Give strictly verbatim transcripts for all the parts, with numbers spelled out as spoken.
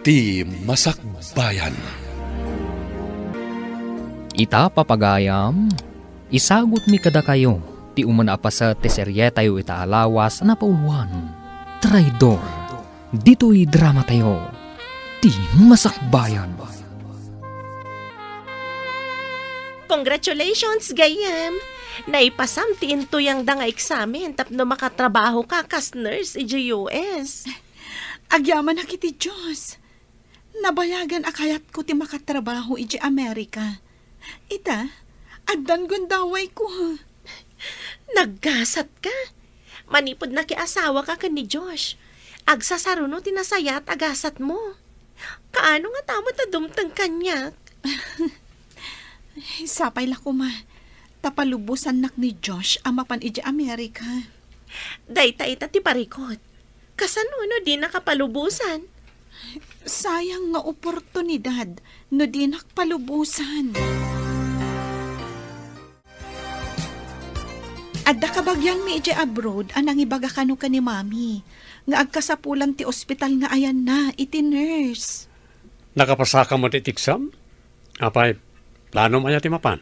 Ti Masakbayan. Ita, papagayam, isagutmi kadakayo ti umuna a paset ti serietayo ita a lawas a napauluan, Traidor, ditoy dramatayo, Ti Masakbayan. Congratulations, gayyem! Naipasam ti intuyangda nga eksamen tapno makatrabahoka kas nurse idiay U S. Agyamanak iti Dios. Nabayagan a kayatko ti makatrabaho idiay Amerika. Ita, addan gundawayko. Naggasatka? Manipud nakiasawaka ken ni Josh, agsasaruno ti nasayaat a gasatmo. Kaano nga ta met a dumteng kaniak? Sapay la koma, ta palubosannak ni Josh a mapan idiay Amerika. Dayta ita ti parikut. Kasano no dinaka palubosan? Sayang nga oportunidad no dinak palubosan. Adda kabagianmi idiay abroad a nangibaga kano ken ni Mami nga agkasapulan ti ospital nga ayanna iti nurse. Nakapasaka met iti exam? Apay, planom aya ti mapan?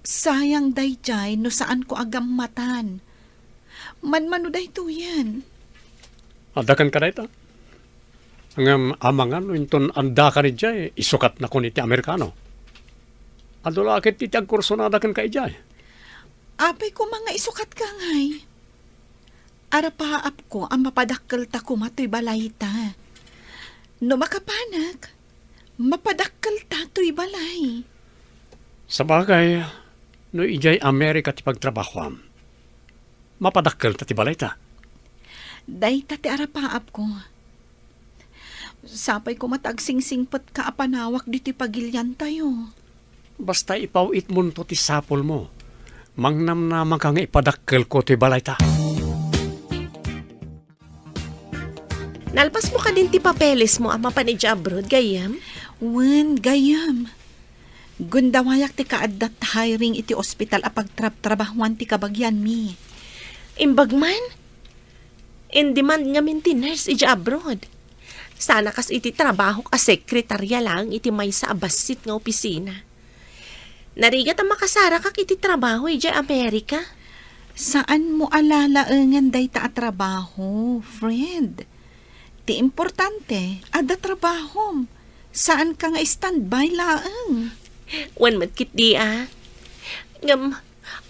Sayang daydiay no saanko a gammatan. Manmano daytoyen. Adda kenka dayta? Ngem amangan no inton andaka idiay, isukatnakon iti Amerikano. Adu la ket iti agkursunada kenka idiay. Apay koma nga isukatka ngay? Arapaapko a mapadakkelta koma toy balayta. No makapanak, mapadakkelta toy balay. Sabagay, no idiay Amerika ti pagtrabahoam, mapadakkelta ti balayta. Dayta ti arapaapko. Sapay koma ta agsingsingpetka a panawak ditoy pagiliantayo. Basta ipaw-itmonto ti sapulmo. Mangnamnamanka nga ipadakkelko toy balayta. Nalpasmo kadin ti papelesmo a mapan idiay abroad, gayyem? Wen, gayyem. Gundawayak ti kaadda ti hiring iti ospital a pagtrabtrabahuan ti kabagianmi. Imbag man? In-demand ngamin ti nurse idiay abroad. Sana kas iti trabahok a sekretarya laeng iti maysa a bassit nga opisina. Narigat a makasarakak iti trabaho idiay Amerika. Saanmo a lalaengen dayta a trabaho, friend. Ti importante, adda trabahom. Saanka nga standby laeng. Wen met ketdi a. Ngem,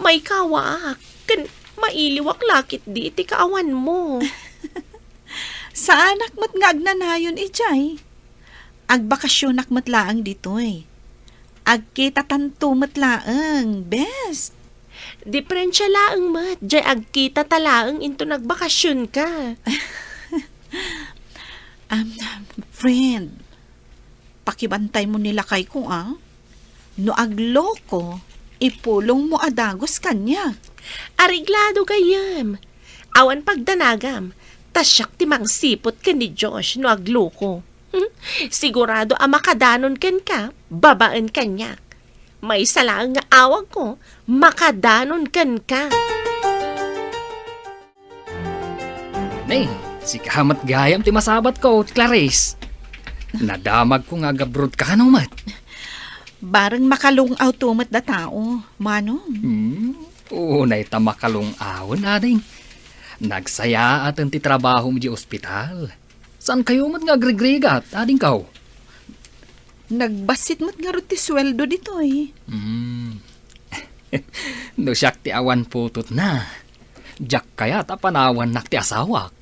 maikawaak, ken mailiwak la ketdi iti kaawanmo. Saanak met nga agnanayon idiay. Agbakasionak met laeng ditoy. Agkitatanto met laeng, bes. Diferensia laeng met, diay agkitata laeng inton agbakasionka. Um, friend, pakibantaymo ni lakayko, a. No agloko, ipulongmo a dagus kaniak. Areglado gayyem. Awan pagdanagam, ta siak ti mangsiput ken ni Josh no agloko. Hmm? Sigurado a makadanon kenka babaen kaniak. Maysa laeng nga awagko, makadanon kenka. Ne, sika met gayam ti masabatko, Clarice. Nadamagko nga agabroad ka kano met. Bareng makalung-aw to met da tao, manong. Hmm, unay ta makalung-awen, ading. Nagsayaaten ti trabahom idiay ospital. Saankayo met nga agrigrigat, adingko? Nagbassit met ngarud ti sueldo ditoy. Hmm. No siak ti awan putotna, diak kayat a panawannak ti asawak.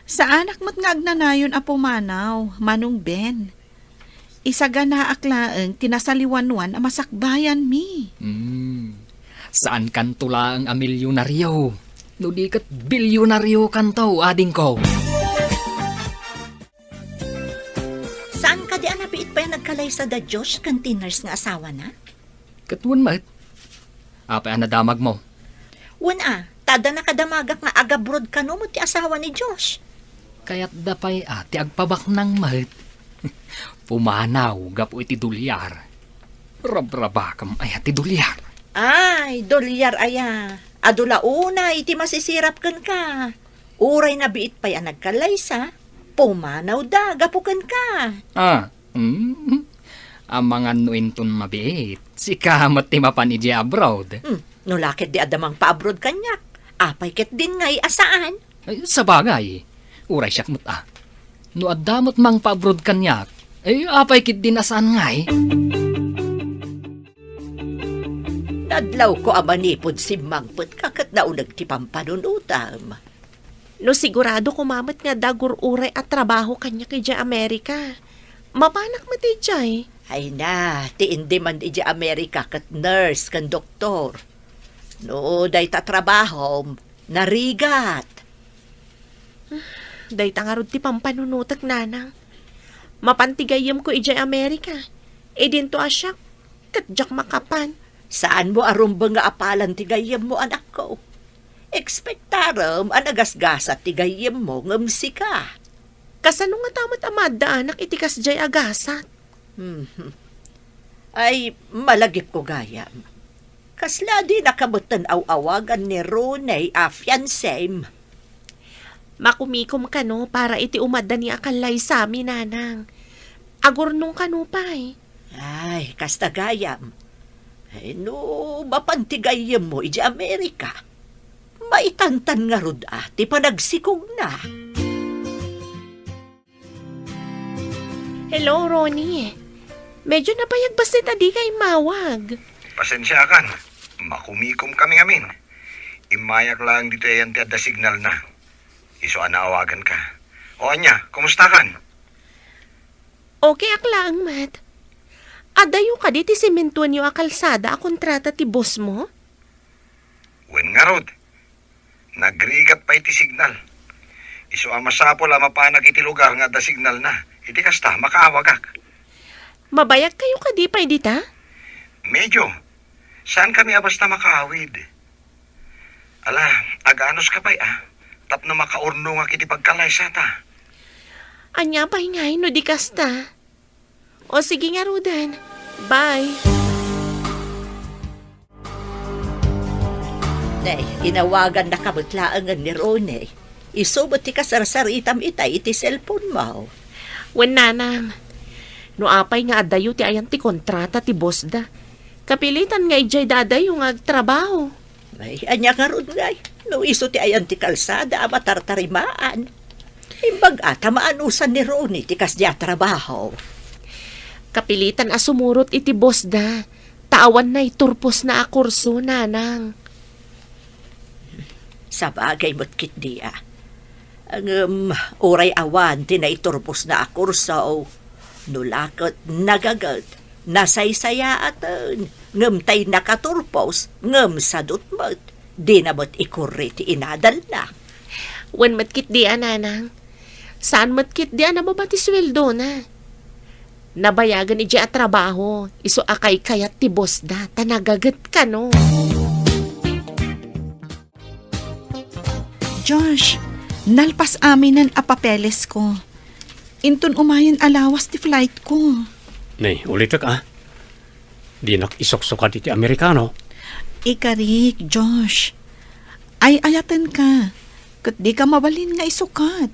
Saanak met nga agnanayon a pumanaw, Manong Ben. Isaganaak laeng ti nasaliwanwan a masakbayanmi. Hmm. Saankanto laeng a milyonario, no di ket bilyonariokanto, adingko. Saan kadi a nabiit pay a nagkalaysa da Josh ken ti nurse nga asawana? Ket wen met. Apay a nadamagmo? Wen a, ta adda nakadamagak nga agabroad kano met ti asawa ni Josh. Kayatda pay a ti agpabaknang met. Pumanaw gapu iti dolyar. Rabrabakam aya ti dolyar? Ay, dolyar aya. Adu la unay ti masisirap kenka. Uray nabiit pay a nagkalaysa, pumanawda gapu kenka. Ah, mm. Amangan no inton mabiit, sika met ti mapan idiay abroad. Hmm, no la ketdi adda mangpaabroad kaniak, apay ketdin ngay a saan? Ay, sabagay, uray siak met a. No adda met mangpaabroad kaniak, ay, apay ketdin a saan ngay? Nadlawko a manipud simmangpetka ket nauneg ti pampanunotam. No sigurado koma met nga adda gur-uray a trabaho kaniak idiay Amerika, mapanak met idiay. Ay na, ti indi man idiay Amerika ket nurse ken doktor. No dayta trabahom, narigat. Dayta ngarud ti pampanunotek, nanang. Mapan ti gayyemko idiay Amerika. Idinto a siak, ket diak makapan. Saanmo a rumbeng nga apalan ti gayyemmo, anakko. Ekspektarem a nagasgasat ti gayyemmo ngem sika. Kasano ngata met a maaddaanak iti kasdiay a gasat? Mhm. Ay, malagipko gayam. Kasla dinaka metten aw-awagan ni Ronnie a fiancem? Makumikom kano para iti umadda ni a kallaysami, nanang. Agurnong kano pay. Ay, kasta gayam. Ay, no mapan ti gayyemmo idiay Amerika, maitantan ngarud a ti panagsikogna. Hello, Ronnie. Medyo nabayag bassit a dika immawag. Pasensiakan. Makumikom kami ngamin. Immayak laeng ditoy ayan ti adda signalna. Isu a naawaganka. O ania, kumustakan? Okay ak laeng met. Adayo kadi ti simentoenyo a kalsada a kontrata ti bossmo? Wen ngarud, nagrigat pay ti signal. Isu a masapul a mapanak iti lugar nga adda signalna. Iti kasta, makaawagak. Mabayagkayo kadi pay dita? Medyo. Saankami a basta makaawid. Ala, aganuska pay a, tapno makaurnongak iti pagkalaysata. Ania pay ngay no di kasta? O sige ngaruden. Bye. Nay, inawagannaka met laengen ni Ronnie. Isu met ti kasarsaritam itay iti cellphone-mo. Wen, nanang. No apay nga adayo ti ayan ti kontrata ti bossda, kapilitan nga idiay da adayo nga agtrabaho. Ay, ania ngarud ngay? No isu ti ayan ti kalsada a matartarimaan. Imbag-a ta maanusan ni Ronnie ti kasdiay a trabaho. Kapilitan a sumurot iti bossda, ta awan naiturposna a kurso, nanang. Sabagay met ketdi a. Ngem uray awan ti naiturposna a kurso, no la ket nagaget, nasaysayaaten, ngem tay nakaturpos, ngem sadut met, dina met ikurri ti inadalna. Wen met ketdi a, nanang. Saan met ketdi a nababa ti sueldona. Nabayagen idiay a trabaho, isu a kaykayat ti bossda, ta nagaget kano. Josh, nalpas aminen a papelesko. Inton umayen a lawas ti flightko. Nay, ulitek a. Dinak isuksukad iti Amerikano. Ikarik, Josh. Ay-ayatenka, ket dika mabalin nga isukat.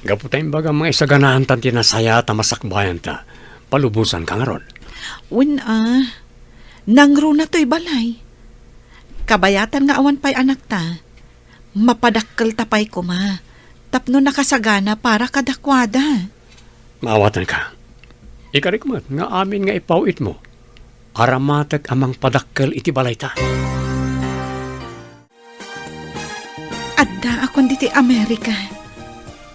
Gapu ta imbagam nga isaganaantan ti nasayaat a masakbayanta, palubosanka ngarud. Wen a, nangruna toy balay. Kabayatan nga awan pay anakta, mapadakkelta pay koma, tapno nakasagana para kadakuada. Maawatanka. Ikarik met nga amin nga ipaw-itmo, aramatek a mangpadakkel iti balayta. Addaakon ditoy Amerika.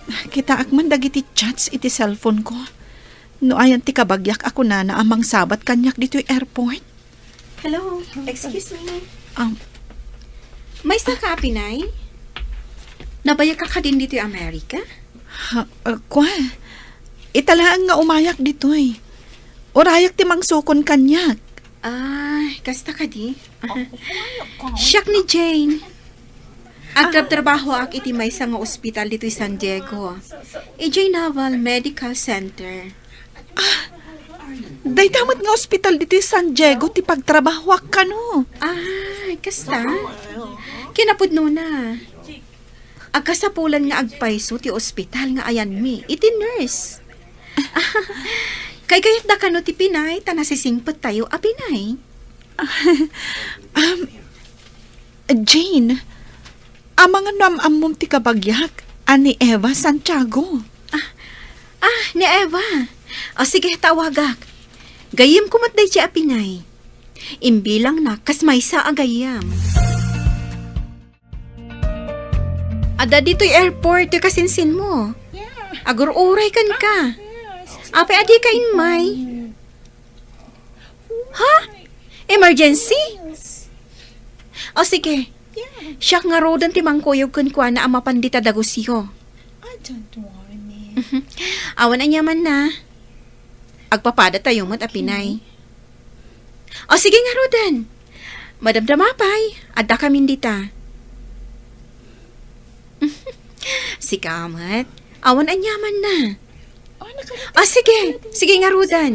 Kitaak man dagiti chats iti cellphone-ko. No ayan ti kabagiak a kunana a mangsabat kaniak ditoy airport. Hello, excuse me. Um, Maysa ka, Apinay? Nabayag ka kadin ditoy Amerika? Ha, uh, kwa? Ita laeng nga umayak ditoy. Urayak ti mangsukon kaniak. Ah, kasta kadi? Siak ni Jane. Agtrabtrabahoak iti maysa nga ospital ditoy San Diego. Idiay Naval Medical Center. Ah, dayta met nga ospital ditoy San Diego ti pagtrabahoak kano. Ah, kasta? Kinapudnona. Kasapulan nga agpayso ti ospital nga ayanmi iti nurse. Kaykayatda kano ti pinay ta nasisingpettayo a pinay? Um, Jane, amangan no am-ammom ti kabagiak a ni Eva Santiago. Ah, ah, ni Eva. O sige, tawagak. Gayyemko met daydi a pinay. Imbilangnak kas maysa a gayyem. Adda ditoy airport ti kasinsinmo. Yeah. Agur-uray kenka. Ah, yes. Apay a dika immay? Ha? Emergency? Yes. O sige. Yeah. Siak ngaruden ti mangkuyog kenkuana a mapan dita dagusyo. I don't want it. Awan aniamanna. Agpapadatayo met a pinay. O sige ngaruden. Madamdama pay, addakamin dita. Sika met, awan aniamanna. Oh, nakarating O sige, pala dito. Sige ngaruden.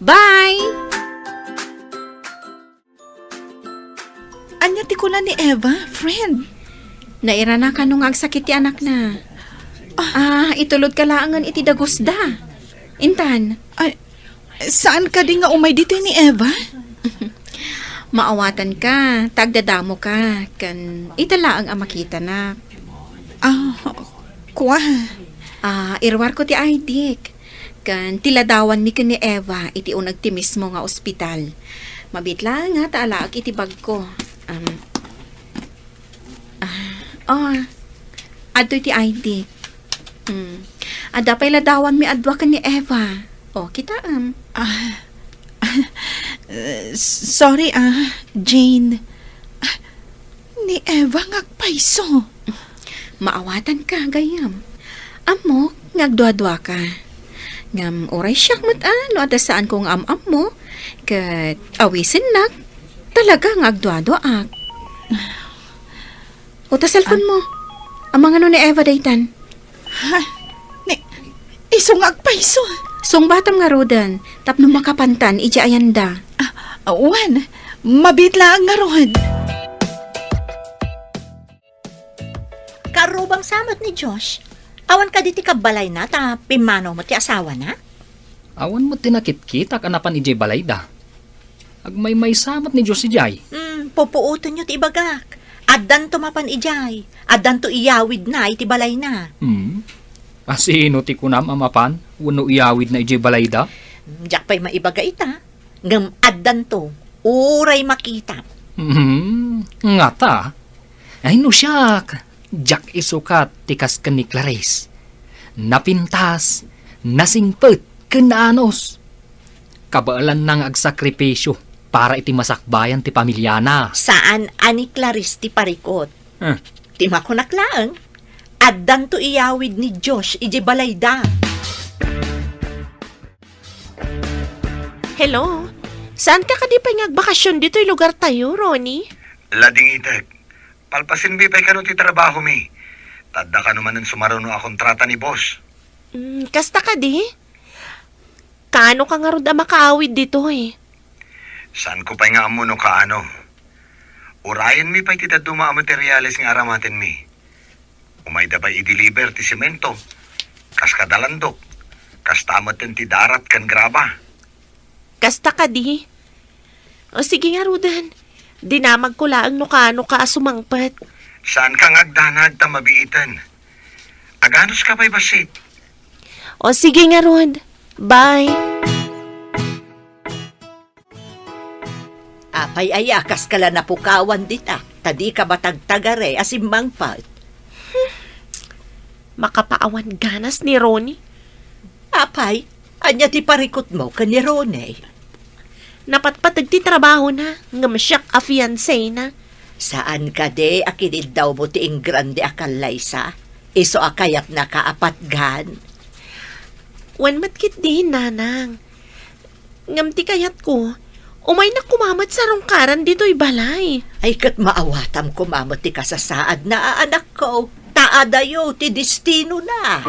Bye! Ania ti kuna ni Eva, friend? Nairana kano nga agsakit ti anakna. Ah, itulodka laengen iti dagusda. Intan. Ay, saan kadi nga umay ditoy ni Eva? Maawatanka, ta agdadamoka, ken ita laeng a makitanak. Ah, kua. Ah, iruarko ti I D, ken ti ladawanmi ken ni Eva iti uneg ti mismo nga ospital. Mabiit laeng nga ta alaek iti bagko. Um, ah, oh, adtoy ti I D. Mm. Adda pay ladawanmi a dua ken ni Eva. Oh, kitaem. Ah, sorry, ah, Jane. Ah, ni Eva nga agpayso. Maawatanka, gayyem. Ammok nga agduaduaka. Ngem uray siak met a no adda saanko nga am-ammo, ket awisennak, talaga nga agduaduaak. O ta cellphone mo. Amangan no ni Eva daytan. Ha? Ni, isu nga agpayso. Sungbatam ngaruden, tapno makapantan idiay ayanda. Ah, wen, mabiit laeng ngarud. Karrubang sa met ni Josh. Awan kadi ti kabbalayna ta pimmanaw met ti asawana? Awan met ti nakitkitak a napan idiay balayda. Agmaymaysa met ni Josh idiay. Hmm, pupuotenyo ti ibagak. Addanto mapan idiay. Addanto iyawidna iti balayna. Hmm? A sino ti kunam a mapan wenno iyawidna idiay balayda? Hmm, diak pay maibaga ita. Ngem addanto, uray makita. Hmm, ngata? Ay, no siak, diak isukat ti kas ken ni Clarice. Napintas, nasingpet, ken naanus. Kabaelanna nga agsakripisio para iti masakbayan ti pamiliana. Saan a ni Clarice ti parikut. Eh. Ti makunak laeng, addanto iyawid ni Josh idiay balayda. Hello? Saanka kadi pay nga agbakasyon ditoy lugartayo, Ronnie? Ladingitek. Palpasenmi pay kano ti trabahomi. Ta adda kano manen sumaruno a kontrata ni boss. Mm, kasta kadi? Kaano ka ngarud a makaawid ditoy? Saanko pay nga ammo no kaano. Urayenmi pay ti dadduma a materiales nga aramatenmi. Umayda pay i-deliver ti semento, kas kada landok, kasta metten ti darat ken graba. Kasta kadi? O sige ngaruden, dinamagko laeng no kaano ka a sumangpet. Saanka nga agdanag ta mabiiten. Aganuska pay bassit. O sige ngarud, bye. Apay aya, kaska la napukawan dita, ta dika matagtagare a simmangpet. Hmm. Makapaawan ganas ni Ronnie. Apay, ania ti parikutmo ken ni Ronnie? Napatpateg ti trabahona, ngem siak a fiancé na. Saan kadi a kiniddawmo ti ingrande a kallaysa? Isu a kayatnaka a patgan? Wen met ketdin, nanang. Ngem ti kayatko, umaynak koma met sarungkaran ditoy balay. Ay, ket maawatam koma met ti kasasaadna a anakko, ta adayo ti destinona.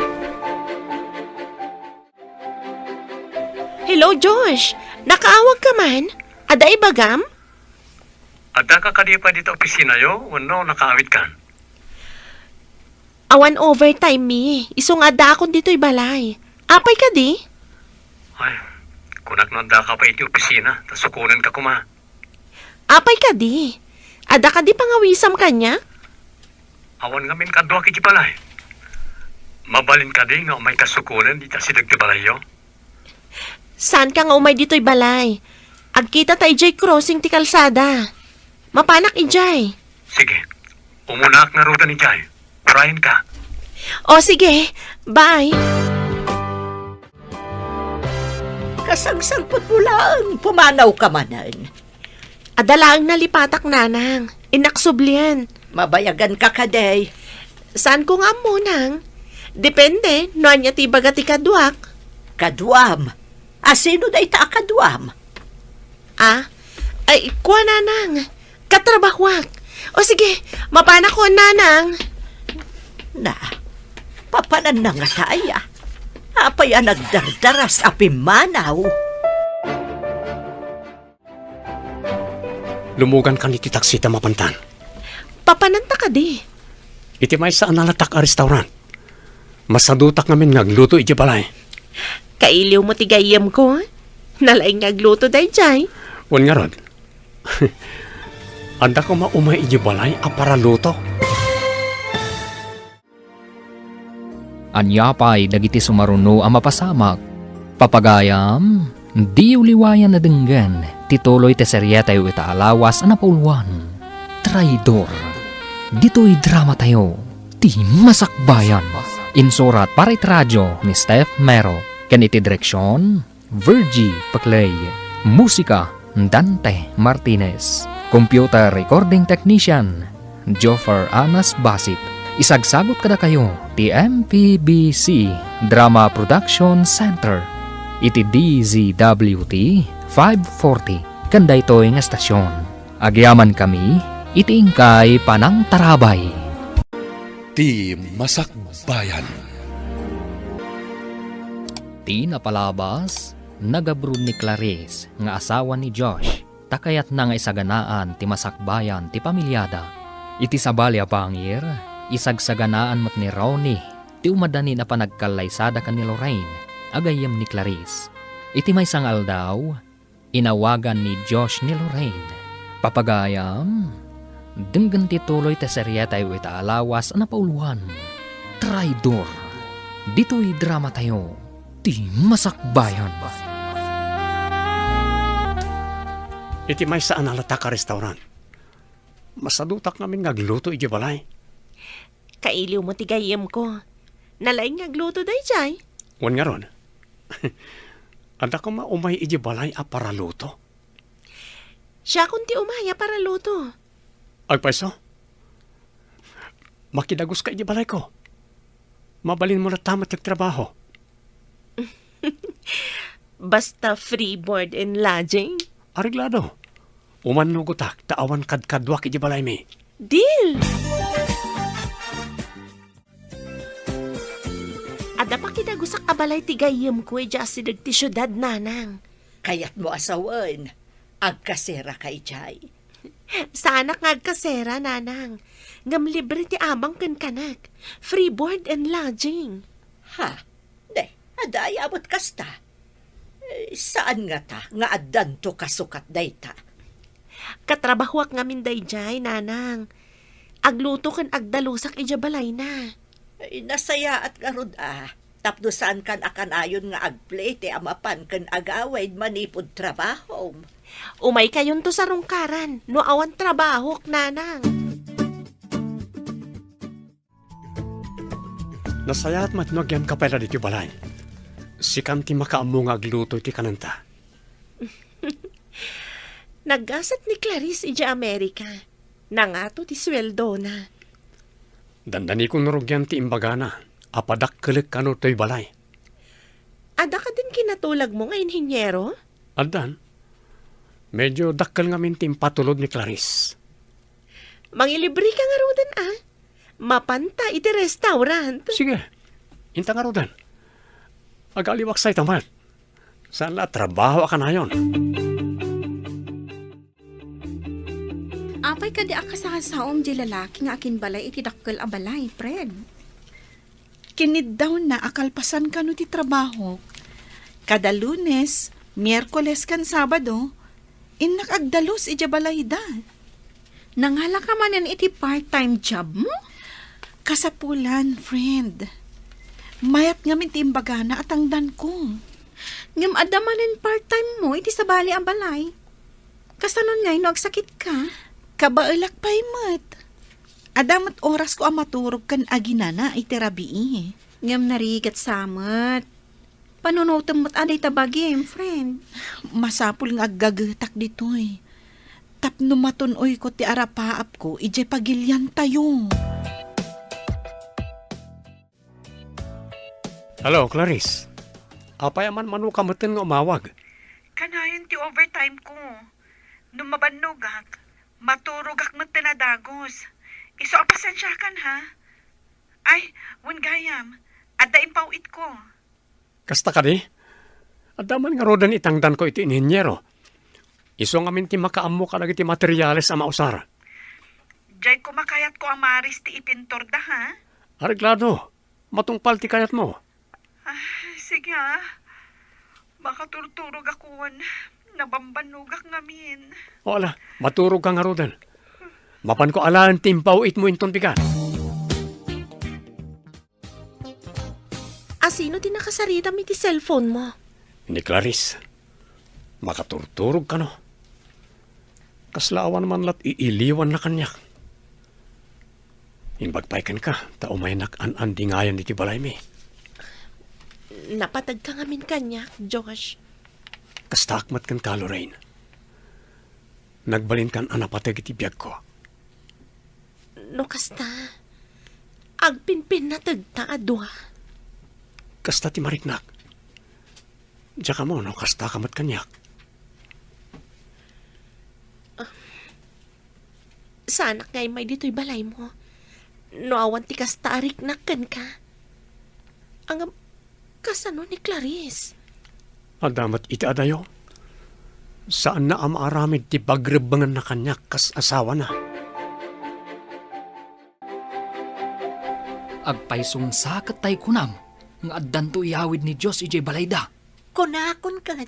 Hello, Josh. Nakaawagka man? Adda ibagam? Addaka kadi pay dita opisinayo wenno nakaawidkan? Awan overtime mi, isu nga addaakon ditoy balay. Apay kadi? Ay, kunak no addaka pay iti opisina, ta sukonenka koma. Apay kadi? Adda kadi pangawisam kaniak? Awan ngamin kaduak iti balay. Mabalin kadi nga umayka sukonen iti asideg ti balayyo? Saanka nga umay ditoy balay. Agkitata idiay crossing ti kalsada. Mapanak idiay. Sige. Umunaak ngaruden idiay. Urayenka. O, sige. Bye. Kasagsagputmo laeng, pumanawka manen. Adda laeng nalipatak, nanang. Innak sublien. Mabayaganka kadi? Saanko nga ammo, nang. Depende no ania ti ibaga ti kaduak. Kaduam? A, sino dayta a kaduam? Ah? Ay, kua, nanang. Katrabahuak. O sige, mapanakon, nanang. Na, papananna ngata aya? Apay a nagdardaras a pimmanaw? Lumugankan iti taksi ta mapantan. Papananta kadi? Iti maysa a nalatak a restaurant. Masadutak ngamin nga agluto iti balay. Kailiwmo ti gayyemko? Nalaing nga agluto daydiay. Wen ngarud, adda koma umay iti balay a paraluto. Ania pay dagiti sumaruno a mapasamak? Papagayam, diyo liwayan a denggen ti tuloy ti serietayo ita a lawas a napauluan, Traidor. Ditoy dramatayo, Ti Masakbayan. Insurat para iti radio ni Steph Mero, ken iti direksion, Virgie Paclay. Musika, Dante Martinez. Computer recording technician, Joffer Anas Basit. Isagsagut kadakayo ti M P B C Drama Production Center iti D Z W T five forty ken daytoy nga estasion. Agyamankami iti inkay panangtarabay. Ti Masakbayan. Ti napalabas, nagabruad ni Clarice nga asawa ni Josh, ta kayatna nga isaganaan ti masakbayan ti pamiliada. Iti sabali a pangir, isagsaganaan met ni Ronnie ti umadanin a panagkallaysada ken ni Lorraine a gayyem ni Clarice. Iti maysa nga aldaw, inawagan ni Josh ni Lorraine. Papagayam, denggen ti tuloy ti serietayo ita a lawas a napauluan, Traidor. Ditoy dramatayo, Ti Masakbayan. Iti maysa a nalatak a restaurant, masadutak ngamin nga agluto iti balay. Kailiwmo ti gayyemko. Nalaing nga agluto daydiay. Wen ngarud, adda koma umay iti balay a paraluto? Siakon ti umay a paraluto. Agpayso? Makidaguska iti balayko. Mabalinmo latta met ti trabaho. Basta free board and lodging? Areglado. Umannugotak ta awan kadkaduak iti balaymi. Deal! Adda pakidagusak a balay ti gayyemko idiay asideg ti siudad, nanang. Kayatmo a sawen, agkaseraka idiay. Saanak nga agkasera, nanang. Ngem libre ti abang ken kanek. Free board and lodging. Ha? De, adda aya met kasta? Eh, saan ngata nga addanto kasukat dayta? Katrabahoak ngamin daydiay, nanang. Agluto ken agdalusak idiay balayna. Ay, nasayaat ngarud a. Tapno saankan a kanayon nga agplete a mapan ken agawid manipud trabahom. Umaykayonto sarungkaran no awan trabahok, nanang. Nasayaat met no agyamka pay la ditoy balay. Sikan ti makaammo nga agluto iti kanenta. Naggasat ni Clarice idiay Amerika. Nangato ti sueldona. Dandanikon no rugian ti imbagana a padakkelek kano toy balay. Adda kadin kinatulagmo nga inhinyero? Addan. Medyo dakkel ngamin ti impatulod ni Clarice. Mangilibreka ngaruden a. Mapanta iti restaurant. Sige. Inta ngaruden. Agaliwak say tamat. Saan la a trabaho a kanayon? Apay kadi a kasasaom di lalaki nga akinbalay iti dakkel a balay, Fred? Kiniddaw na a kalpasan kano ti trabaho. Kada Lunes, Miyerkules ken Sabado, innak agdalus idiay balayda. Nangala ka manen iti part-time job mo? Kasapulan, friend. Mayat ngamin ti imbagana a tangdanko. Ngem adda manen part-time mo iti sabali a balay. Kasanon ngay no agsakit ka? Kabaelak pay met. Adda met orasko a maturog ken aginana iti rabii. Ngem narigat sa met. Panunotem met a dayta bagim, friend. Masapul nga aggagetak ditoy. Tapno matun-oyko ti arapaapko idiay pagiliantayo. Hello, Clarice. Apay a manmanoka metten nga umawag? Kanayon ti overtime ko. No mabannogak, maturogak metten a dagus. Isu a pasensiakan, ha? Ay, wen gayam, adda impaw-itko. Kasta kadi? Adda man ngaruden itangdanko iti inhiniero. Isu ngamin ti makaammo kadagiti materiales a mausar. Diay koma kayatko a maris ti ipinturda, ha? Areglado. Matungpal ti kayatmo. Ah, sige, ah. Makaturturog ako wen nabambannogak ngamin. O ala, maturog ka ngaruden. Mapanko alaen ti impaw-itmo inton bigat. Asino ti nakasaritam iti cellphone mo? Ni Clarice. Makaturturog kano. Kasla awan man lat iiliwanna kaniak. Imbag pay kenka, ta umaynak an-andingayan iti balaymi. Napateg ka ngamin kaniak, Josh. Kastaak met kenka, Lorraine. Nagbalinkan a napateg iti biagko. No kasta, agpinpinnategta a dua. Kasta ti mariknak. Diak ammo no kasta ka met kaniak. Saanak nga immay ditoy balaymo no awan ti kasta a riknak kenka. Ngem, kasano ni Clarice? Adda met iti adayo. Saanna a maaramid ti pagrebbengenna kaniak kas asawana. Agpaisungsa ket tay kunam nga addanto iyawid ni Dios idiay balayda. Kunakon ket,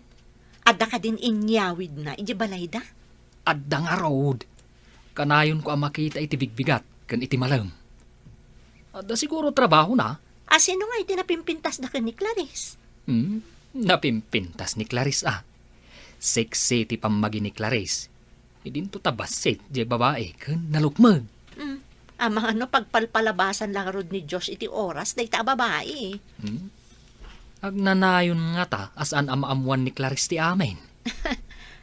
adda kadin inyawidna idiay balayda? Adda ngarud. Kanayonko a makita iti bigbigat ken iti malem. Adda siguro trabahona. A, sino nga iti napimpintasda ken ni Clarice? Hmm, napimpintas ni Clarice, a. Sexy ti pammagi ni Clarice. Idinto ta bassit diay babai ken nalukmeg. Hmm, amangan no pagpalpalabasan la ngarud ni Dios iti oras dayta a babai. Hmm? Agnanayon ngata a saan a maammuan ni Clarice ti amin.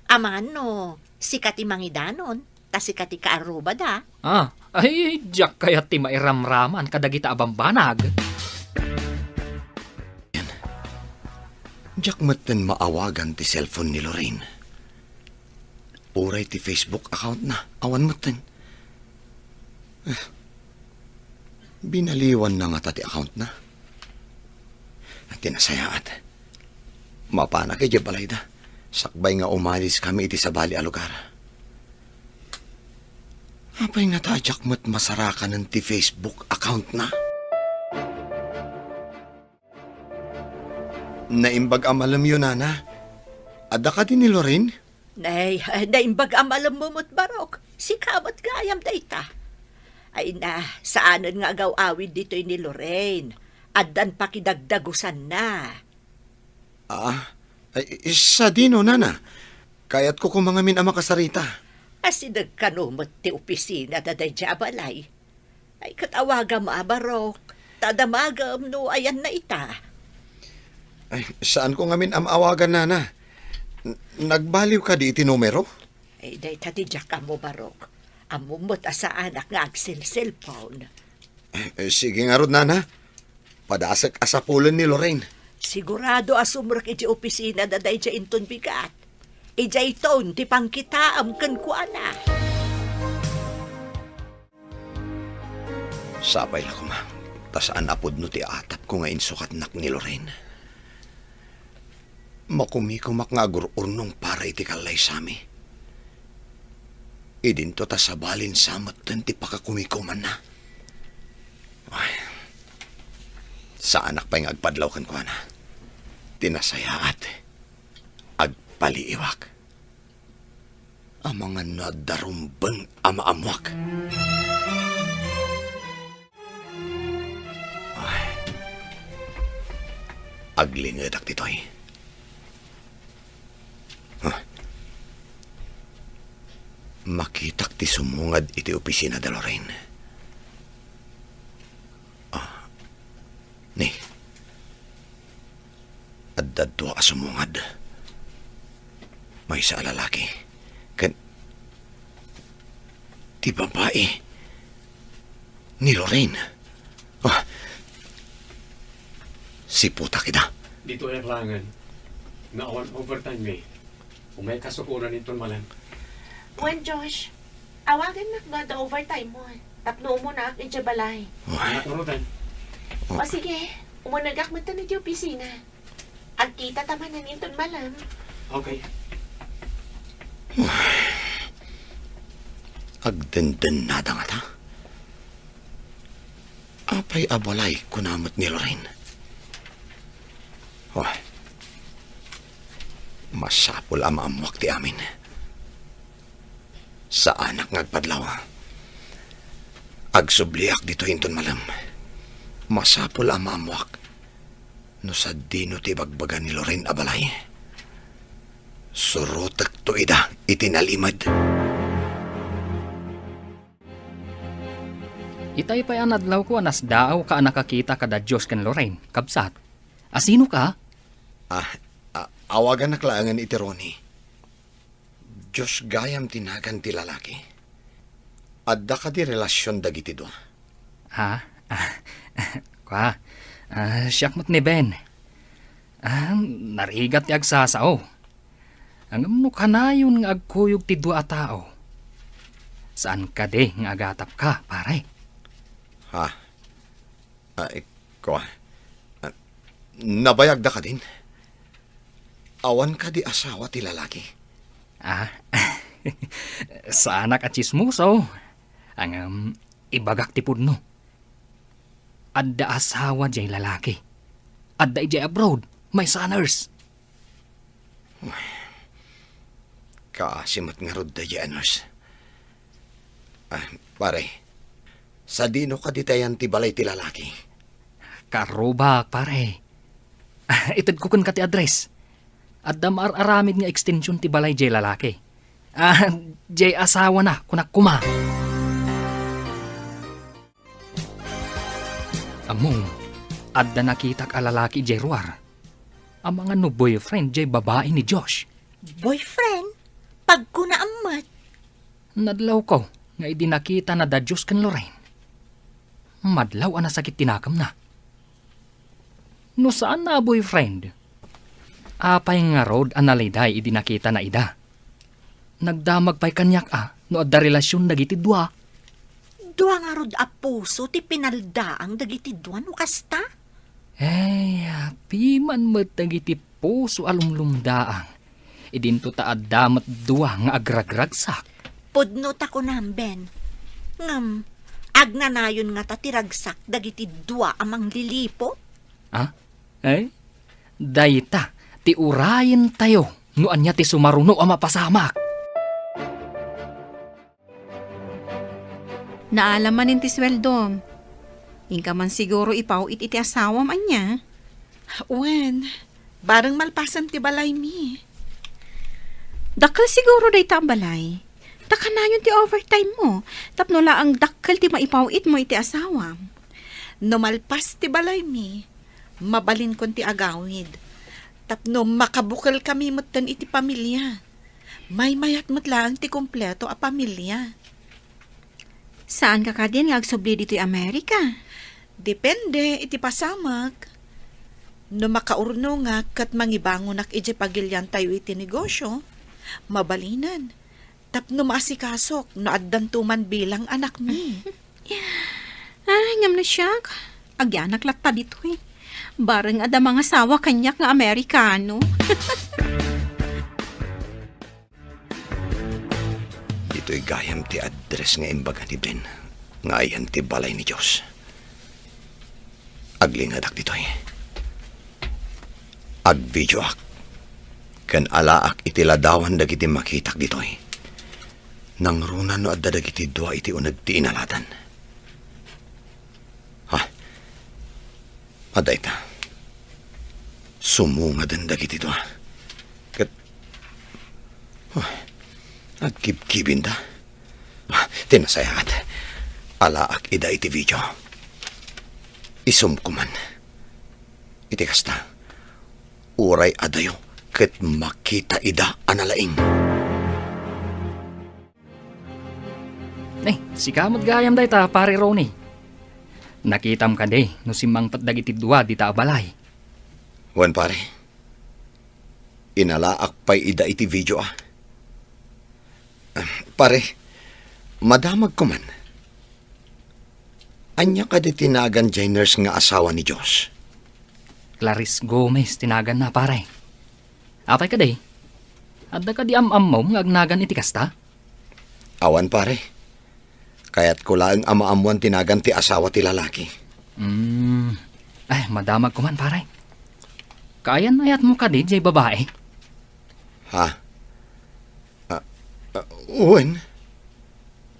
Amangan no sika ti mangidanon, ta sika ti kaarrubada. Ah, ay, diak kayat ti mairamraman kadagita a bambanag. Diak metten maawagan ti cellphone ni Lorraine. Uray ti Facebook account na, awan metten. Eh, binaliwan na ngata ti account na. Ti nasayaat, mapanak idiay balayda, sakbay nga umalis kami iti sabali a lugar. Apay ngata a diak met masarakanen ti Facebook account na? Naimbag a malemyo, nana. Adda kadi ni Lorraine? Nay, naimbag a malemmo met, Barok. Sika met gayam dayta. Ay na, saanen nga agaw-awid ditoy ni Lorraine. Addan pakidagdagusanna. Ah, ay, sadino, nana? Kayatko koma ngamin a makasarita. Asideg kano met ti opisina da daydiay a balay. Ay, ket awagam a, Barok. Ta damagem no ayanna ita. Ay, saanko ngamin a maawagan, nana. N-, nagbaliw kadi iti numero? Ay, dayta ti diak ammo, Barok. Ammom met a saanak nga agselselpon. Eh, sige ngarud, nana. Padasek a sapulen ni Lorraine. Sigurado a sumrek idiay opisina da daydiay inton bigat. Idiayton ti pangkitaem kenkuana. Sapay la koma, ta saan a pudno ti atapko nga insukatnak ni Lorraine. Makumikomak nga agur-urnong para iti kallaysami. Idinto ta sabalin sa metten ti pakakumikomanna. Ay, Saanak pay nga agpadlaw kenkuana. Ti nasayaat, agpaliiwak. Amangan no adda rumbeng a maammoak. Ay, aglingedak ditoy. Huh. Makitak ti sumungad iti opisina da Lorraine. Ah, ni. Adda dua a sumungad. Maysa a lalaki. Ken ti babai ni Lorraine. Ah. Siputak ida. Ditoy a klangen nga awan overtime mi. Umay kasukoran inton malem. Wen, Josh, awagannak no adda overtime mo, tapno umunaak idiay balay. Ay. Anak, nurutan. O sige, umunegak metten iti opisina. Agkitata manen inton malem. Okay. Agdendennada ngata. Apay a balay kuna met ni Lorraine? Oh, masapul a maammoak ti amin. Saanak nga agpadlaw. Agsubliak ditoy inton malem. Masapul a maammoak no sadino ti ibagbaga ni Lorraine a balay. Surotekto ida iti nalimed. Itay pay a nadlawko a nasdaaw ka a nakakita kada Dios ken Lorraine, kabsat. Asino ka? Ah, ah, awagannak laengen iti Ronnie. Dios gayam ti nagan ti lalaki. Adda kadi relasion dagiti dua? Ha? Ah, kua, ah, siak met ni Ben. Ah, narigat ti agsasao. Ngem no kanayon nga agkuyog ti dua a tao, saan kadi nga agatapka, pare? Ha? Ay, kua. Ah, nabayagda kadin? Awan kadi asawa ti lalaki? Ah, saanak a tsismoso. Ngem, ibagak ti pudno. Adda asawa diay lalaki. Adda idiay abroad, maysa a nurse. Kaasi met ngarud daydiay a nurse. Ah, pare, sadino kadi ti ayan ti balay ti lalaki? Karrubak, pare. Ah, itedko kenka ti address. Adda maar-aramid nga extension ti balay diay lalaki. Ah, diay asawana, kunak koma. Ammom, adda nakitak a lalaki idiay ruar. Amangan no boyfriend diay babai ni Josh. Boyfriend? Pagkunaam met. Nadlawko nga idi nakitana da Josh ken Lorraine, madlaw a nasakit ti nakemna. No saanna a boyfriend, apay ngarud a naliday idi nakitana ida? Nagdamag pay kaniak a no adda relasion dagiti dua. Dua ngarud a puso ti pinaldaang dagiti dua no kasta? Ay, apiman met dagiti puso a lumlumdaang. Idinto ta adda met dua nga agragragsak. Pudno ta kunam, Ben. Ngem, agnanayon ngata ti ragsak dagiti dua a manglilipo? Ah? Ay, dayta ti urayentayo no ania ti sumaruno a mapasamak. Naalam manen ti sueldom. Inka man siguro ipaw-it iti asawam, ania? Wen, bareng malpasen ti balaymi. Dakkel siguro dayta a balay. Ta kanayon ti overtime mo, tapno laeng dakkel ti maipaw-it mo iti asawam. No malpas ti balaymi, mabalinkon ti agawid. Tapno makabukelkami metten iti pamilia. Maymayat met laeng ti kompleto a pamilia. Saanka kadin nga agsubli ditoy Amerika? Depende iti pasamak. No makaurnongak ket mangibangonak idiay pagiliantayo iti negosio, mabalinen. Tapno maasikasok no addanto man bilang anakmi. Ay, ngem no siak, agyanak latta ditoy. Bareng adda mangasawa kaniak nga Amerikano. Ditoy gayam ti address nga imbaga ni Ben nga ayan ti balay ni Josh. Aglingedak ditoy. Agvideoak. Ken alaak iti ladawan dagiti makitak ditoy. Nangruna no adda dagiti dua iti uneg ti inaladan. Ha? Adda ita. Sumungaden dagiti dua. Ket, huh, agkibkibinda. Ah, ti nasayaat. Alaak ida iti video. Isumko man. Iti kasta, uray adayo ket makita ida a nalaing. Eh, sika met gayam dayta, Pare Ronnie. Nakitam kadi no simmangpet dagiti dua dita a balay? Wen, pare. Inalaak pay ida iti video, ah. Ah, pare, madamagko man. Ania kadi ti nagan jay nurse nga asawa ni Josh? Clarice Gomez ti naganna, pare. Apay kadi? Adda kadi am-ammom nga agnagan iti kasta? Awan, pare. Kayatko laeng a maammoan ti nagan ti asawa ti lalaki. Hmm. Ay, madamagko man, pare. Kaayan-ayatmo kadi jay babai? Ha? Ah, ah, wen,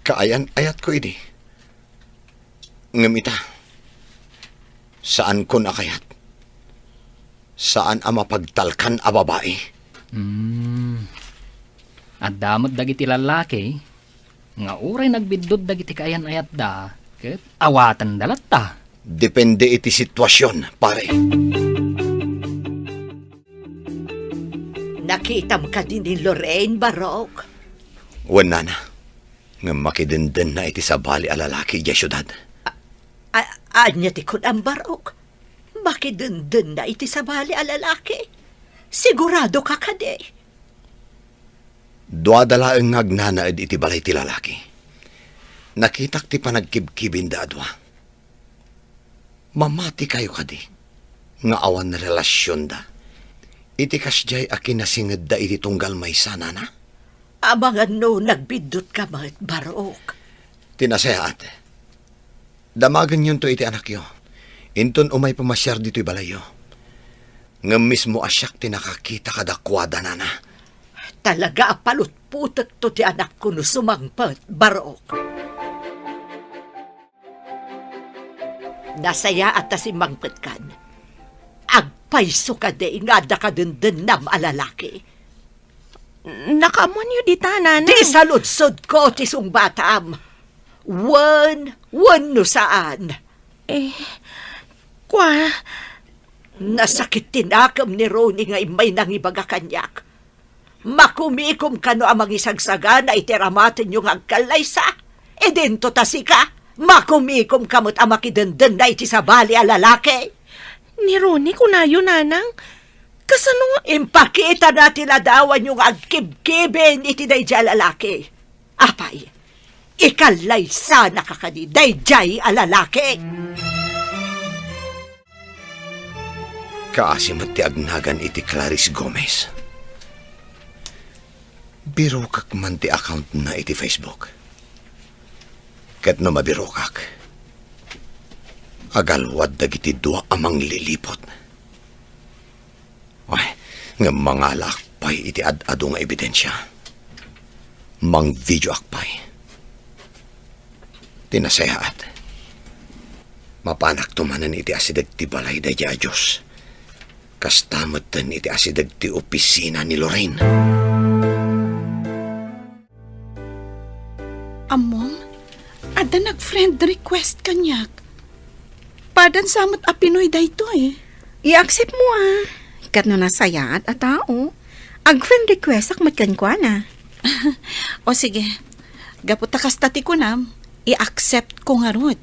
kaayan-ayatko idi. Ngem ita, saankon a kayat. Saan a mapagtalkan a babai. Hmm. Adda met dagiti lallaki nga uray nagbiddut dagiti kaayan-ayatda, ket awatenda latta. Depende iti situasion, pare. Nakitam kadi ni Lorraine, Barok? Wen, nana. Ngem makidenddenna iti sabali a lalaki idiay siudad. A-, a-, ania ti kunam, Barok? Makidenddenna iti sabali a lalaki? Siguradoka kadi? Duada laeng nga agnanaed iti balay ti lalaki. Nakitak ti panagkibkibinda a dua. Mamatikayo kadi nga awan relasionda iti kasdiay a kinasingedda iti tunggal maysa, nana? Amangan no nagbiddutka met, Barok. Ti nasayaat, damagenyonto iti anakyo. Inton umay pamasiar ditoy balayyo. Ngem mismo a siak ti nakakita kadakuada, nana. Talaga a palutputekto ti anakko no sumangpet, Barok. Nasayaat ta simmangpetkan. Agpayso kadi nga adda kadendennam a lalaki? Nakaammoanyo dita, Nana. Di saludsodko ti sungbatam. Wen, wenno saan. Eh, kua? Nasakit ti nakem ni Ronnie nga immay nangibaga kaniak. Makumikom kano a mangisagsagana iti aramatenyo nga agkallaysa. Idinto ta sika, makumikomka met a makidenddenna iti sabali a lalaki. Ni Ronnie, kunayo, Nanang, kasano nga impakitana ti ladawanyo nga agkibkibin iti daydiay a lalaki? Apay, ikallaysanaka kadi daydiay a lalaki? Kaasi met ti agnagan iti Clarice Gomez. Birokek man ti accountna iti Facebook. Ket no mabirokak, agalwad dagiti dua a mangliliput. Ay, ngem mangalaak pay iti ad-adu nga ebidensia. Mangvideoak pay. Ti nasayaat, mapanakto manen iti asideg ti balay daydiay a Dios. Kasta metten iti asideg ti opisina ni Lorraine. Ammom, adda nag-friend request kaniak. Padan sa met a Pinoy daytoy. I-accept mo, ah. Ket no nasayaat a tao, ag-friend requestak met kenkuana. O sige, gapu ta kasta ti kunam, i-accept ko ngarud.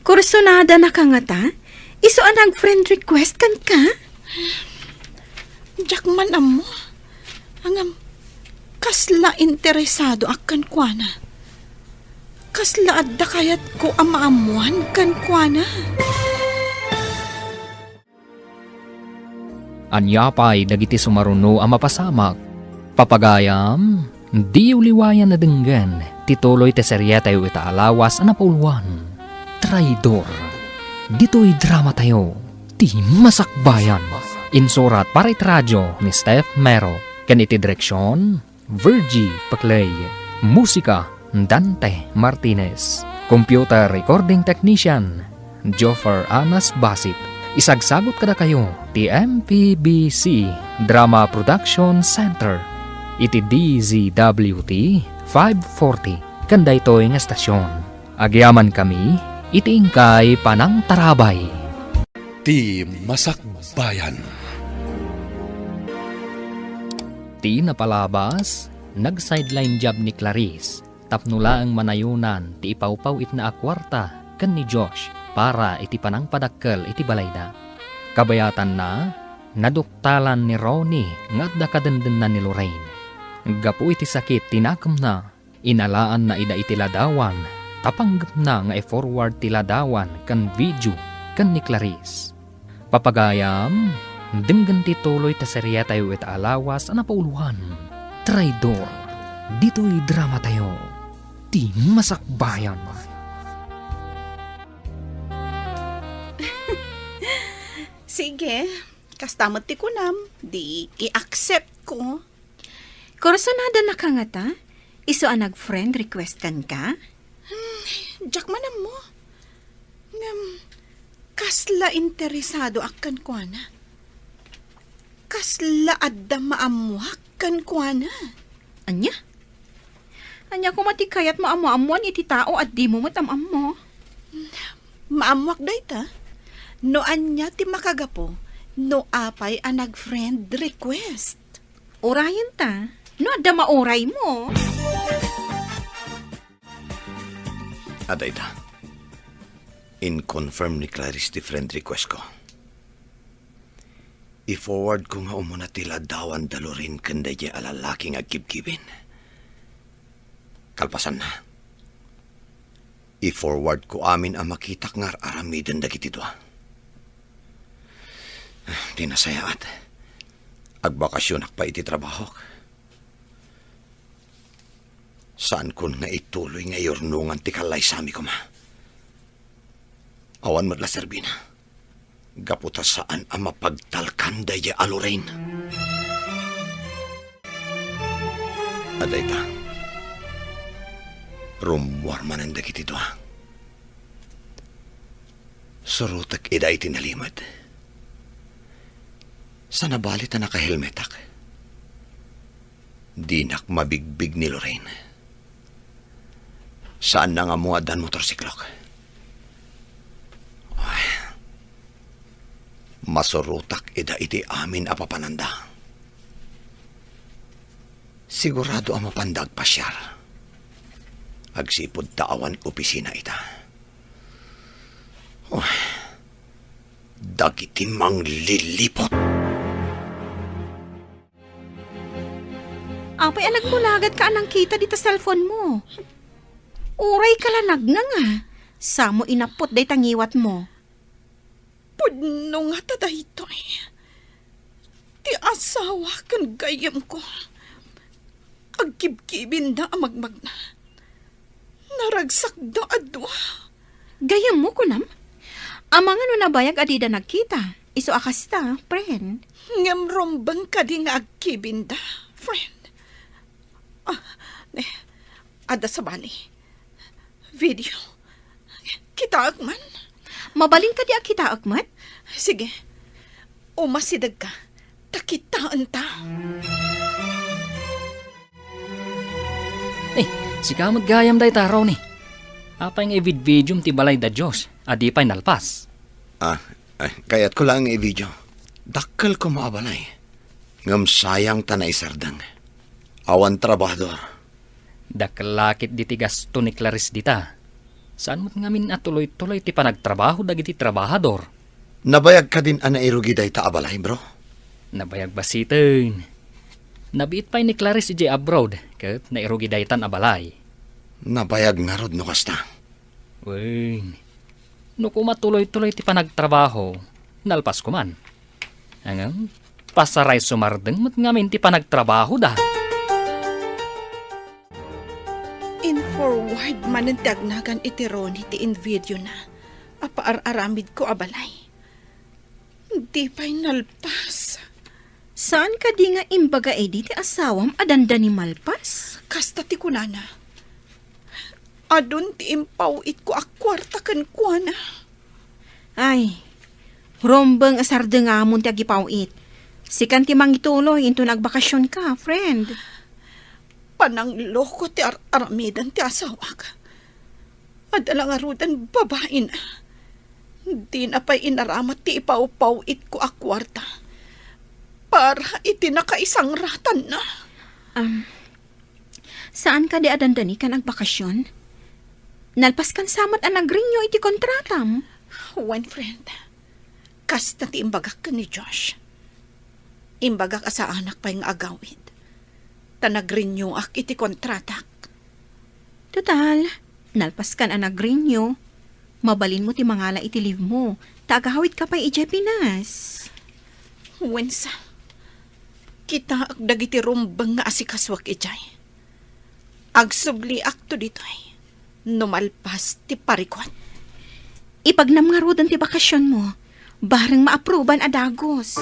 Kursunada na ka ngata? Isu a nag-friend request kenka? Diak man ammo. Ngem, kasla interesadoak kenkuana. Kasla adda kayatko a maammoan kenkuana. Ania pay dagiti sumaruno a mapasamak? Papagayam, diyo liwayan a denggen ti tuloy ti serietayo ita a lawas a napauluan, Traidor. Ditoy dramatayo, Ti Masakbayan. Insurat para iti radio ni Steph Mero. Ken iti direksion, Virgie Paclay. Musika, Dante Martinez. Computer recording technician, Joffer Anas Basit. Isagsagut kadakayo ti M P B C Drama Production Center iti D Z W T five forty ken daytoy nga estasion. Agyamankami iti inkay panangtarabay. Ti Masakbayan. Ti napalabas, nag-sideline job ni Clarice tapno laeng manayonan ti ipawpaw-itna a kuarta ken ni Josh para iti panangpadakkel iti balayda. Kabayatanna, naduktalan ni Ronnie nga adda kadendenna ni Lorraine. Gapu iti sakit ti nakemna, inalaanna ida iti ladawan, ta panggepna nga i-forward ti ladawan ken video ken ni Clarice. Papagayam, denggen ti tuloy ta serietayo ita a lawas a napauloan, Traidor. Ditoy dramatayo, Ti Masakbayan. Sige, kasta met ti kunam, di i-accept ko. Kursunada na ka ngata? Isu a nag-friend request kenka? Hmm, diak man ammo. Ngem, kasla interesadoak kenkuana. Kasla adda maammoak kenkuana. Ania? Ania koma ti kayat mo a maammoan iti tao a dimo met am-ammo? Maammoak dayta. No ania ti makagapu, no apay a nag-friend request. Urayen ta, no adda mauraymo. Adda ita. In-confirm ni Clarice ti friend request ko. I-forward ko nga umuna ti ladawan da Lorraine ken daydiay a lalaki nga agkibkibin. Kalpasanna, i-forward ko amin a makitak nga ar-aramiden dagiti dua. Ti nasayaat, agbakasionak pay iti trabahok. Saankon nga ituloy nga iyurnongan ti kallaysami koma. Awan met la serbina. Gapu ta saan a mapagtalkan daydiay a Lorraine. Adda ita. Rummuar manen dagiti dua. Surotek ida iti nalimed. Sa nabali ta nakahelmetak. Dinak mabigbig ni Lorraine. Saanna nga ammo nga addan motorsiklok. Ay, masurotak ida iti amin a papananda. Sigurado a mapanda agpasiar. Agsipud ta awan opisina ita. Ay, dagiti mangliliput. Apay a nagmulagat ka a nangkita dita cellphone mo? Uray ka la nagnanga. Samo inappot dayta ngiwat mo. Pudno ngata daytoy. Ti asawa ken gayyemko, agkibkibinda a magmagna. Naragsakda a dua. Gayyemmo, kunam? Amangan no nabayag a dida nagkita. Isu a kasta, friend. Ngem rumbeng kadi nga agkibinda, friend? Ah, ne, adda sabali. Video. Kitaek man. Mabalin kadi a kitaek met? Sige. Umasidegka. Ta kitaenta. Eh, sika met gayam dayta, Ronnie. Apay nga ividvidiom ti balay da Josh a di pay nalpas? Ah, ay, kayatko laeng nga ivideo. Dakkel koma a balay. Ngem sayang ta naisardeng. Awan trabahador. Dakkel la ket diti gasto ni Clarice dita. Saan met ngamin a tuloy-tuloy ti panagtrabaho dagiti trabahador? Nabayag kadin a nairugi dayta a balay, bro? Nabayag basiten. Nabiit pay ni Clarice idiay abroad, ket nairugi daytan a balay. Nabayag ngarud no kasta. Wen, no koma tuloy-tuloy ti panagtrabaho, nalpas koman. Ngem, pasaray sumardeng met ngamin ti panagtrabahoda. In-forward manen ti agnagan iti Ronnie ti invidiona a paar-aramidko a balay. Di pay nalpas. Saan kadi nga imbaga idi ti asawam a dandani malpas? Kasta ti kunana. Adun ti impaw-itko a kuarta kenkuana. Ay, rumbeng a sardengamon ti agipaw-it. Sikan ti mangituloy inton agbakasionka, friend. Panangloko ti ar-aramiden ti asawak. Adda la ngaruden babaina. Dina pay inaramat ti ipawpaw-itko a kuarta para iti nakaisangratanna. Am, saan kadi a dandani ken agbakasion? Nalpaskan sa met a nag-renew iti kontratam. Wen, friend. Kasta ti imbagak ken ni Josh. Imbagak a saanak pay nga agawid, ta nag-renewak iti kontratak. Total, nalpaskan a nag-renew, mabalinmo ti mangala iti leave mo, ta agawidka pay idiay Pinas. Wensa, kitaek dagiti rumbeng nga asikasuak idiay. Agsubliakto ditoy no malpas ti parikut. Ipagnam ngaruden ti bakasionmo, bareng maapruban a dagus.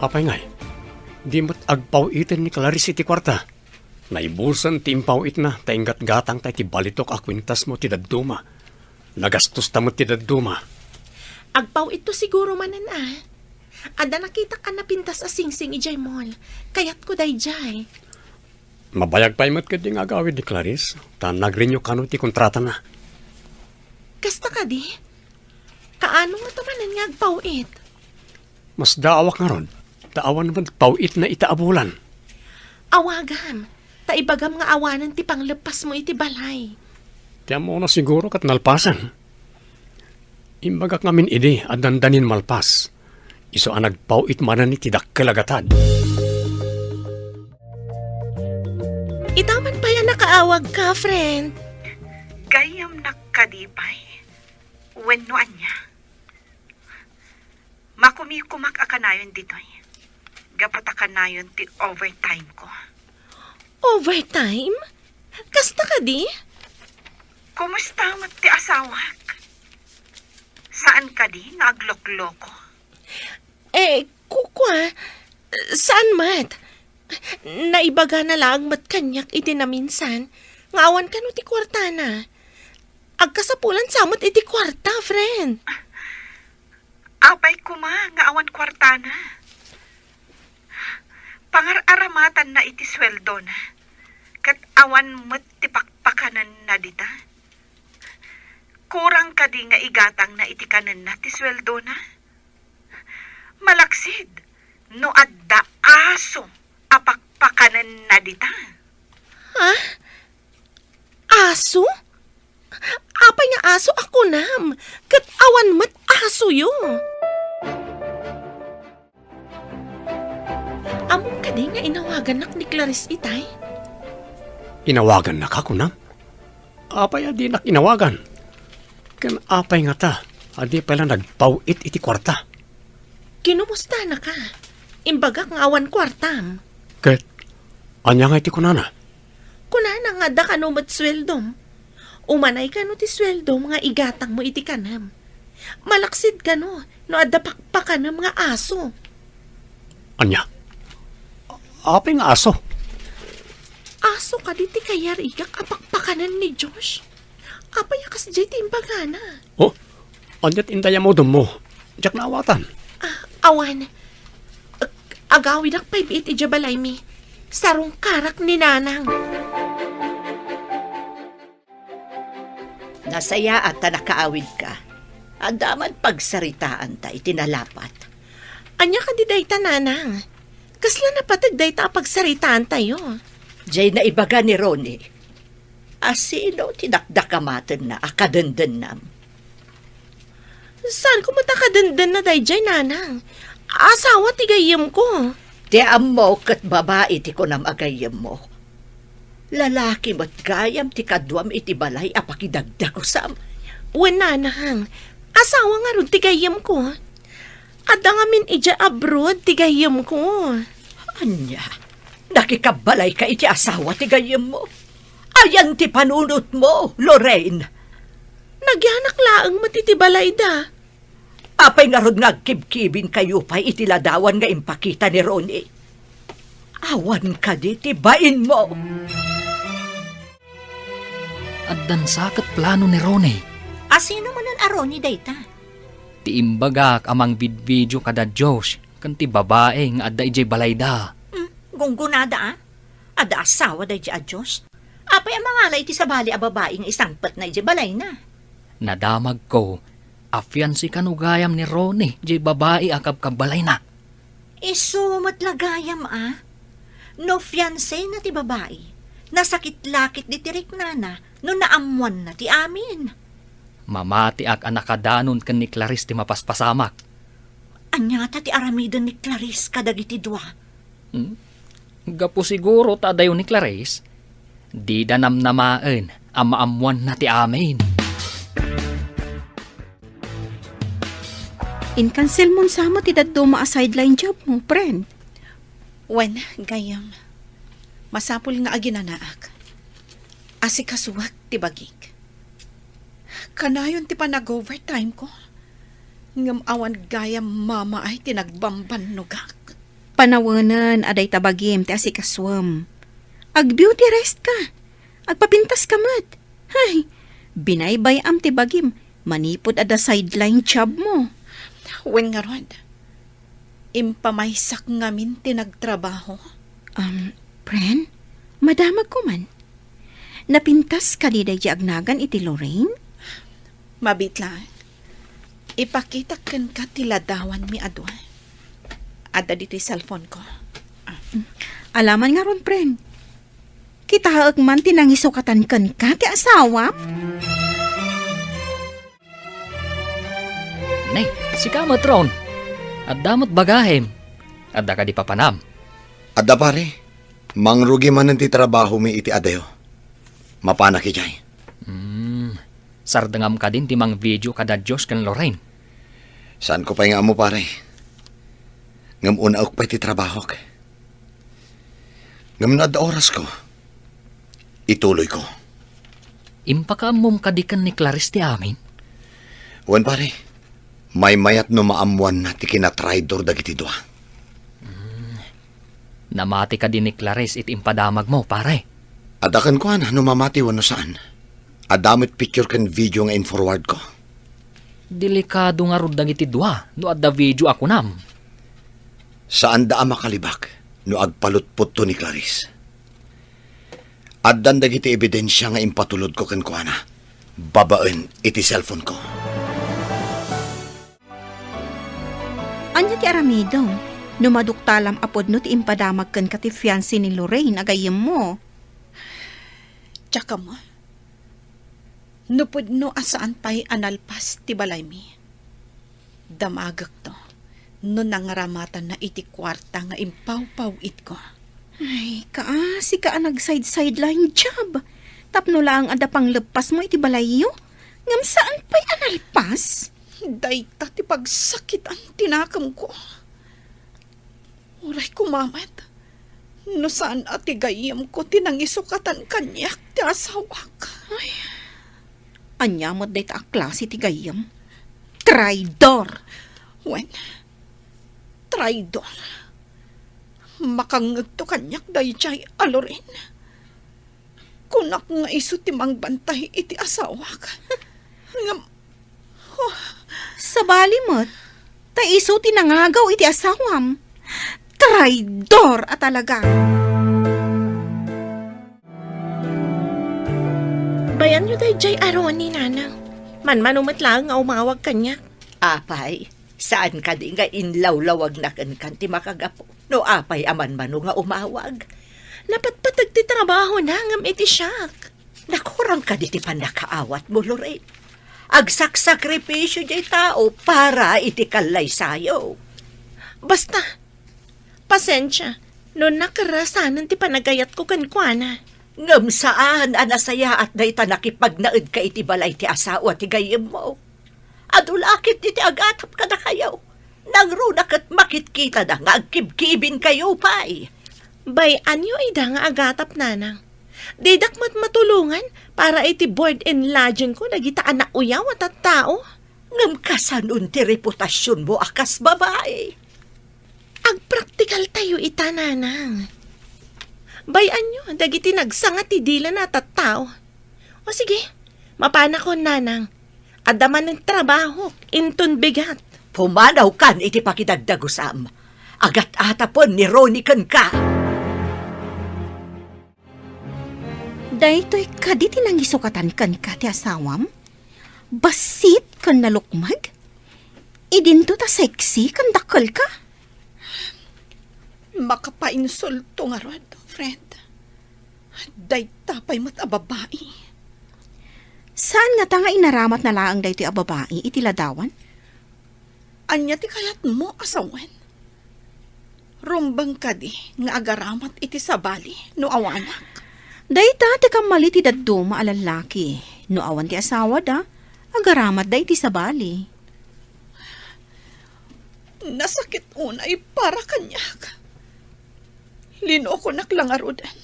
Apay ngay, di met agpaw-iten ni Clarice iti kuarta? Naibusen ti impaw-itna ta inggatgatangta iti balitok a kuintasmo ti dadduma. Nagastosta met ti dadduma. Agpaw-itto siguro manen a. Adda nakitak a napintas a singsing idiay mall. Kayatko daydiay. Mabayag pay met ketdi nga agawid ni Clarice, ta nag-renew kano ti kontratana. Kasta kadi? Kaano ngata manen nga agpaw-it? Masdaawak ngarud, ta awan met paw-itna ita a bulan. Awagam, ta ibagam nga awanen ti pangleppasmo iti balay. Ti ammona siguro ket nalpasen. Imbagak ngamin idi a dandanin malpas. Isu a nagpaw-it manen iti dakkel a gatad. Ita man pay a nakaawagka, friend. Gayyemnak kadi pay? Wenno ania? Makumikumak a kanayon ditoy. Gapu ta kanayon ti overtime ko. Overtime? Kasta kadi? Kumusta met ti asawak? Saan kadi nga aglokloko? Eh, kukua, saan met? Naibagana laeng met kaniak iti naminsan nga awan kano ti kuartana. Agkasapulan sa met iti kuarta, friend. Apay koma nga awan kuartana? Pangar-aramatanna iti sueldona, ket awan met ti pakpakanenna dita. Kurang kadi nga igatangna iti kanenna ti sueldona? Malaksid no adda aso a pakpakanenna dita. Ha? Aso? Apay nga aso a kunam? Ket awan met asoyo. Ammom kadi nga inawagannak ni Clarice itay? Inawagannaka, kunam? Apay a dinak inawagan? Ken apay ngata a di pay la nagpaw-it iti kuarta? Kinumustanaka. Imbagak nga awan kuartam. Ket ania nga iti kunana? Kunana nga adda kano met sueldom. Umanay kano ti sueldom nga igatangmo iti kanem. Malaksid kano no adda pakpakanem nga aso. Ania? Apay nga aso? Aso kadi ti kayarigak a pakpakanen ni Josh? Apay a kasdiay ti imbagana? Oh, ania ti indayamudemmo? Diak naawatan. Ah, awan. Ag-, agawidak pay biit idiay balaymi. Sarungkarak ni Nanang. Nasayaat ta nakaawidka. Adda man pagsaritaanta iti nalapat. Ania kadi dayta, Nanang? Kasla napateg dayta a pagsaritaantayo? Diay naibaga ni Ronnie. A sino ti dakdakamatenna a kadendennam? Saan ko met a kadendenna daydiay, Nanang? Asawa ti gayyemko. Ti ammo ket babai ti kunam a gayyemmo. Lalaki met gayam ti kaduam iti balay a pakidagdagusam. Wen, Nanang, asawa ngarud ti gayyemko. Adda ngamin idiay abroad ti gayyemko. Ania? Nakikabbalayka iti asawa ti gayyemmo? Ayan ti panunotmo, Lorraine? Agyanak laeng met iti balayda. Apay ngarud nga agkibkibinkayo pay iti ladawan nga impakita ni Ronnie? Awan kadi ti bainmo? Addan sa ket plano ni Ronnie. A sino manen a Ronnie dayta? Ti imbagak a mangvidvideo kada Josh ken ti babai nga adda idiay balayda. Hmm, gunggonada a? Adda asawa daydiay a Josh? Apay a mangala iti sabali a babai nga isangpetna idiay balayna? Nadamagko a fiancé kano gayam ni Ronnie diay babai a kabkabbalayna. Isu met la gayam a? No fiancéna ti babai, nasakit la ketdi ti riknana no naammoanna ti amin. Mamatiak a nakadanon ken ni Clarice ti mapaspasamak. Ania ta ti aramiden ni Clarice kadagiti dua? Hmm? Gapu siguro ta adayo ni Clarice, dida namnamaen a maammoanna ti amin. Inkanselmon sa met ti dadduma a sideline job mo, friend. Wen, gayam. Masapul nga aginanaak. Asikasuak ti bagik. Kanayon ti panag-overtime ko. Ngem awan gayam mamaay ti nagbambannogak. Panawenen a dayta bagim ti asikasuem. Ag-beauty rest ka. Agpapintas ka met. Hay, binaybay-am ti bagim manipud adda sideline job mo. Wen ngarud, impamaysak ngamin ti nagtrabaho. Um, friend, madamagko man. Napintas kadi daydiay agnagan iti Lorraine? Mabiit laeng. Ipakitak kenka ti ladawanmi a dua. Adda ditoy cellphone ko. Ah. Alaman ngarud, friend. Kitaek man ti nangisukatan kenka ti asawam? Ne, sika met, Ron. Adda met bagahim. Adda kadi papanam? Adda, pare. Mangrugi manen ti trabahomi iti adayo. Mapanak idiay. Hmm. Sardengam kadin ti mangvideo kada Josh ken Lorraine? Saanko pay nga ammo, pare. Ngem unaek pay ti trabahok. Ngem no adda orasko, ituloyko. Impakaammom kadi ken ni Clarice ti amin? Wen, pare. Maymayat no maammoanna ti kinatraidor dagiti dua. Hmm. Namati kadi ni Clarice iti impadamagmo, pare? Adda kenkuana no mamati wenno saan. Adda met picture ken video nga in-forward ko. Delikado ngarud dagiti dua no adda video a kunam. Saanda a makalibak no agpalutpotto ni Clarice. Addan dagiti ebidensia nga impatulodko kenkuana babaen iti cellphone ko. Ania ti aramidem no maduktalam a pudno ti impadamag kenka ti fiancé ni Lorraine a gayyemmo? Diak ammo. No pudno a saan pay a nalpas ti balaymi, damagekto no nangramatanna iti kuarta nga impawpaw-itko. Ay, kaasi ka a nag-side-sideline job. Tapno laeng adda pangleppasmo iti balayyo, ngem saan pay a nalpas? Dayta ti pagsakitan ti nakemko. Uray koma met no saan a ti gayyemko ti nangisukatan kaniak ti asawak. Ay, ania met dayta a klase ti gayyem? Traidor! Wen, traidor. Makangngegto kaniak daydiay a Lorraine. Kunak nga isu ti mangbantay iti asawak. Ngem, oh. Sabali met, ta isu ti nangagaw iti asawam. Traidor a talaga! Bayanyo daydiay a Ronnie, nanang. Manmano met laeng nga umawag kaniak. Apay, saan kadi nga inlawlawagna kenka ti makagapu? No apay a manmano nga umawag? Napatpateg ti trabahona ngem iti siak. Nakurang kadi ti pannakaawatmo, Lorraine? Agsaksakripisio diay tao para iti kallaysayo. Basta, pasensia, no nakarasanen ti panagayatko kenkuana. Ngem saan a nasayaat dayta nakipagnaedka iti balay ti asawa ti gayyemmo. Adu la ketdi ti agatap kadakayo. Nangruna ket makitkitada nga agkibkibinkayo pay. Bay-anyo ida nga agatap, nanang. Didak met matulongan para iti board and lodging ko dagita a nauyaw a tattao. Ngem kasanon ti reputasionmo a kas babai? Agpraktikaltayo ita, Nanang. Bay-anyo dagiti nagsanga ti dila a tattao. O sige, mapanakon, Nanang. Adda manen trabahok inton bigat. Pumanawkan iti pakidaddagusam. Agat-atapen ni Ronnie kenka. Daytoy kadi ti nangisukatan kenka ti asawam? Bassit ken nalukmeg? Idinto ta sexy ken dakkelka? Makapainsulto ngarud, friend. Dayta pay met a babai. Saan ngata nga inaramatna laeng daytoy a babai iti ladawan? Ania ti kayatmo a sawen? Rumbeng kadi nga agaramat iti sabali no awanak? Dayta ti kammali ti dadduma a lallaki. No awan ti asawada, agaramatda iti sabali. Nasakit unay para kaniak. Linokonak la ngaruden,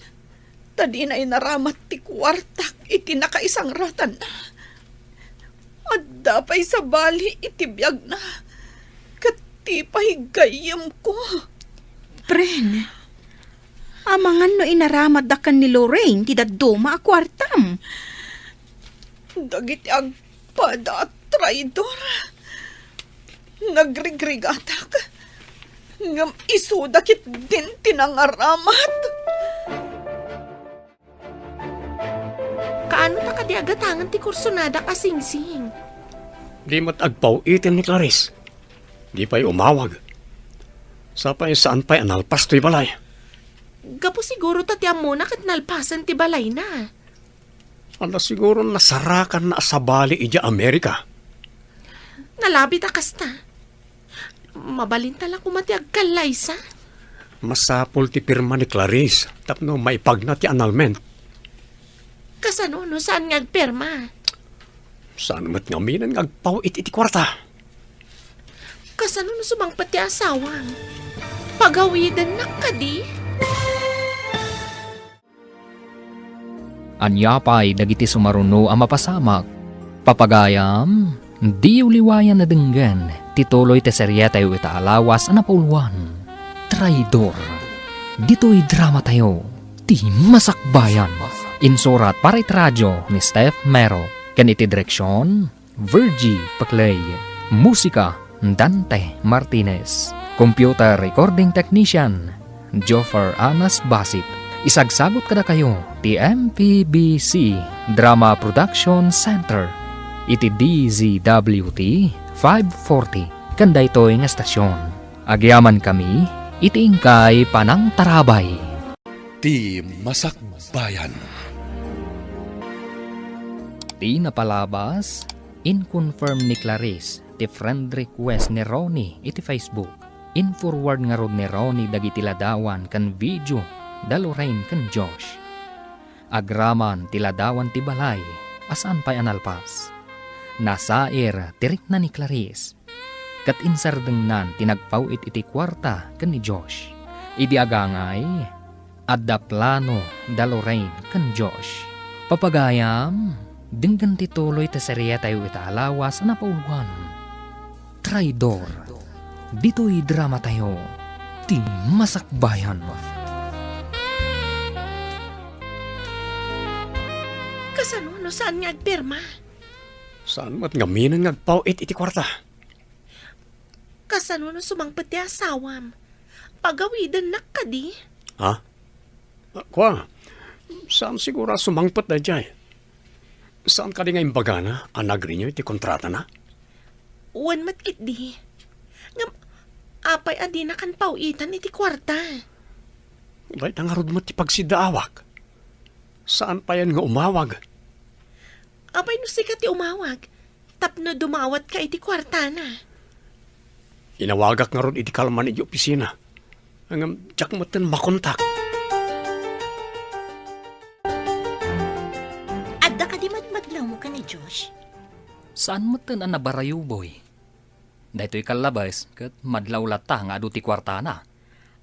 ta dina inaramat ti kuartak iti nakaisangratanna. Adda pay sabali iti biagna, ket ti pay gayyemko. Pren, amangan no inaramatda ken ni Lorraine ti dadduma a kuartam. Dagiti agpada a traidor. Nagrigrigatak, ngem isuda ketdin ti nangaramat. Kaano ta kadi agatangen ti kursonadak a singsing? Di met agpaw-iten ni Clarice. Di pay umawag. Sapay saan pay a nalpas toy balay. Gapu siguro ta ti ammona ket nalpasen ti balayna. Adda siguro nasarakanna a sabali idiay Amerika. Nalabit a kasta. Mabalinta la koma ti agkallaysa. Masapul ti pirma ni Clarice tapno maipagna ti annulment. Kasano no saan nga agpirma? Saan met ngamin nga agpaw-it iti kuarta? Kasano no sumangpet ti asawam? Pagawidennak kadi? Ania pay dagiti sumaruno a mapasamak? Papagayam, diyo liwayan a denggen ti tuloy ti serietayo ita a lawas a napauluan, Traidor. Ditoy dramatayo, Ti Masakbayan. Insurat para iti radio ni Steph Mero, ken iti direksion, Virgie Paclay. Musika, Dante Martinez. Computer recording technician, Joffer Anas Basit. Isagsagut kadakayo ti M P B C Drama Production Center iti D Z W T five forty ken daytoy nga estasion. Agyamankami iti inkay panangtarabay. Ti Masakbayan. Ti napalabas, in-confirm ni Clarice ti friend request ni Ronnie iti Facebook. In-forward ngarud ni Ronnie dagiti ladawan ken video da Lorraine ken Josh. Agraman ti ladawan ti balay a saan pay a nalpas. Nasair ti rikna ni Clarice. Ket insardengnan ti nagpaw-it iti kuarta ken ni Josh. Idi agangay, adda plano da Lorraine ken Josh. Papagayam, denggen ti tuloy ti serietayo ita a lawas a napauluan, Traidor. Ditoy dramatayo, Ti Masakbayan. Kasano no saan nga agpirma? Saan met ngamin nga agpaw-it iti kuarta? Kasano no sumangpet ti asawam? Pagawidennak kadi? Ha? Ah, kua, saan siguro a sumangpet daydiay? Saan kadi nga imbagana a nag-renew iti kontratana? Wen met ketdi. Ngem, apay a dinakan paw-itan iti kuarta? Dayta ngarud met ti pagsiddaawak. Saan payen nga umawag? Apay no sika ti umawag? Tapno dumawatka iti kuartana. Inawagak ngarud iti kalman iti opisina. Ngem diak metten makontak. Adda kadi madmadlawmo ken ni Josh? Saan metten a nabarayo, Boy. Daytoy kallabes ket madlaw latta nga adu ti kuartana.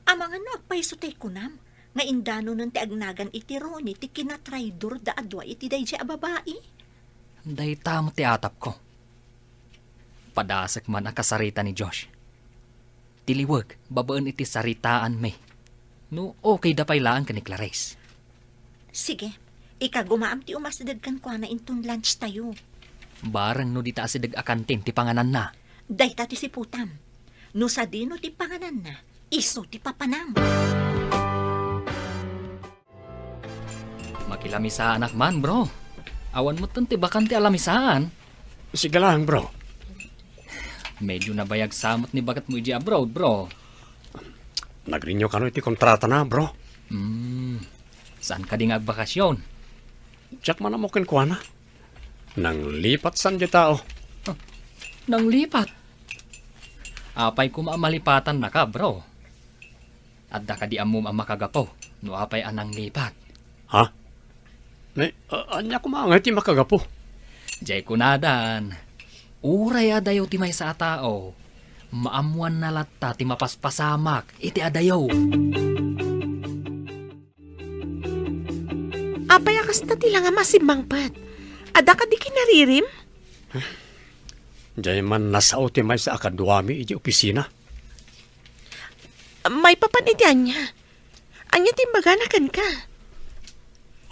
Amangan no agpayso ti kunam, Nga indanonen ti agnagan iti Ronnie ti kinatraidorda a dua iti daydiay a babai. Dayta met ti atapko. Padasek man a kasarita ni Josh. Ti liweg, babaen iti saritaanmi. No, okayda pay laeng ken ni Clarice. Sige, ikagumaam ti umasideg kenkuana inton lunch tayo. Bareng no dita asideg a kantin ti pangananna. Dayta ti siputam. No sadino ti pangananna, isu ti papanam. Makilamesaanak man, bro. Awan metten ti bakante a lamesaan. Sige lang, bro. Medyo nabayag sa met ni baketmo idiay abroad, bro. Nag-renew kano iti kontratana, bro. Hmm. Saan kadi nga agbakasyon? Diak man ammo kenkuana. Nanglipat san diay tao. Ah, nanglipat? Apay koma a malipatannaka, bro? Adda kadi ammom a makagapu no apay a nanglipat? Ha? Ni, a-, ania koma ngay ti makagapu? Diay kunadan, uray adayo ti maysa a tao, maammoanna latta ti mapaspasamak iti adayo. Apay a kasta ti langam a simmangpet? Adda kadi kinaririm? Diay man nasao ti maysa a kaduami iti opisina. Maipapan iti ania? Ania ti imbagana kenka?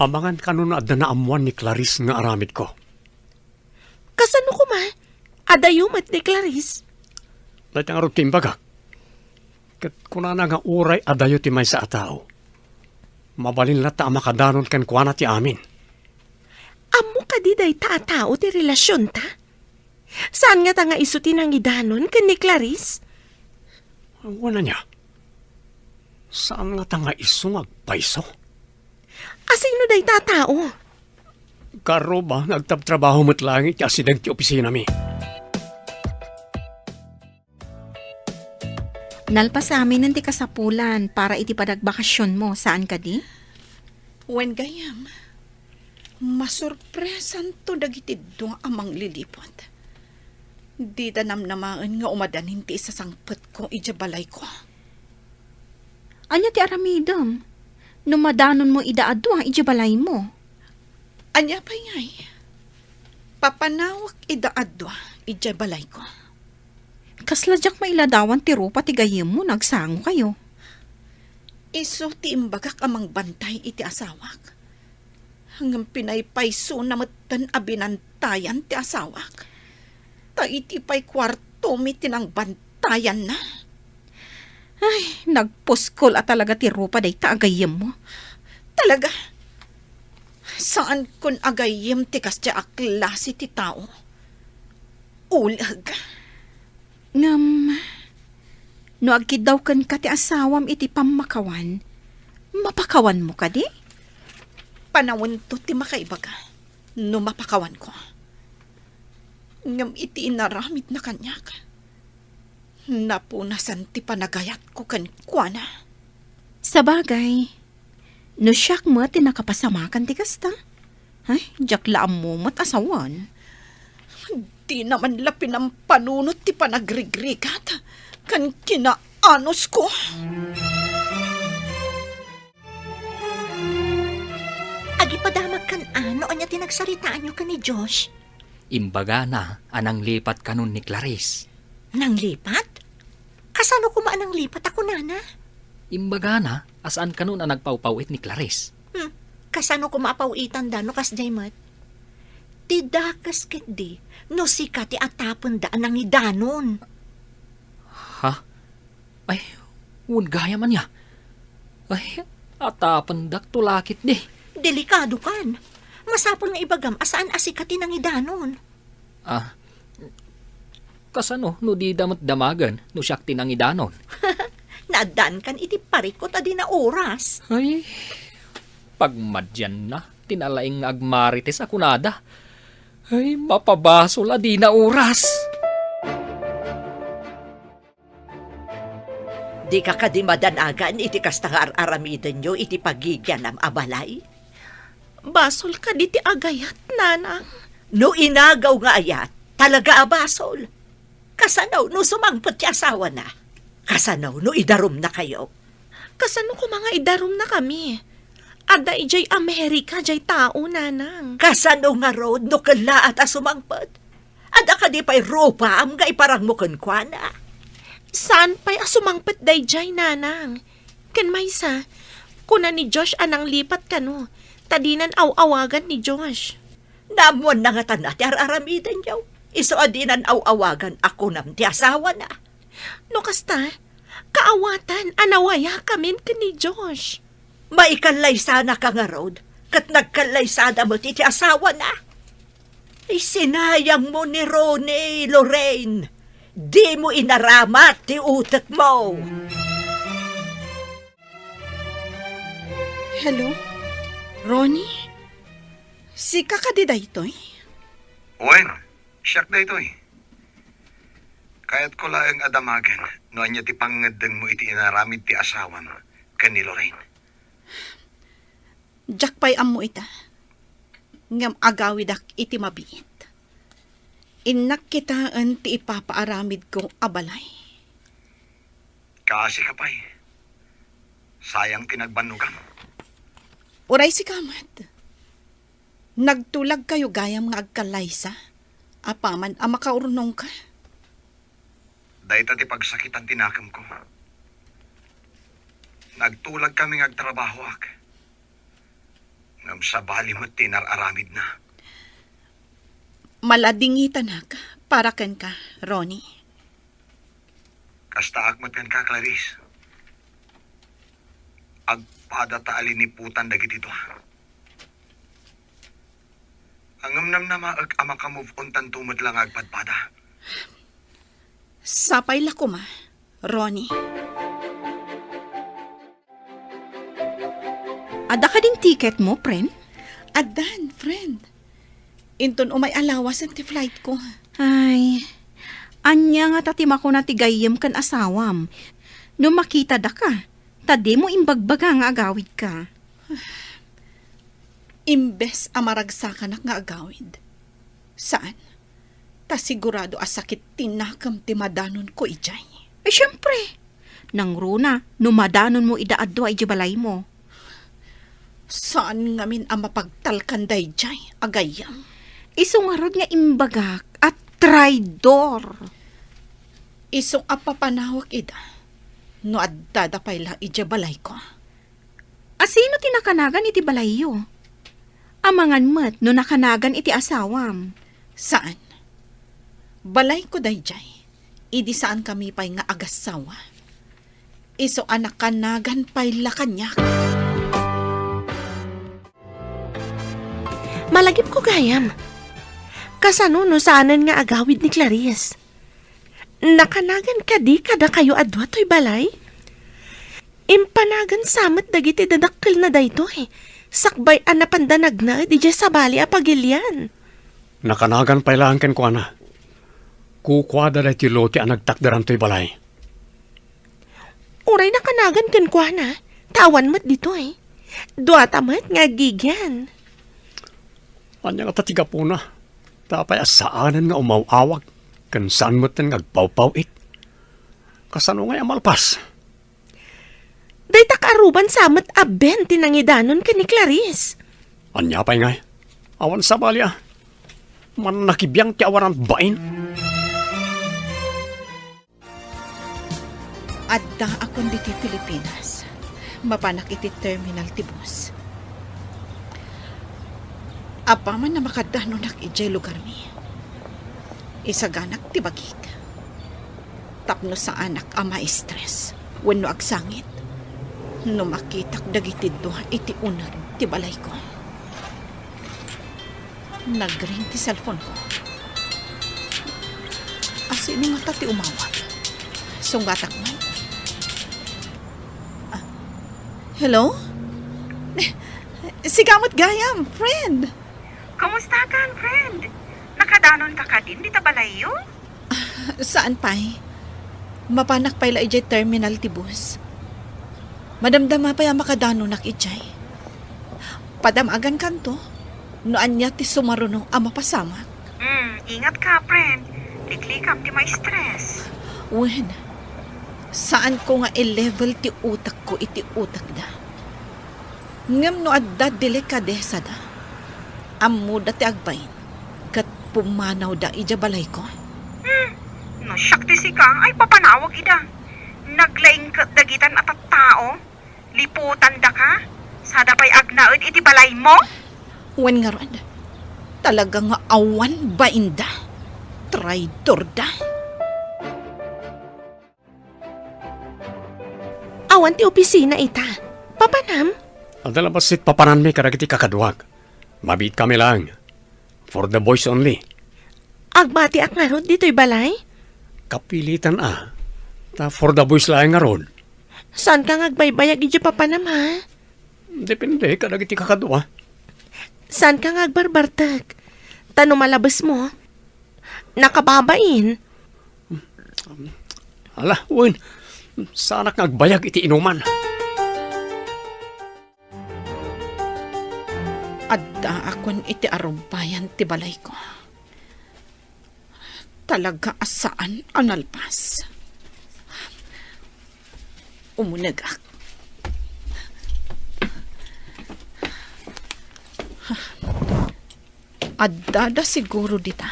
Amangan kano no adda naammoan ni Clarice nga aramidko. Kasano koma? Adayo met ni Clarice? Dayta ngarud ti imbagak. Ket kunana nga uray adayo ti maysa a tao, mabalin latta a makadanon kenkuana ti amin. Ammo kadi dayta a tao ti relasionta? Saan ngata nga isu ti nangidanon ken ni Clarice? Wen ania? Saan ngata nga isu nga agpayso? Asino dayta a tao? Karuba nga agtabtrabaho met laeng iti asideg ti opisinami. Nalpasaminen ti kasapulan para iti panagbakasionmo, saan kadi? Wen gayyem, masurpresanto dagiti dua a mangliliput. Dida namnamaen nga umadanin ti isasangpetko idiay balayko. Ania ti aramidem no madanonmo ida a dua idiay balaymo? Ania pay ngay? Papanawek ida a dua idiay balayko. Kasla diak mailadawan ti rupa ti gayyemmo no agsangokayo. Isu ti imbagak a mangbantay iti asawak. Ngem pinaypaysona metten a binantayan ti asawak. Ta iti pay kuartomi ti nangbantayanna. Ay, nagpuskol a talaga ti rupa dayta a gayyemmo. Talaga? Saankon a gayyem ti kasdiay a klase ti tao. Uleg. Ngem, no agkiddaw kenka ti asawam iti pammakawan, mapakawanmo kadi? Panawento ti makaibaga no mapakawanko. Ngem iti inaramidna kaniak, napunasan ti panagayatko kenkuana. Sabagay, no siak met ti nakapasamakan ti kasta, ay, diak la ammo met a sawen. Dina man la pinampanunot ti panagrigrigat ken kinaanosko. Agipadamagkan a no ania ti nagsaritaanyo ken ni Josh? Imbagana a nanglipat kanon ni Clarice. Nanglipat? Kasano koma a nanglipat a kunana? Imbagana a saan kanon a nagpaw-paw-it ni Clarice. Hmm, kasano koma a paw-itanda no kasdiay met? Ti dakes ketdi no sika ti atapenda a nangidanon. Ha? Ay, wen gayam ania. Ay, atapendakto la ketdi. Delikadokan. Masapul nga ibagam a saan a sika ti nangidanon. Ah, kasano no dida met damagen no siak ti nangidanon? Naaddaankan iti parikut a dina oras. Ay, pagmadianna ti nalaing nga agmarites a kunada. Ay, mapabasol a dina oras. Dika kadi madanagan iti kasta nga ar-aramidenyo iti pagigianam a balay? Basol kadi ti agayat, nanang? No inagaw nga ayat, talaga a basol. Kasano no sumangpet ti asawana? Kasano no idarumnakayo? Kasano koma nga idarumnakami? Adda idiay Amerika diay tao, nanang. Kasano ngarud no kellaat a sumangpet? Adda kadi pay rupaam nga iparangmo kenkuana? Saan pay a sumangpet daydiay, nanang? Ken maysa, kuna ni Josh a nanglipat kano, ta dinan aw-awagan ni Josh. Naammoanna ngata ti ar-aramidenyo. Isu a dinan aw-awagan a kunam ti asawana. No kasta, kaawatan a nawayakamin ken ni Josh. Maikallaysanaka ngarud, ket nagkallaysada met iti asawana. Ay, sinayangmo ni Ronnie, Lorraine. Dimo inaramat ti utekmo. Hello? Ronnie? Sika kadi daytoy? Wen, siak daytoy. Kayatko laeng a damagen no ania ti pangngeddengmo iti inaramid ti asawam ken ni Lorraine. Diak pay ammo ita, ngem agawidak iti mabiit. Innak kitaen ti ipapaaramidko a balay. Kaasi ka pay. Sayang ti nagbannogam. Uray sika met. Nagtulagkayo gayam nga agkallaysa, apaman a makaurnongka. Dayta ti pagsakitan ti nakemko. Nagtulagkami nga agtrabahoak. Ngem sabali met ti inar-aramidna. Maladingitanak para kenka, Ronnie. Kastaak met kenka, Clarice. Agpada ta a liniputan dagiti dua. Ngem namnamaek a maka-move on tanto met la nga agpadpada. Sapay la koma, Ronnie. Adda kadin ticket mo, friend? Addan, friend. Inton umay a lawasen ti flight ko. Ay, ania ngata ti makuna ti gayyem ken asawam no makitadaka, ta dimo imbagbaga nga agawidka? Imbes a maragsakanak nga agawid, saan, ta sigurado a sakit ti nakem ti madanonko idiay. Eh, siempre, nangruna no madanonmo ida a dua idiay balaymo. Saan ngamin a mapagtalkan daydiay a gayyem. Isu ngarud nga imbagak a traidor. Isu a papanawek ida no addada pay la idiay balayko. A sino ti nakanagan iti balayyo? Amangan met no nakanagan iti asawam. Saan. Balayko daydiay, idi saankami pay nga agassawa. Isu a nakanagan pay la kaniak. Malagipko gayam. Kasano no saanen nga agawid ni Clarice? Nakanagan kadi kadakayo a dua toy balay? Impanagan sa met dagiti dadakkelna daytoy, sakbay a napanda nagnaed idiay sabali a pagilian. Nakanagan pay laeng kenkuana. Kukuada daytoy lote a nagtakderan toy balay. Uray nakanagan kenkuana, ta awan met ditoy. Duata met nga aggigyan. Ania ngata ti gapuna? Ta apay a saanen nga umaw-awag, ken saan metten nga agpawpaw-it? Kasano ngay a malpas? Dayta kaaruban sa met a Ben ti nangidanon ken ni Clarice. Ania pay ngay? Awan sabali a. Mannakibiang ti awanan bain. Addaakon ditoy Pilipinas. Mapanak iti terminal ti bus. Apaman a makadanonak idiay lugarmi, isaganak ti bagik tapno saanak a ma-stress wenno agsangit no makitak dagiti dua iti uneg ti balayko. Nagring ti cellphone ko. A, sino ngata ti umawag? Sunggatak man. Ah, hello? Sika met gayam, friend. Kumusta kan, friend? Nakadanonka kadin dita balayyo? Saan pay. Mapanak pay la idiay terminal ti bus. Madamdama pay a makadanonak idiay. Padamagankanto no ania ti sumaruno a mapasamak. Hmm, ingatka, friend. Liklikam ti ma-stress. Wen, Saanko nga i-level ti utakko iti utakda. Ngem no adda delikadesada, ammoda ti agbain ket pumanawda idiay balayko. Hmm, no siak ti sika, ay papanawek ida. Naglaing ket dagitan a tattao, liputandaka, sada pay agnaed iti balaymo? Wen ngarud, talaga nga awan bainda. Traidorda. Awan ti opisina ita. Papanam? Adda la bassit papananmi kadagiti kakaduak. Mabiitkami laeng. For the boys only. Agmatiak ngarud ditoy balay? Kapilitan a. Ta for the boys laeng ngarud. Saanka nga agbaybayag idiay papanam, ha? Depende kadagiti kakadua. Saanka nga agbarbartek? Ta no malabesmo, nakababain. Ala, wen, saanak nga agbayag iti inuman. Addaakon iti arubbayan ti balayko. Talaga a saan a nalpas. Umunegak. Addada siguro dita,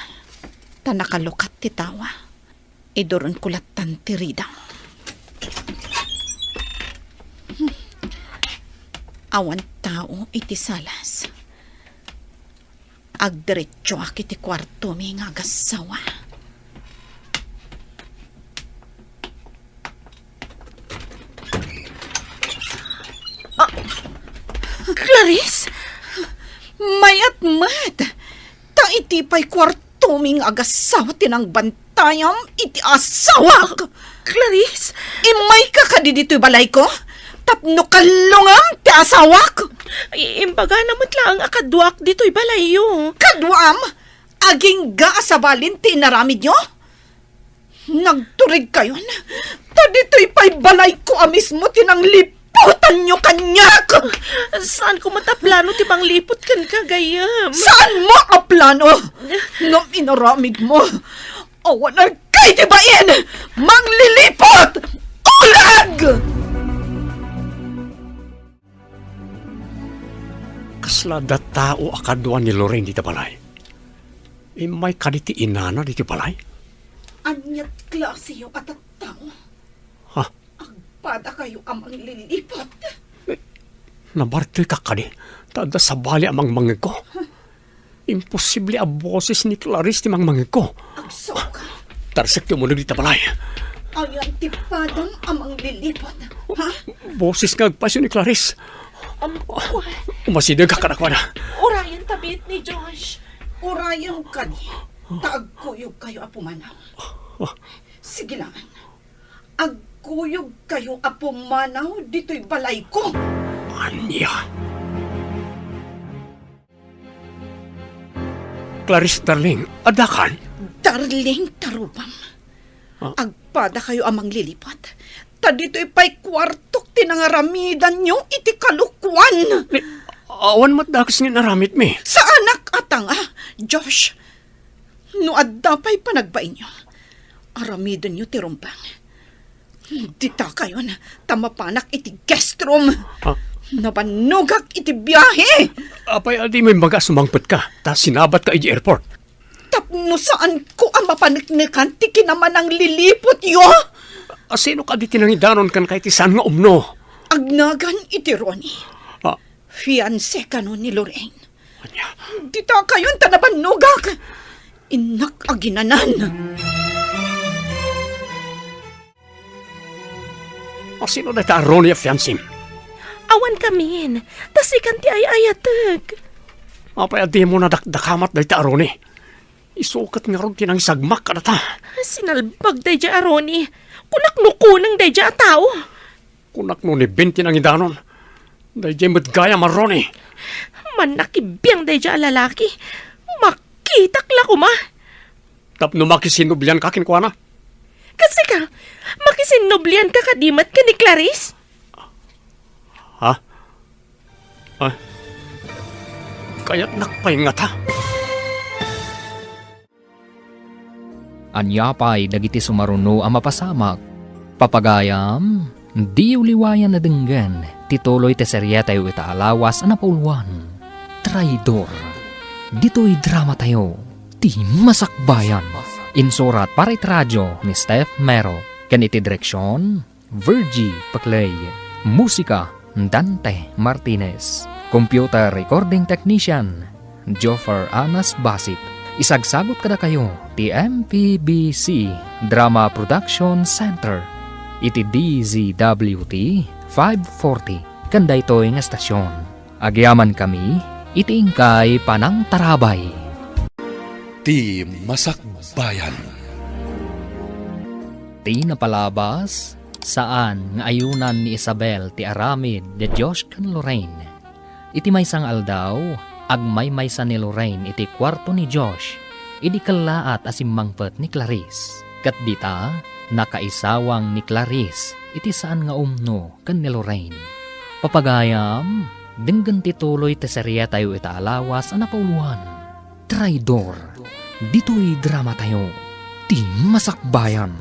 ta nakalukat ti tawa. Iduronko lattan ti ridaw. Hmm. Awan tao iti salas. Agdiretsoak iti kuartomi nga agassawa. Ah, Clarice! Mayat met! Ta iti pay kuartomi nga agassawa ti nangbantayam iti asawak! Clarice! Immayka kadi ditoy balayko? Tapno kallongam ti asawak! I-, imbagana met laeng a kaduak ditoy balayyo. Kaduam? Agingga a sabalin ti inaramidyo? Nagturigkayon, ta ditoy pay balayko a mismo ti nangliputanyo kaniak! Saanko met a plano ti mangliput kenka, gayyem. Saanmo a plano? Ngem inaramidmo, awan agkay ti bain! Mangliliput! Ulag! Kasla adda tao a kadua ni Lorraine dita balay. Immay kadi ti inana ditoy balay? Aniat klaseyo a tattao? Ha? Agpadakayo a mangliliput? Eh, nabartekak kadi, ta adda sabali a mangmangegko. Imposible a boses ni Clarice ti mangmangegko. Agsaoka. Tarsek ti umuneg dita balay. Ayan ti padam a mangliliput, ha? Boses nga agpaysyo ni Clarice. Amko. Umasideg a kadakuada. Urayen ta biit ni Josh. Urayen kadi, ta agkuyogkayo a pumanaw. Sige lang. Agkuyogkayo a pumanaw ditoy balayko. Ania? Clarice, darling, addakan? Darling, tarubam. Ah? Agpadakayo a mangliliput. Ta ditoy pay kuartok ti nangaramidanyo iti kalokuan. Ni, awan met dakes nga inaramidmi. Saanak a tanga, Josh. No adda pay panagbainyo, aramidenyo ti rumbeng. Dita kayon, ta mapanak iti guest room. Ah? Nabannogak iti biahe. Apay a dimo imbaga a sumangpetka, ta sinabatka iti airport? Tapno saanko a mapaneknekan ti kinamanangliliputyo. A, sino kadi ti nangidanon kenka iti saan nga umno? Agnagan iti Ronnie. Ah? Fiancé kano ni Lorraine. Ania? Dita kayon ta nabannogak. Innak aginanan. A, sino dayta a Ronnie a fiancem? Awan kamin, ta sikan ti ay-ayatek. Apay a dimo nadakdakamat dayta a Ronnie? Isu ket ngarud ti nangisagmak kadata. Sinalbag daydiay a Ronnie. Kunak no kuneng daydiay a tao. Kunak no ni Ben ti nangidanon. Daydiay met gayam a Ronnie. Mannakibiang daydiay a lalaki. Makitak la koma. Tapno makisinnublianka kenkuana? Ket sika, makisinnublianka kadi met ken ni Clarice? Ha? Ay. Kayatnak pay ngata? Ania pay dagiti sumaruno a mapasamak? Papagayam, diyo liwayan a denggen ti tuloy ti serietayo ita a lawas a napauluan, Traidor. Ditoy dramatayo, ti Masakbayan. Insurat para iti radio ni Steph Mero, ken iti direksion, Virgie Paclay. Musika, Dante Martinez. Computer recording technician, Joffer Anas Basit. Isagsagut kadakayo ti M P B C Drama Production Center iti D Z W T five forty ken daytoy nga estasion. Agyamankami iti inkay panangtarabay. Ti Masakbayan. Ti napalabas, saan nga ayunan ni Isabel ti aramid ni Josh ken Lorraine. Iti maysa nga aldaw, agmaymaysa ni Lorraine iti kuarto ni Josh idi kellaat a simmangpet ni Clarice. Ket dita, nakaisawang ni Clarice iti saan nga umno ken ni Lorraine. Papagayam, denggen ti tuloy ti serietayo ita a lawas a napauluan, Traidor. Ditoy dramatayo, ti Masakbayan.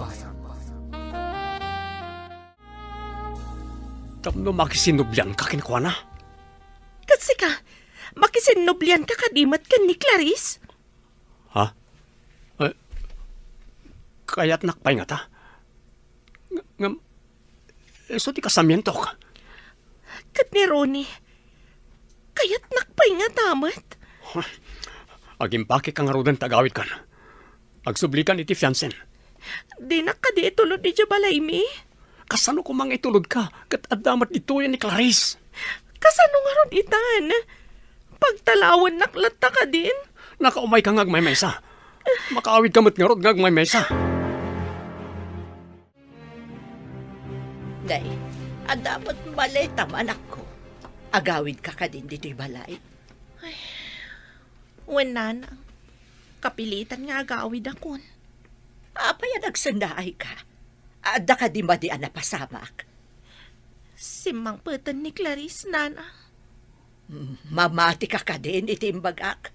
Tapno makisinnublianka kenkuana? Ket sika, makisinnublianka kadi met ken ni Clarice? Ha? Eh, kayatnak pay ngata? Ng-, ngem, isu ti kasamientok. Ket ni Ronnie, kayatnak pay ngata met? Agimpakeka ngaruden ti agawidkan. Agsublikan iti fiancen. Dinak kadi itulod idiay balaymi? Kasano koma nga itulodka ket adda met ditoyen ni Clarice? Kasano ngarud itan? Pagtalawennak latta kadin? Nakaumayka nga agmaymaysa. Makaawidka met ngarud nga agmaymaysa. Nay, adda met maleta, anakko. Agawidka kadin ditoy balay? Ay, wen, nanang. Kapilitan nga agawidakon. Apay a nagsennaayka? Adda kadi madi a napasamak? Simmangpeten ni Clarice, nanang. Mamatika kadin iti imbagak?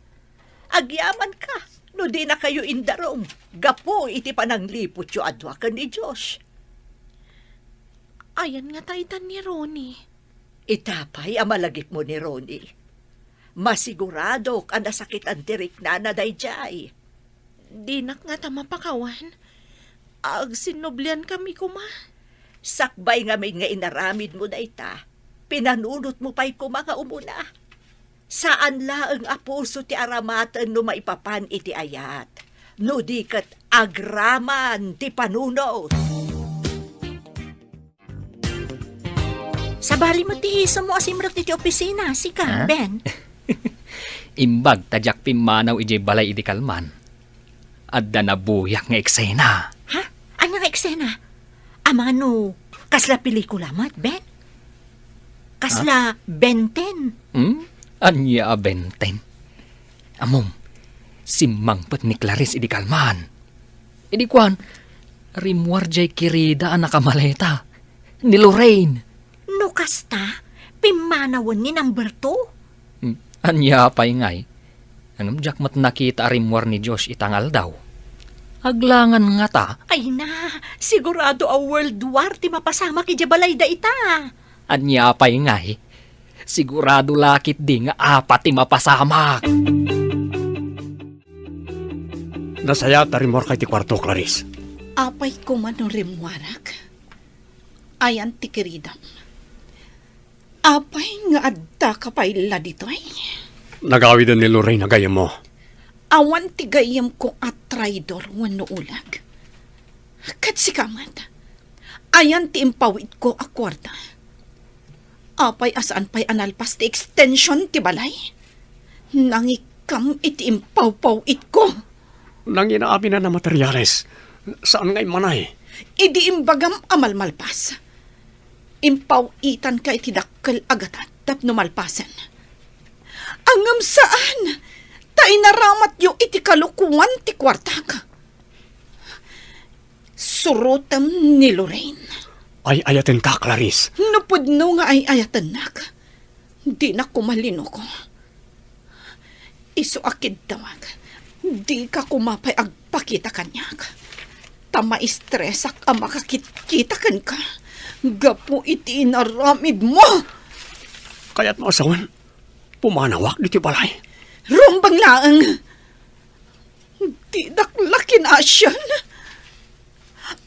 Agyamanka no dinakayo indarum gapu iti panangliputyo a dua ken ni Josh. Ayan ngata itan ni Ronnie? Ita pay a malagipmo ni Ronnie. Masiguradok a nasakitan ti riknana daydiay. Dinak ngata mapakawan. Agsinnubliankami koma. Sakbay ngamin nga inaramidmo dayta, pinanunotmo pay koma nga umuna. Saan laeng a puso ti aramaten no maipapan iti ayat, no di ket agraman ti panunot. Sabali met ti isu mo a simrek iti opisina, sika, Ha? Ben. Imbag ta diak pimmanaw idiay balay idi kalman. Adda nabuyak nga eksena. Ha? Ania nga eksena? Amano, kasla pelikula met, Ben? Kasla Ha? Ben ten? Hmm? Ania a Ben ten? Ammom, simmangpet ni Clarice idi kalman. Idi kuan, rimmuar diay kirida a nakamaleta. Ni Lorraine. No kasta, pimmanawen ni number two. Hmm, ania pay ngay? Ngem diak met nakita a rimmuar ni Josh ita nga aldaw. Aglangan ngata. Ay na, sigurado a World War ti mapasamak idiay balay dayta. Ania pay ngay? Sigurado la ketdi nga apat ti mapasamak. Nasayaat a rimmuarka iti kuarto, Clarice. Apay koma no rimmuarak? Ayan ti kiridam. Apay nga addaka pay la ditoy? Nagawiden ni Lorraine a gayyemmo. Awan ti gayyemko a traidor wenno ulag. Ket sika met, ayan ti impawidko a kuarta? Apay a saan pay a nalpas ti extension ti balay? Nangikkam iti impawpaw-itko. Nangina-aminan a materiales. Saan nga immanay? Idi imbagam a malmalpas, impaw-itanka iti dakkel a gatad tapno malpasen. Ngem saan, ta inaramatyo iti kalokoan ti kuartak. Surotem ni Lorraine. Ay-ayatenka, Clarice. No pudno nga ay-ayatennak, dinak koma linuko. Isu a kiddawak, dika koma pay agpakita kaniak. ta maistresak a makakitkita kenka gapu iti inaramidmo. Kayatmo a sawen, pumanawak ditoy balay? Rumbeng laeng. Didak la kinasian.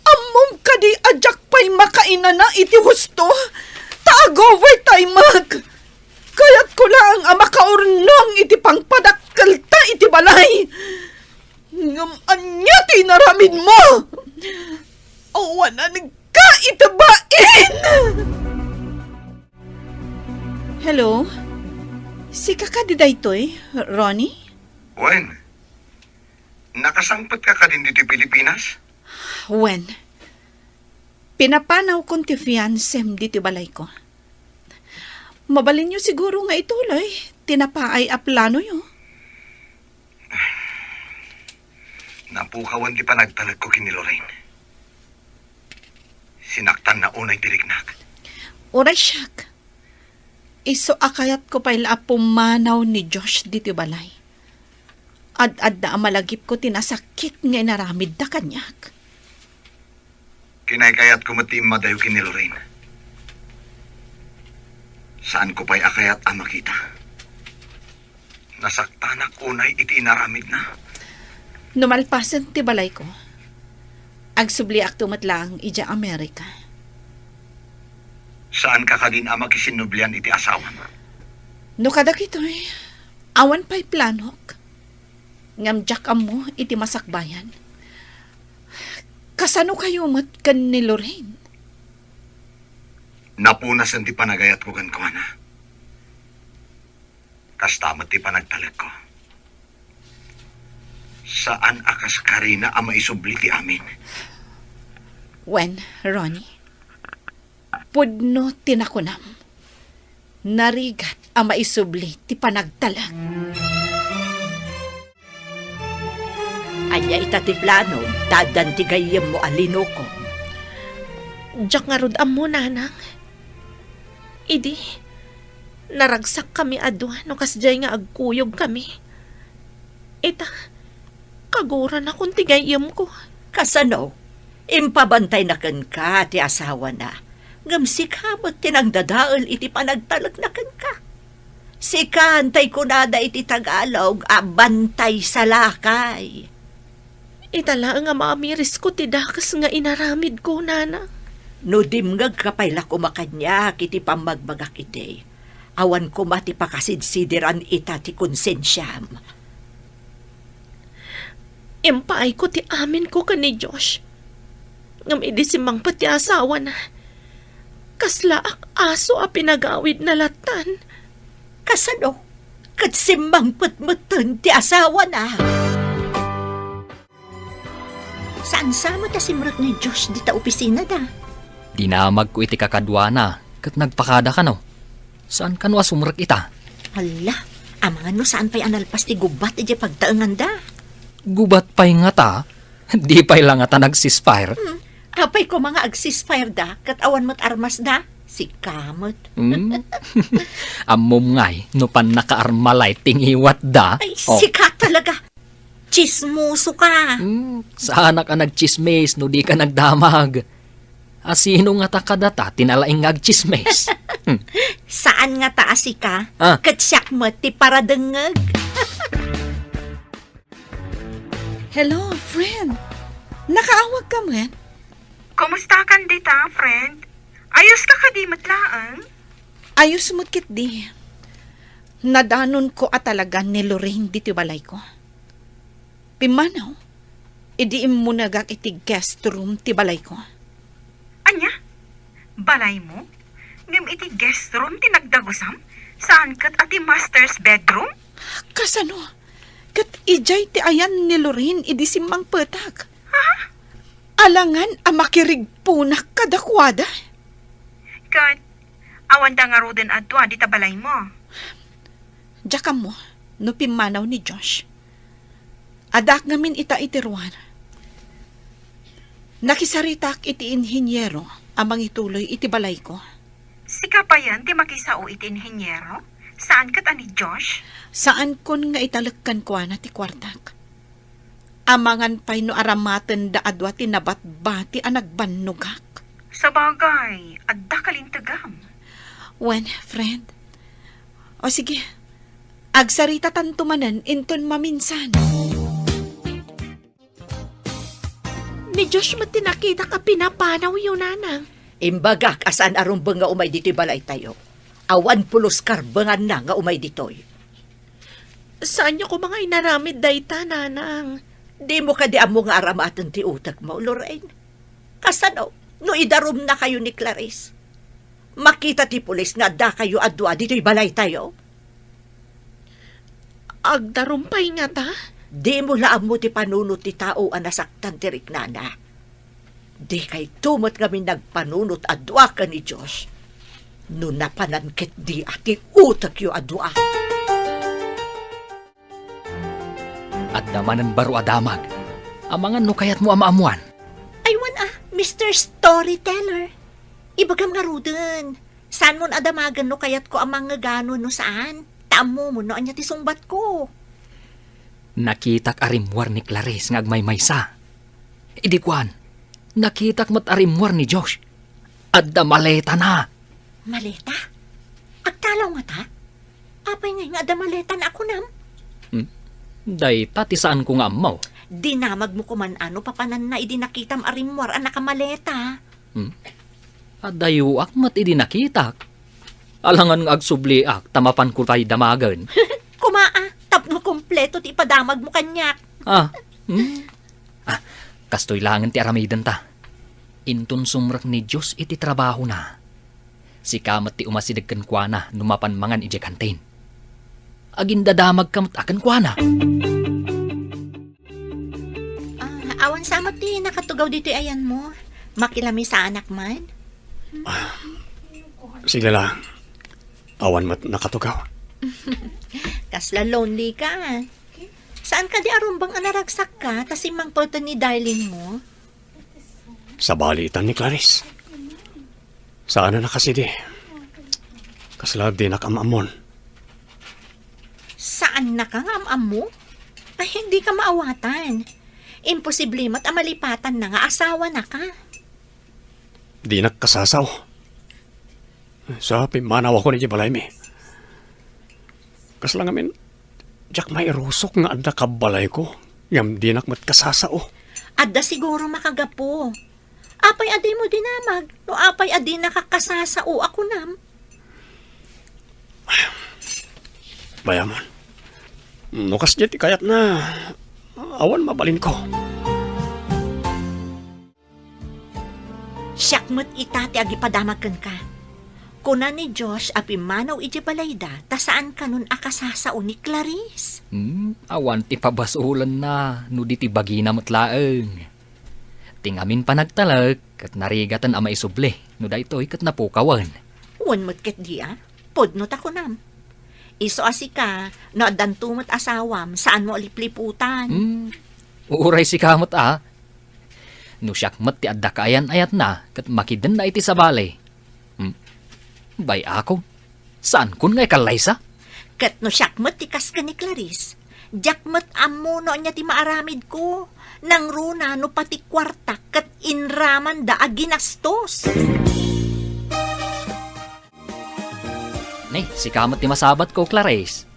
Ammom kadi a diak pay makainana iti husto, ta ag-overtimeak. Kayatko laeng a makaurnong iti pangpadakkelta iti balay. Ngem ania ti inaramidmo? Awanan ka iti bain! Hello? Sika kadi daytoy, Ronnie? Wen, nakasangpet ka kadin ditoy Pilipinas? Wen, pinapanawkon ti fiancem ditoy balayko. Mabalinyo siguro nga ituloy ti napaay a planoyo. Napukawan ti panagtalekko ken ni Lorraine. Sinaktanna unay ti riknak. Uray siak. Isu a kayatko pay la a pumanaw ni Josh ditoy balay. Ad-adda a malagipko ti nasakit nga inaramidda kaniak. Kinaykayatko met ti immadayo ken ni Lorraine. Saanko pay a kayat a makita. Nasaktanak unay iti inaramidna. No malpasen ti balayko, agsubliakto met laeng idiay Amerika. Saanka kadin a makisinnublian iti asawam? No kadagitoy, awan pay planok. Ngem diak ammo iti masakbayan. Kasano kayo met ken ni Lorraine? Napunasen ti panagayatko kenkuana. Kasta met ti panagtalekko. Saan a kas karina a maisubli ti amin. Wen, Ronnie, pudno ti nakunam. Narigat a maisubli ti panagtalek. Ania ita ti plano, ta addan ti gayyemmo a linukom? Diak ngarud ammo, nanang. Idi, naragsakkami a dua no kasdiay nga agkuyogkami. Ita, kaguranakon ti gayyemko. Kasano? Impabantayna kenka ti asawana, ngem sika met ti nangdadael iti panagtalekna kenka. Sika, tay kunada iti Tagalog, a bantay sa lakay. Ita laeng a maamirisko ti dakes nga inaramidko, nana. No dimngegka pay la koma kaniak iti pammagbagak idi, awan koma ti pakasidsidiran ita ti konsensiam. Impaayko ti aminko ken ni Josh. Ngem idi simmangpet ti asawana, kaslaak aso a pinagawidna lattan. Kasano? Ket simmangpet metten ti asawana? Saan sa met a simrek ni Josh dita opisinada? Dinamagko iti kakaduana, ket nagpakada kano. Saan kano a sumrek ita? Hala, amangan no saan pay a nalpas ti gubat idiay pagtaenganda. Gubat pay ngata? Di pay la ngata nag-ceasefire? Hmm. Apay koma nga ag-ceasefire da, ket awan met armas da? Sika met. Hmm? Ammom ngay, no pannakaarma lay ti ngiwat da. Ay, oh. Sika talaga. Tsismoso ka. Hmm, saanak a nagtsismis no di ka nagdamag. A sino ngata kadata ti nalaing nga agtsismis? Hmm. Saan ngata a sika, ah, ket siak met ti paradengngeg. Hello, friend. Nakaawag ka met? Kumusta kan dita, friend? Ayos ka kadi met laeng? Ayos met ketdi. Nadanonko a talaga ni Lorraine ditoy balayko. Pimmanaw, idi immunegak iti guest room ti balayko. Ania? Balaymo? Ngem iti guest room ti nagdagusam? Saan ket a ti master's bedroom? Kasano? Ket idiay ti ayan ni Lorraine idi simmangpetak. Ha? Alangan a makirigpunak kadakuada. Ket, awanda ngaruden a dua dita balaymo? Diak ammo no pimmanaw ni Josh. Addaak ngamin ita iti ruar. Nakisaritak iti inhiniero a mangituloy iti balayko. Sika payen ti makisao iti inhiniero? Saan ket a ni Josh? Saankon nga italek kenkuana ti kuartak. Amangan pay no aramatenda a dua ti nabatbati a nagbannogak. Sabagay, adda kalintegam. Wen, friend. O sige, agsaritatanto manen inton maminsan. Ni Josh met ti nakitak a pinapanawyo, Nanang. Imbagak a saan a rumbeng nga umay ditoy balaytayo. Awan pulos karbenganna nga umay ditoy. Saanyo koma nga inaramid dayta, Nanang? Dimo kadi ammo nga aramaten ti utekmo, Lorraine? Kasano no idarumnakayo ni Clarice? Makita ti pulis nga addakayo a dua ditoy balaytayo? Agdarum pay ngata? Dimo la ammo ti panunot ti tao a nasaktan ti riknana. Dikayto met ngamin nagpanunot a dua ken ni Josh. No napanan ketdi a ti utekyo a dua. Adda manen baro a damag. Amangan no kayatmo a maammuan. Aywan a, Mister Storyteller. Ibagam ngaruden, saanmon a damagen no kayatko a mangngegano no saan. Ta ammomon no ania ti sungbatko. Nakitak a rimmuar ni Clarice nga agmaymaysa. Idi kuan, nakitak met a rimmuar ni Josh. Adda maletana. Maleta? Agtalaw ngata? Apay ngay nga adda maletana a kunam? Hmm? Dayta ti saanko nga ammo. Dinamagmo koman a no papananna idi nakitam a rimmuar a nakamaleta. Hmm? Adayoak met idi nakitak. Alangan nga agsubliak ta mapanko pay damagen. Koma a, tapno kompleto ti ipadamagmo kaniak. Ah, hmm? Ah, kastoy laengen ti aramidenta. Inton sumrek ni Josh iti trabahona, sika met ti umasideg kenkuana no mapan mangan idiay kantin. Agindadamagka met a kenkuana. Ah, awan sa met ti nakatugaw ditoy ayanmo. Makilamis saanak man? Sige la. Awan met nakatugaw. Kasla lonely ka. Saan kadi a rumbeng a naragsakka ta simmangpeten ni darling mo? Sabali itan ni Clarice. Saan a nakasidi. Kasla dinak am-ammon. Saannaka nga am-ammo? Ay, dika maawatan. Imposible met a malipatanna nga asawanaka. Dinak kasasao. Sa pimmanaw ako idiay balaymi. Kasla ngamin, diak mairusok nga adda kabbalayko, ngem dinak met kasasao. Adda siguro makagapu. Apay a dimo dinamag, no apay a dinaka kasasao a kunam? Bayamon. No kasdiay ti kayatna, awan mabalinko. Siak met ita ti agipadamag kenka. Kuna ni Josh a pimmanaw idiay balayda ta saan kanon a kasasao ni Clarice. Hmm, awan ti pabasolenna no di ti bagina met laeng. Ti ngamin panagtalek ket narigaten a maisubli no daytoy ket napukawen. Wen met ketdi a, pudno ta kunam. Isu a sika, no addanto met asawam, saanmo a lipliputan. Hmm, uray sika met a. No siak met ti adda kaayan-ayatna ket makidenna iti sabali. Hmm. Bay-akon, saankon nga ikallaysa? Ket no siak met ti kas ken ni Clarice, diak met ammo no ania ti maaramidko. Nangruna no pati kuartak ket inramanda a ginastos. Ni, sika met ti masabatko, Clarice.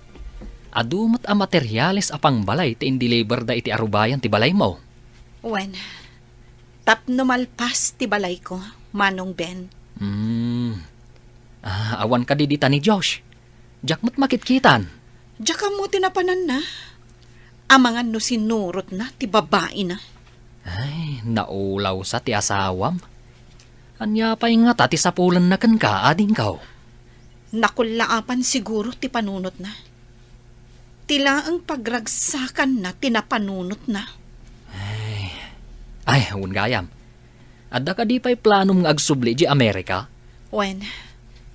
Adu met a materiales a pangbalay ti indeliverda iti arubayan ti balaymo. Wen, tapno malpas ti balayko, Manong Ben. Hmm. Ah, awan kadi dita ni Josh? Diak met makitkitan. Diak ammo ti napananna. Amangan no sinurotna ti babaina. Ay, naulawsa ti asawam. Ania pay ngata ti sapulenna kenka, adingko? Nakullaapan siguro ti panunotna. Ti laeng pagragsakanna ti napanunotna. Ay, ay, wen gayam. Adda kadi pay planom nga agsubli idiay Amerika? Wen,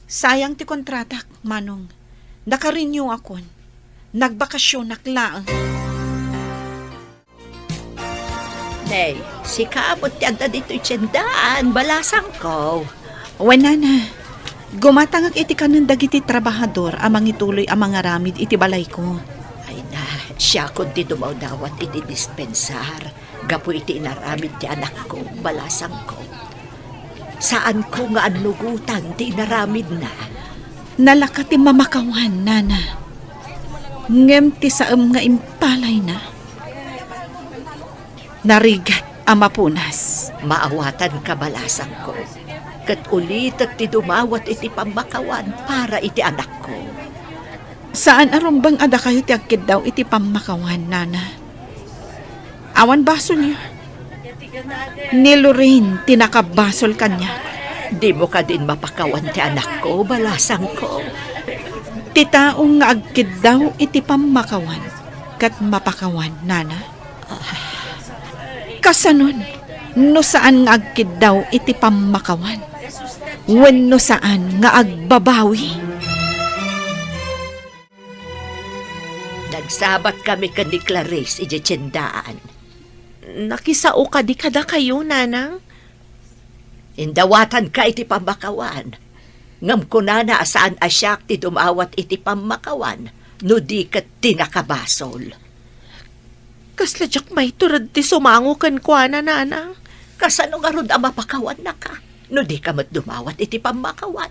sayang ti kontratak, Manong. Naka-renew akon. Nagbakasionak laeng. Nay, sika met ti adda ditoy tiendaan, balasangko. Wen, nana. Gumatangak iti kanen dagiti trabahador a mangituloy a mangaramid iti balayko. Ay na, Siakon ti dumawdawat iti dispensar gapu iti inaramid ti anakko, balasangko. Saanko nga annugotan ti inaramidna. Nalaka ti mamakawan, nana. Ngem ti saem nga impalayna, narigat a mapunas. Maawatanka, balasangko, ket ulitek ti dumawat iti pammakawan para iti anakko. Saan a rumbeng a dakayo ti agkiddaw iti pammakawan, nana. Awan basolyo. Ni Lorraine ti nakabasol kaniak. Dimo kadin mapakawan ti anakko, balasangko. Ti tao nga agkiddaw iti pammakawan, ket mapakawan, nana. Kasanon, no saan nga agkiddaw iti pammakawan, wenno saan nga agbabawi? Nagsabat kami ken ni Clarice idiay tiendaan. Nakisao kadi kadakayo, nanang? Indawatanka iti pammakawan. Ngem kunana a saan a siak ti dumawat iti pammakawan, no di ket ti nakabasol. Kasla diak maitured ti sumango kenkuana, nanang. Kasano ngarud a mapakawannaka, no di ka met dumawat iti pammakawan?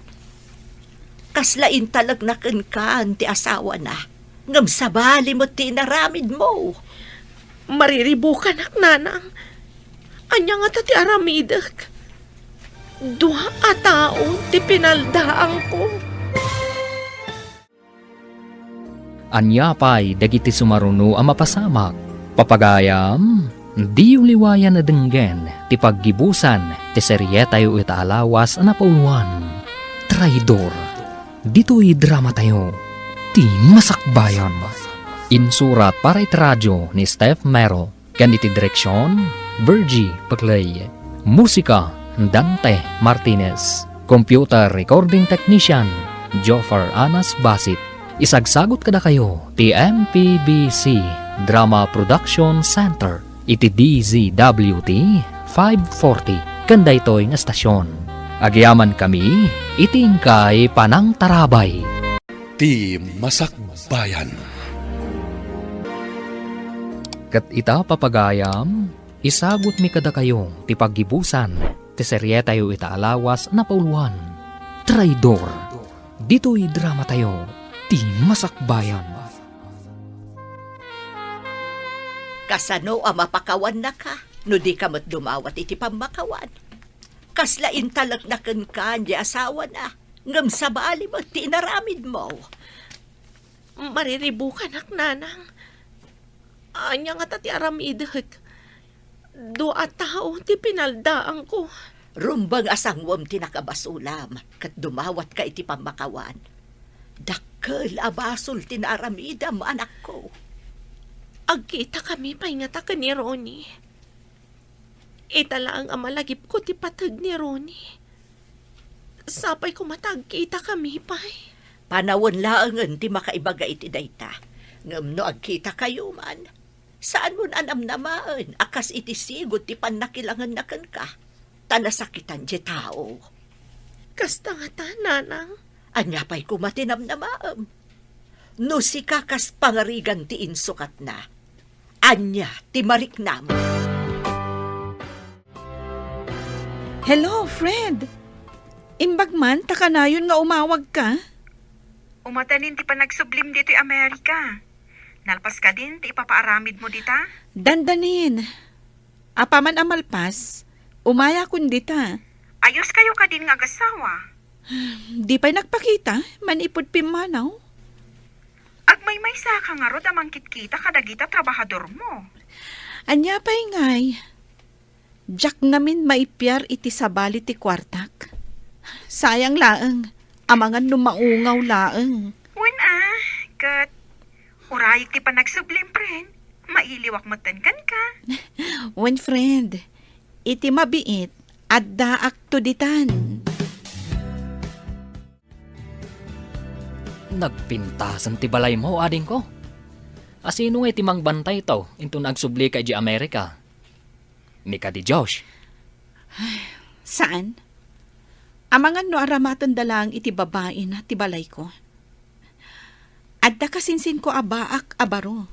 Kasla intalekna kenka ti asawana, ngem sabali met ti inaramidmo. Mariribukanak, nanang. Ania ngata ti aramidek? Dua a tao ti pinaldaangko. Ania pay dagiti sumaruno a mapasamak? Papagayam, diyo liwayan a denggen ti paggibusan ti serietayo ita a lawas a napauluan, Traidor. Ditoy dramatayo, Ti Masakbayan. Insurat para iti radio ni Steph Mero. Ken iti direksion, Virgie Paclay. Musika, Dante Martinez. Computer recording technician, Joffer Anas Basit. Isagsagut kadakayo ti M P B C Drama Production Center iti D Z W T five forty ken daytoy nga estasion. Agyamankami iti inkay panangtarabay. Ti Masakbayan. Ket ita, papagayam, isagutmi kadakayo ti paggibusan ti serietayo ita a lawas a napauluan, Traidor. Ditoy dramatayo, Ti Masakbayan. Kasano a mapakawannaka no dika met dumawat iti pammakawan? Kasla intalekna kenka ti asawana, ngem sabali met ti inaramidmo. Mariribukanak, nanang. Ania ngata ti aramidek? Dua a tao ti pinaldaangko. Rumbeng a sanguem ti nakabasolam, ket dumawatka iti pammakawan. Dakkel a basol ti naaramidam, anakko. Agkitakami pay ngata ken ni Ronnie. Ita laeng a malagipko ti pateg ni Ronnie. Sapay koma ta agkitakami pay. Panawen laengen ti makaibaga iti dayta. Ngem no agkitakayo man, saanmon a namnamaen a kas iti sigud ti pannakilangenna kenka, ta nasakitan ti tao. Kasta ngata, nanang. Ania pay koma ti namnamaem? No sika kas pangarigan ti insukatna, ania ti mariknam? Hello, Fred! Imbag man ta kanayon nga umawagka? Umatanin ti panagsublim ditoy Amerika. Nalpas kadin ti ipapaaramidmo dita? Dandanin. Apaman a malpas, umayakon dita. Ayos kayo kadin nga agasawa? Di pay nagpakita, manipud pimmanaw. Agmaymaysa ka ngarud a mangkitkita kadagita trabahadormo. Ania pay ngay? Diak ngamin maipiar iti sabali ti kuartak. Sayang laeng, amangan no maungaw laeng. Wen a, ket urayek ti panagsublim, friend. Mailiwak metten kenka. Wen, friend, iti mabiit, addaakto ditan. Nagpintasen ti balaymo, adingko. Asino nga iti mangbantayto inton agsublika idiay Amerika? Ni kadi Josh? Saan. Amangan no aramatenda laeng iti babaina ti balayko. Adda kasinsinko a baak a baro.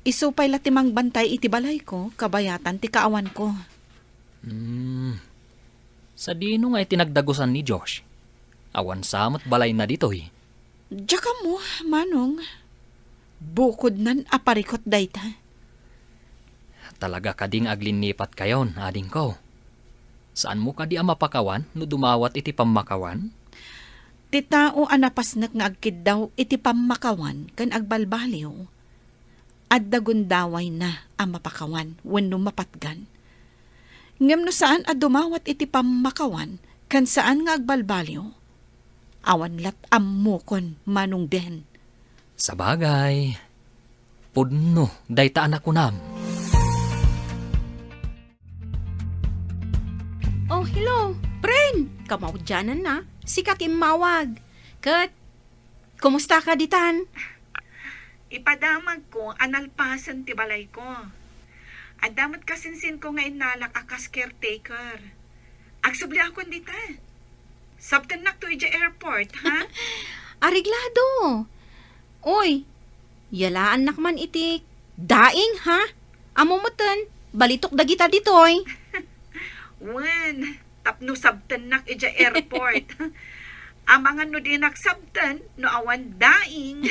Isu pay la ti mangbantay iti balayko, kabayatan ti kaawanko. Hmm. Sadino nga iti nagdagusan ni Josh? Awan sa met balayna ditoy. Diak ammo, Manong. Bukodnan a parikut dayta. Talaga kadi nga aglinnipat kayon, adingko? Saanmo kadi a mapakawan no dumawat iti pammakawan? Ti tao a napasnek nga agkiddaw iti pammakawan ken agbalbaliw, adda gundawayna a mapakawan wenno mapatgan. Ngem no saan a dumawat iti pammakawan ken saan nga agbalbaliw, awan lat ammokon, Manong Ben. Sabagay, pudno dayta a nakunam. Oh, hello, friend! Kamaudiananna, sika ti immawag. Ket, kumustaka ditan? Ipadamagko a nalpasen ti balayko. Adda met kasinsinko nga innalak a kas caretaker. Agsubliakon dita. Sabtennakto idiay airport, ha? Areglado. Oy, yalaannak man iti daing, ha? Ammom metten, balitok dagita ditoy. Wen, tapno sabtennak idiay airport. Amangan no dinak sabten no awan daing.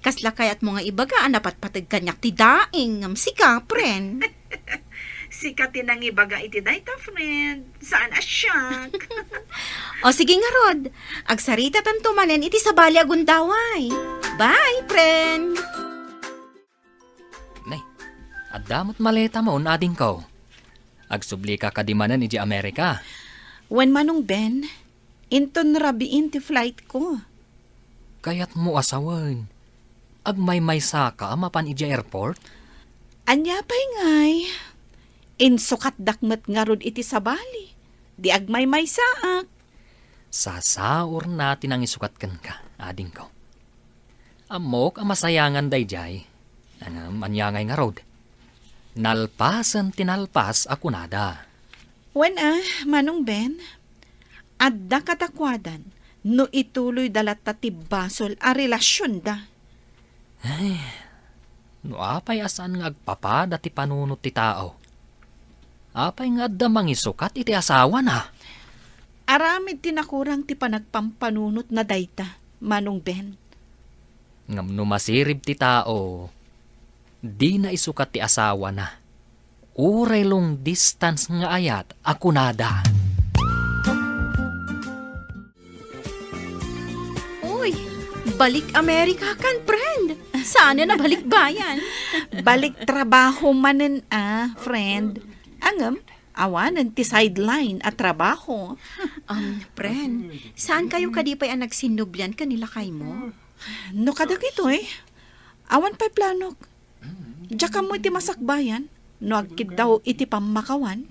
Kasla kayatmo nga ibaga a napatpateg kaniak ti daing ngem sika, friend? Sika ti nangibaga iti dayta, friend. Saan a siak. O sige ngarud, agsaritatanto manen iti sabali a gundaway. Bye, friend! Nay, adda met maletam adingko. Agsublika kadi manen idiay Amerika? Wen, Manong Ben, inton rabiin ti flightko. Kayatmo a sawen, agmaymaysaka a mapan idiay airport? Ania pay ngay? Insukatdak met ngarud iti sabali. Di agmaymaysaak. Sasaurna ti nangisukat kenka, adingko. Ammok a masayangan daydiay. Ngem ania ngay ngarud? Nalpasen ti nalpas a kunada. Wen a, Manong Ben, adda kadakuadan no ituloyda latta ti basol a relasionda. Ay, no apay a saan nga agpapada ti panunot ti tao? Apay nga adda mangisukat iti asawana? Aramid ti nakurang ti panagpampanunotna dayta, Manong Ben. Ngem no masirib ti tao, dina isukat ti asawana. Uray long distance nga ayat a kunada. Uy, balik Amerika kan, friend. Saan a balikbayan? Balik trabaho manen a, friend. Ngem, awanen ti sideline a trabaho. Um, friend, saan kayo kadi pay a nagsinnublian ken ni lakaymo? No kadagitoy, awan pay planok. Diak ammo iti masakbayan no agkiddaw iti pammakawan.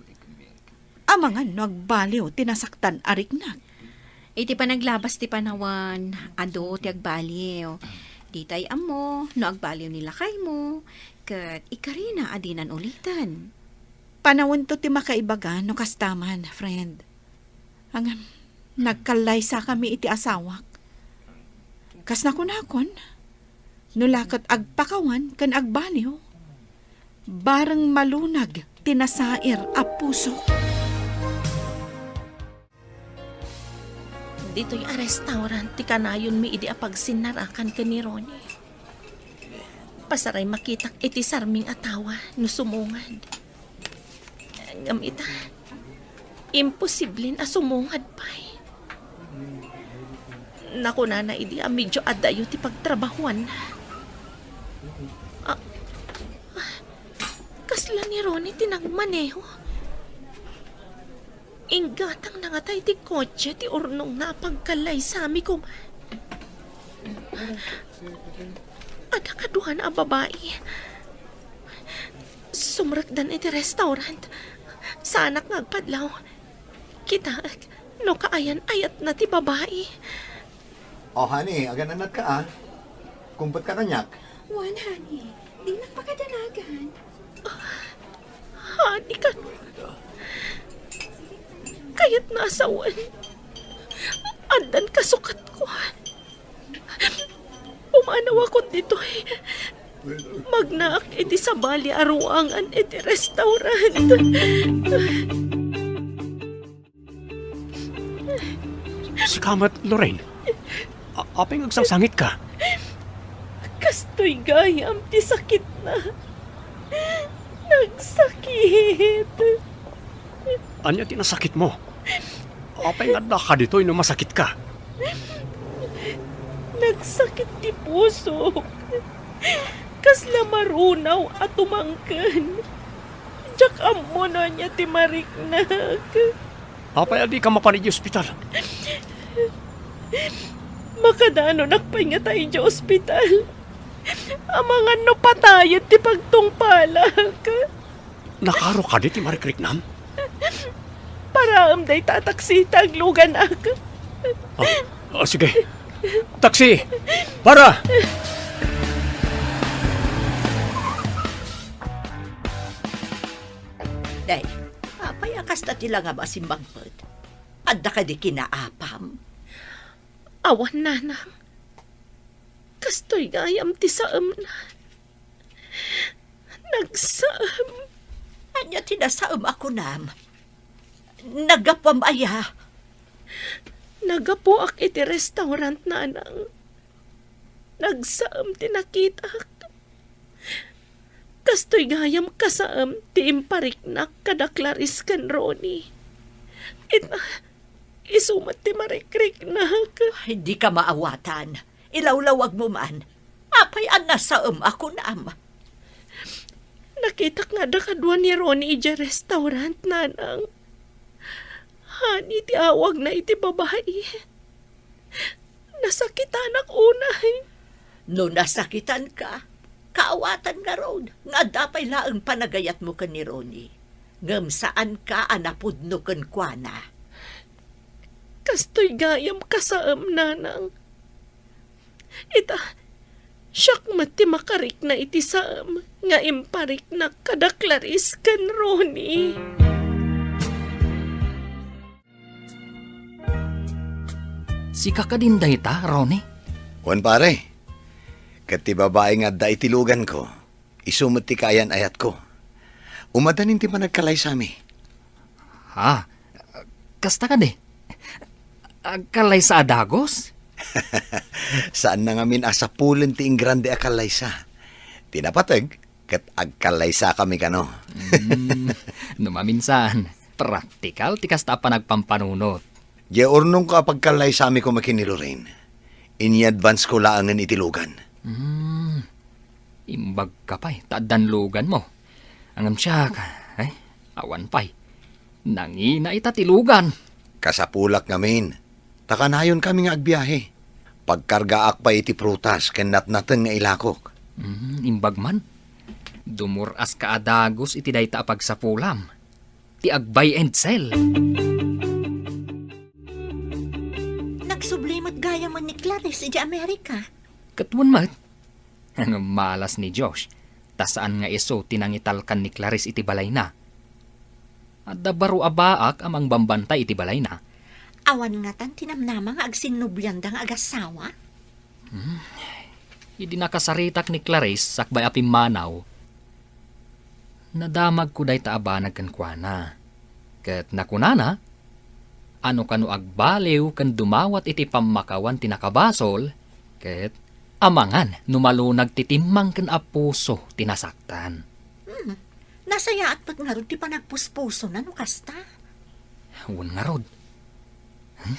Amangan no agbaliw ti nasaktan a riknak. Iti panaglabas ti panawen, adu ti agbaliw. Ditay ammo no agbaliw ni lakaymo, ket ikarina a dinan uliten. Panawento ti makaibaga no kasta man, friend. Ngem, nagkallaysakami iti asawak. Kas nakunakon, no la ket agpakawan ken agbaliw, bareng malunag ti nasair a puso. Ditoy a restaurant ti kanayonmi idi a pagsinnarakan ken ni Ronnie. Pasaray makitak iti sarming a tawa no sumungad. Ngem ita, imposiblen a sumungad pay. Nakunana idi a medio adayo ti pagtrabahuanna. Ah, ah, kasla ni Ronnie ti nagmaneho. Inggatangna ngata iti kotse ti urnongna a pagkallaysami koma. Adda kaduana a babai. Sumrekdan iti restaurant. Saanak nga agpadlaw. Kitaek no kaayan-ayatna ti babai. Oh, honey, agananatka, ah. Kumputka kaniak. Wen, honey. Dinak pakadanagan. Honey, kano? Kayatna a sawen. Addan kasukatko. Pumanawakon ditoy. Magnaak iti sabali a ruangan iti restaurant. Sika met, Lorraine. A-, apay nga agsangsangitka? Kastoy gayam ti sakitna. Nagsakit. Ania ti nasakitmo? Apay nga addaka ditoy no masakitka? Nagsakit ti pusok. Kasla marunaw a tumangken. Diak ammo no ania ti mariknak. Apay a dika mapan iti ospital? Makadanonak pay ngata iti ospital. Amangan no patayen ti pagtungpalak. Nakaro kadi ti marikriknam? Paraem dayta a taksi ta agluganak. Ah, ah, sige. Taksi! Para! Day, apay a kasta ti langam a simmangpet? Adda kadi kinaapam? Awan, nanang. Kastoy gayam ti saemna. Nagsaem. Ania ti nasaem a kunam? Naggapuam aya? Naggapuak iti restaurant, nanang. Nagsaem ti nakitak. Kastoy gayam kasaem ti impariknak kada Clarice ken Ronnie. Ita, isu met ti marikriknak. Ay, dika maawatan. Ilawlawagmo man. Apay a nasaem a kunam? Nakitak nga adda kadua ni Ronnie idiay restaurant, nanang. Honey ti awagna iti babai. Nasakitanak unay. No nasakitanka, kaawatan ngarud nga adda pay laeng panagayatmo ken ni Ronnie. Ngem saanka a napudno kenkuana. Kastoy gayam kasaem, nanang. Ita, siak met ti makarikna iti saem nga impariknak kada Clarice ken Ronnie. Sika kadin dayta, Ronnie? Wen, pare. Ket ti babai nga adda iti luganko, isu met ti kaayan-ayatko. Umadanin ti panagkalaysami. Ha? Kasta kadi? Agkalaysa a dagus? Saanna ngamin a sapulen ti ingrande a kalaysa. Ti napateg, ket agkalaysakami kano. Mm, no maminsan, praktikal ti kasta a panagpampanunot. Diay urnongko a pagkalaysami koma ken ni Lorraine, ini-advance ko laengen iti lugan. Mm, imbagka pay ta addan luganmo. Ngem siak, ay, awan pay. Nangina ita ti lugan. Kasapulak ngamin, ta kanayonkami nga agbiahe. Pagkargaak pay iti prutas ken natnateng nga ilakok. Mm, imbag man. Dumur-aska a dagus iti dayta a pagsapulam. Ti ag-buy and sell. Nagsubli met gayamen ni Clarice idiay Amerika. Ket wen met. Ngem malas ni Josh, ta saan nga isu ti nangitalkan ni Clarice iti balayna. Adda baro a baak a mangbambantay iti balayna. Awan ngatan ti namnama nga agsinnublianda nga agasawa? Hmm. Idi nakasaritak ni Clarice sakbay a pimmanaw, nadamagko dayta a banag kenkuana. Ket nakunana, a no kano agbaliw ken dumawat iti pammakawan ti nakabasol, ket amangan no malunag ti timmangken a puso ti nasaktan. Hmm. Nasayaat met ngarud ti panagpuspusona no kasta? Wen ngarud.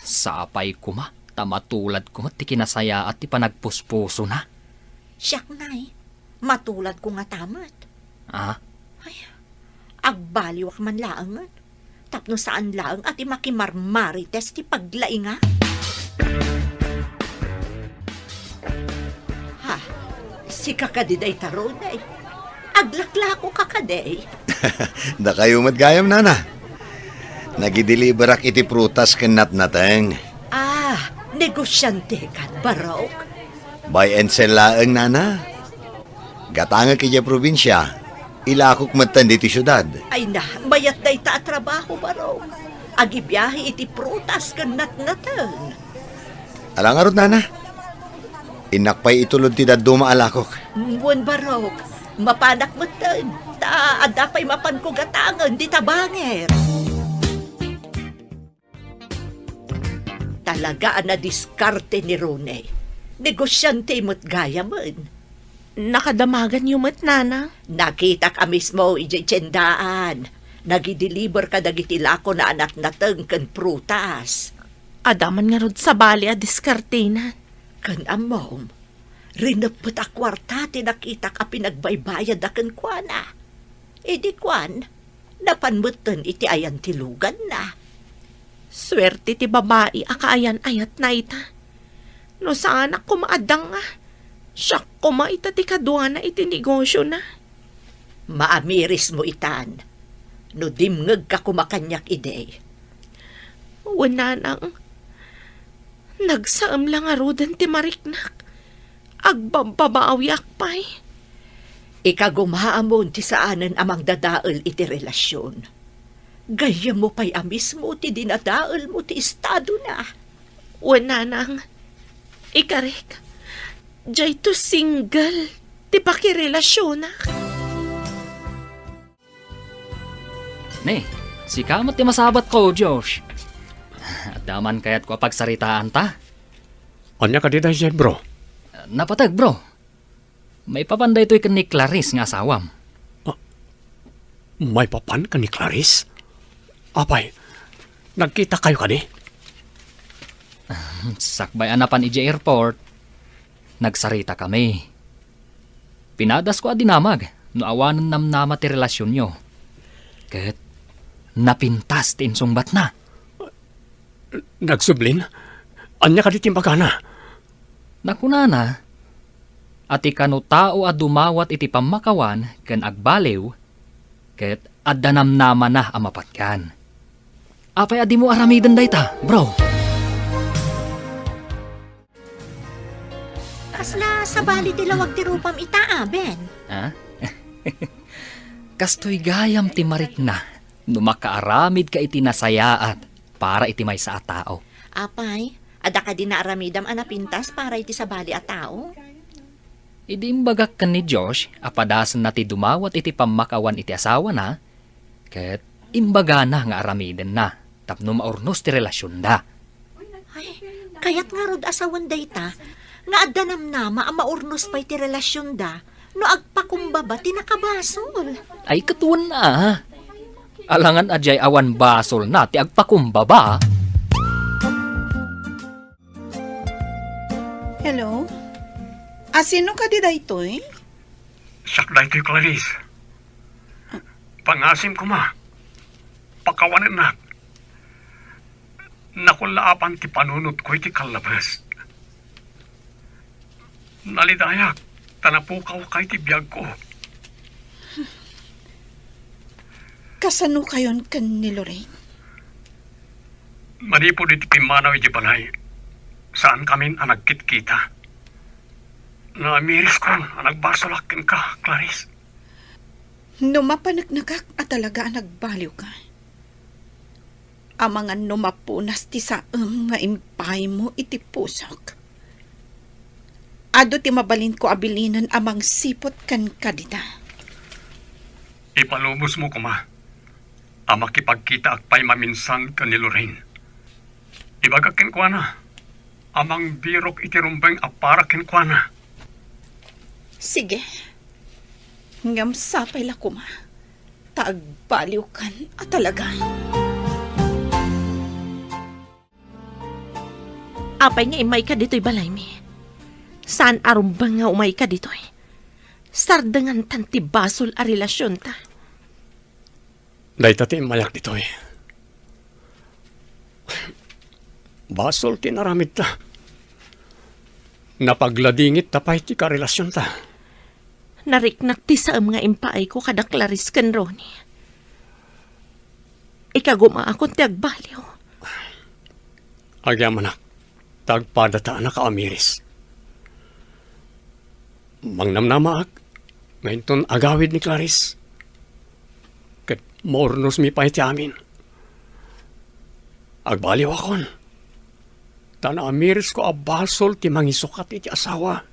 Sapay koma ta matuladko met ti kinasayaat ti panagpuspusona. Siak, nay, matuladko ngata met. Ah? Ay, agbaliwak man laengen. Tapno saan laeng a ti makimarmarites ti paglaingak. Ha? Sika kadi dayta, Ronnie? Aglaklakoka kadi? Dakayo met gayam, nana. Nagideliverak iti prutas ken natnateng. Ah, negosiantekan, barok? Buy and sell laeng, nana. Gatangek idiay probinsia, ilakok metten ditoy siudad. Ay na, mayat dayta a trabaho, barok. Agibiahe iti prutas ken natnateng. Ala ngarud, nana. Innak pay itulod ti dadduma a lakok. Wen, barok, mapanak metten, ta adda pay mapanko gatangen dita bangir. Talaga a nadiskarte ni Ronnie. Negosiante met gayamen. Nakadamaganyo met, Nana? Nakitak a mismo idiay tiendaan. Nagideliver kadagiti lakona a natnateng ken prutas. Adda man ngarud sabali a diskartena. Ken ammom, rineppet a kuarta ti nakitak a pinagbaybayadda kenkuana. Idi kuan, napan metten iti ayan ti luganna. Suerte ti babai a kaayan-ayatna ita. No saanak koma a danga, siak koma ita ti kaduana iti negosiona. Maamirismo itan, no dimngegka koma kaniak idi. Wen, Nanang, nagsaem la ngaruden ti mariknak. Agbabbabawiak pay. Ikagumaamon ti saanen a mangdadael iti relasion. Gayyemmo pay a mismo ti dinadaelmo ti estadona. Wen, Nanang, ikarik, dayto single ti pakirelasionak. Ne, sika met ti masabatko, Josh. Adda man kayatko a pagsaritaanta? Ania kadi daydiay, bro? Napateg, bro. Maipapan daytoy ken ni Clarice nga asawam. Ah, maipapan ken ni Clarice? Apay, nagkitakayo kadi? Sakbay a napan idiay airport, nagsaritakami. Pinadasko a dinamag no awanen namnama ti relasionyo. Ket napintas ti insungbatna. Nagsublin? Ania kadi ti imbagana? Nakunana a ti kano tao a dumawat iti pammakawan ken agbaliw, ket adda namnamana a mapatgan. Apay a dimo aramiden dayta, bro? Kasla sabali ti lawag ti rupam ita, a, Ben? Ha? Kastoy gayam ti marikna no makaaramidka iti nasayaat para iti maysa a tao. Apay, adda kadi naaramidam a napintas para iti sabali a tao? Idi imbagak ken ni Josh a padasenna ti dumawat iti pammakawan iti asawana, ket imbagana nga aramidenna tapno maurnos ti relasionda. Ay, kayat ngarud a sawen dayta nga adda namnama a maurnos pay ti relasionda no agpakumbaba ti nakabasol. Ay, ket wen a. Alangan a diay awan basolna ti agpakumbaba. Hello? A, sino kadi daytoy? Siak daytoy, Clarice. Pangasim koma. Pakawanennak. Nakullaapan ti panunotko iti kallabes. Nalidayak ta napukawka iti biagko. Kasano kayon ken ni Lorraine? Manipud iti pimmanaw iti balay, saankamin a nagkitkita. Naamiriskon a nagbasolak kenka, Clarice. No mapaneknekak a talaga a nagbaliwka, amangan no mapunas ti saem nga impaaymo iti pusok, adu ti mabalinko a bilinen a mangsiput kenka dita. Ipalubosmo koma a makipagkitaak pay maminsan ken ni Lorraine. Ibagak kenkuana a mangbirok iti rumbeng a para kenkuana. Sige. Ngem sapay la koma ta agbaliwkan a talaga. Apay nga immayka ditoy balaymi? Saan a rumbeng nga umayka ditoy? Sardengantan ti basol a relasionta. Dayta ti immayak ditoy. Basol ti inaramidta. Napagladingitta pay ti karelasionta. Nariknak ti saem nga impaayko kada Clarice ken Ronnie. Ikagumaakon ti agbaliw. Agyamanak, ta agpadata a nakaamiris. Mangnamnamaak nga inton agawid ni Clarice, ket maurnosmi pay ti amin. Agbaliwakon, ta naamirisko a basol ti mangisukat iti asawa.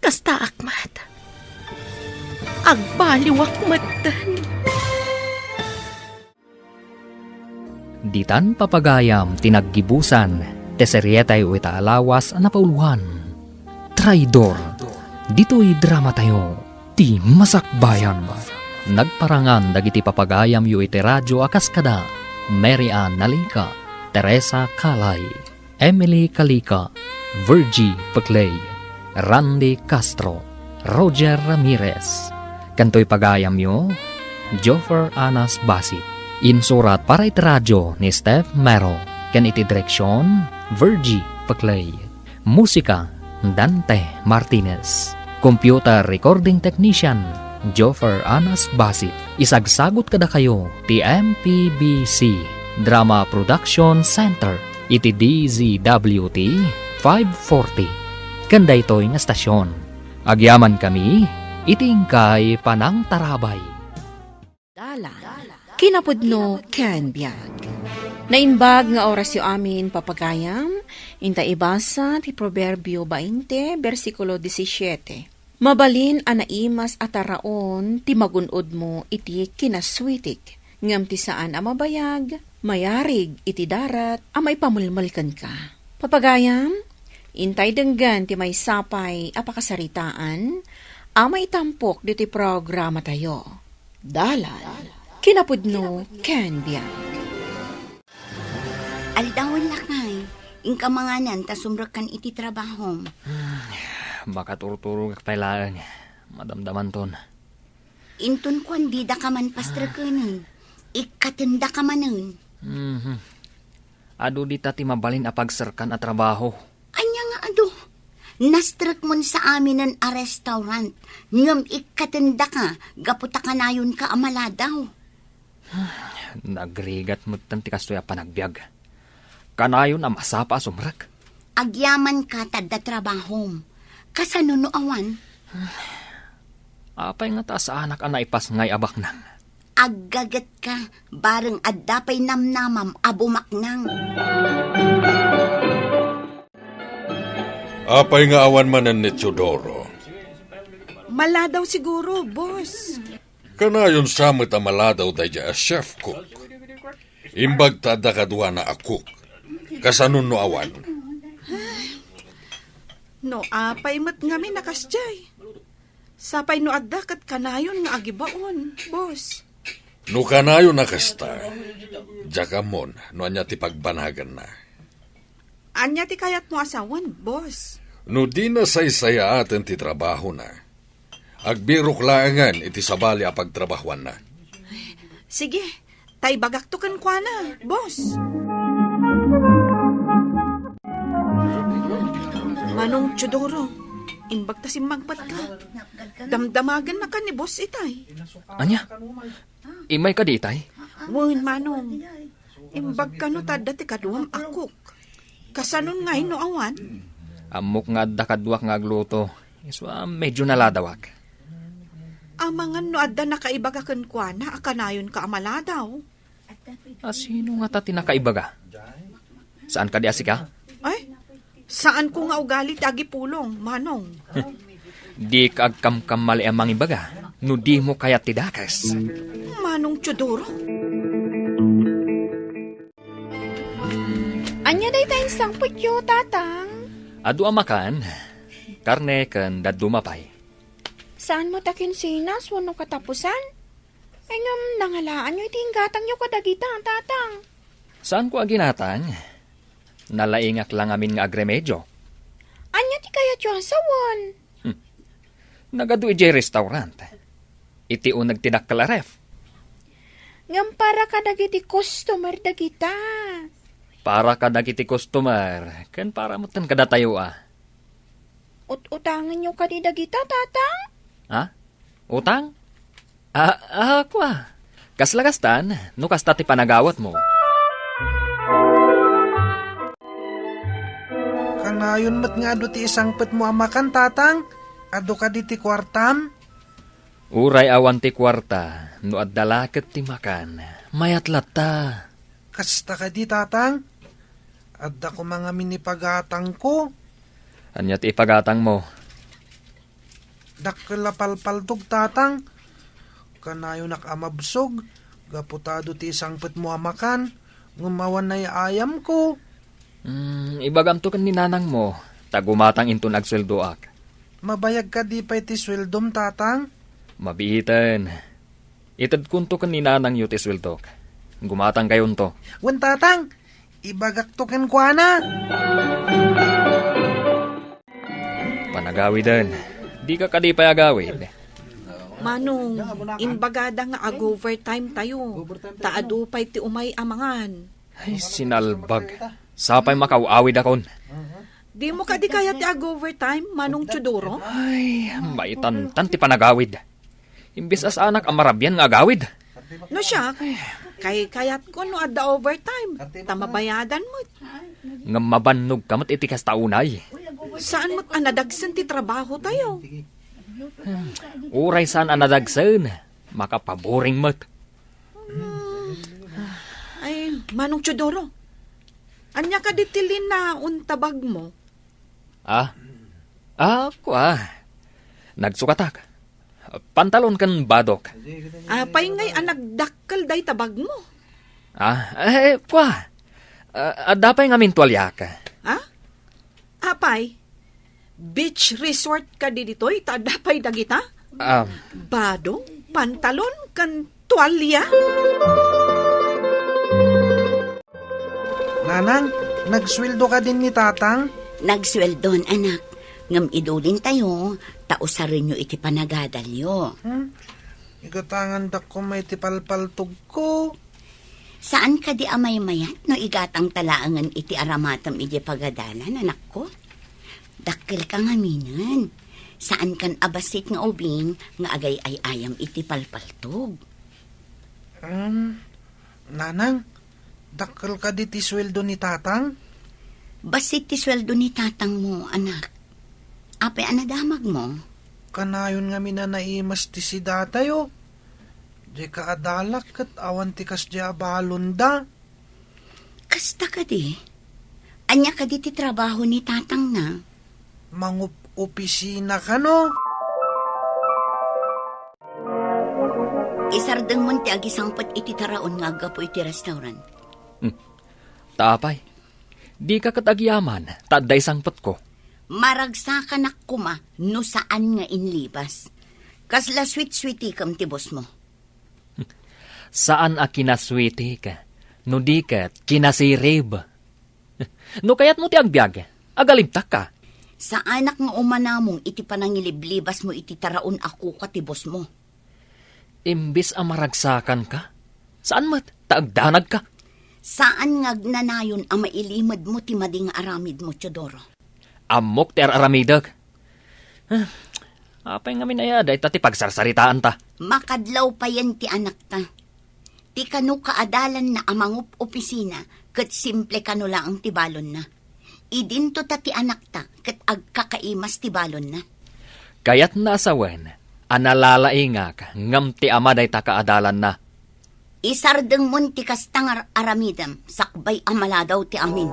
Kastaak met. Agbaliwak metten. Ditan papagayam ti naggibusan, ti serietayo ita a lawas a napauluan, Traidor. Ditoy dramatayo, ti Masakbayan. Nagparangan dagiti papagayamyo iti radio a kas kada Mary Ann Nalica, Teresa Calay, Emily Calica, Virgie Peclay, Randy Castro, Roger Ramirez. Ken toy pagayamyo, Joffer Anas Basit. Insurat para iti radio ni Steph Mero, ken iti direksion, Virgie Peclay. Musika, Dante Martinez. Computer recording technician, Joffer Anas Basit. Isagsagut kadakayo ti M P B C Drama Production Center iti D Z W T five forty. Ken daytoy nga stasyon, agyamankami iti inkay panangtarabay. Dalan, kinapudno ken biag. Naimbag nga orasyo amin, papagayam, inta ibasa ti Proverbio bainte, bersikulo disisiete. Mabalin a naimas a taraon ti magun-odmo iti kinaswitik, ngem ti saan a mabayag, mayarig iti darat a maipamelmel kenka. Papagayam, intay denggen ti maysapay a pakasaritaan a maitampok ditoy programatayo. Dalan, kinapudno ken biag. Aldawen, lakay, inka manganan ta sumrekkan iti trabahom. Hmm, makaturturogak pay laeng. Madamdamanton. Inton kuan, didaka man pastreken. Ikkatendaka manen. Mhm. Adu dita ti mabalin a pagserkan a trabaho. Ania nga adu? Nastrekmon sa aminen a restaurant, ngem ikkatendaka gapu ta kanayonka a maladaw. Nagrigat metten ti kastoy a panagbiag. Kanayon a masapa a sumrek. Agyamanka ta adda trabahom. Kasano no awan? Apay ngata a saanak a naipasngay a baknang? Aggagetka, bareng adda pay namnamam a bumaknang. Apay nga awan manen ni Teodoro? Maladaw siguro, boss. Kanayon sa met a maladaw daydiay a chef cook. Imbag ta adda kaduana a cook. Kasano no awan? No apay met ngamin a kasdiay. Sapay no adda ket kanayon nga agibaon, boss. No kanayon a kasta, diak ammon no ania ti pagbanaganna. Ania ti kayatmo a sawen, boss? No dina saysayaaten ti trabahona, agbirok laengen iti sabali a pagtrabahuanna. Sige, ta ibagakto kenkuana, boss. Manong Teodoro, imbag ta simmagbatka. Damdamagennakan ni boss itay. Ania? Immayka di itay? Wen, manong. Imbag kano ta adda ti kaduam a cook. Kasanon ngay no awan? Ammok nga adda kaduak nga agluto. Isu a medyo naladawak. Amangan no adda nakaibaga kenkuana a kanayonka a maladaw. A sino ngata ti nakaibaga? Saan kadi a sika? Ay, saanko nga ugali ti agipulong, manong. Dika agkamkamali a mangibaga no dimo kayat ti dakes. Manong Teodoro. Ania dayta insangpetyo, tatang? Adu a makan, karne ken dadduma pay. Saanmo ta kinsinas wenno katapusan? Ay, ngem nangalaanyo iti inggatangyo kadagita, tatang. Saanko a ginatang? Nalaingak la ngamin nga agremedio. Ania ti kayatyo a sawen? Hmm. Nagadu idiay restaurant. Iti uneg ti dakkel a ref. Ngem para kadagiti customer dagita. Para kadagiti customer, ken para metten kadatayo a. Ut-utangenyo kadi dagita, tatang? Ha? Utang? Ah, ah, kua. Kasla kastan, no kasta ti panagawatmo. Kanayon met nga adu ti isangpetmo a makan, tatang? Adu kadi ti kuartam? Uray awan ti kuarta, no adda la ket ti makan, mayat latta. Kasta kadi, tatang? Adda koma ngamin ipagatangko. Ania ti ipagatangmo? Dakkel a palpaltog, Tatang. Kanayonak a mabsog, gapu ta adu ti isangpetmo a makan, ngem awan ay-ayamko. Hmm, ibagamto ken ni nanangmo, ta gumatang inton agsueldoak. Mabayag kadi pay ti sueldom, Tatang? Mabiiten. Itedkonto ken ni nanangyo ti sueldok. Gumatangkayonto. Wen, Tatang, ibagakto kenkuana. Panagawiden, dika kadi pay agawid? Manong, imbagada nga ag-overtime tayo, ta adu pay ti umay a mangan. Ay, sinalbag. Sapay makaw-awidakon. Dimo kadi kayat ti ag-overtime, Manong Teodoro? Ay, maitantan ti panagawid. Imbes a saanak a marabian nga agawid. No siak, kaykayatko no adda overtime, ta mabayadan met. Ngem mabannogka met iti kasta unay. Saan met a nadagsen ti trabaho tayo? Uray saan a nadagsen, makapaboring met. Hmm. Ay, Manong Teodoro, ania kadi ti linaon ta bagmo? Ah? Ah, kua. Nagsukatak. Pantalon ken badok. Apay ngay a nagdakkel dayta bagmo? Ah, eh, kua. Ah, adda pay ngamin tualiak. Ha? Apay? Beach resort kadi ditoy, ta adda pay dagita? Ah. Badok, pantalon, ken tualia? Nanang, nagsueldo kadin ni Tatang? Nagsueldon, anak. Ngem idulintayo, ta usarenyo iti panagadalyo. Hmm? Igatangandak koma iti palpaltogko. Saan kadi a maymayat no igatangta laengen iti aramatem idiay pagadalan, anakko? Dakkelka ngaminen. Saankan a bassit nga ubing nga agay-ay-ayam iti palpaltog. Hmm, Nanang, dakkel kadi ti sueldo ni Tatang? Bassit ti sueldo ni tatangmo, anak. Apay a nadamagmo? Kanayon ngamin a naimas ti sidatayo. Dika adalak ket awan ti kasdiay a balonda. Kasta kadi? Ania kadi ti trabaho ni tatangna? Mangup-opisina kano? Isardengmon ti agisangpet iti taraon nga aggapu iti restaurant. Hmm. Ta apay, dika ket agyaman, ta adda isangpetko. Maragsakanak koma no saan nga inlibas. Kasla sweet-sweetikem ti bossmo. Saan a kinasweetik, no di ket kinasirib. No kayatmo ti agbiag, agalibtakka. Saanak nga umanamong iti panangiliblibasmo iti taraon a kuka ti bossmo. Imbes a maragsakanka, saan met ta agdanagka. Saan nga agnanayon a mailimedmo ti madi nga aramidmo, Teodoro. Ammok ti ar-aramidek. Ah, apay ngamin aya dayta ti pagsarsaritaanta? Makadlaw payen ti anakta. Ti kano kaadalanna a mangup-opisina ket simple kano laeng ti balonna. Idinto ta ti anakta ket agkakaimas ti balonna. Kayatna a sawen a nalalaingak ngem ti ama dayta kaadalanna. Isardengmon ti kasta nga ar-aramidem sakbay a maladaw ti amin.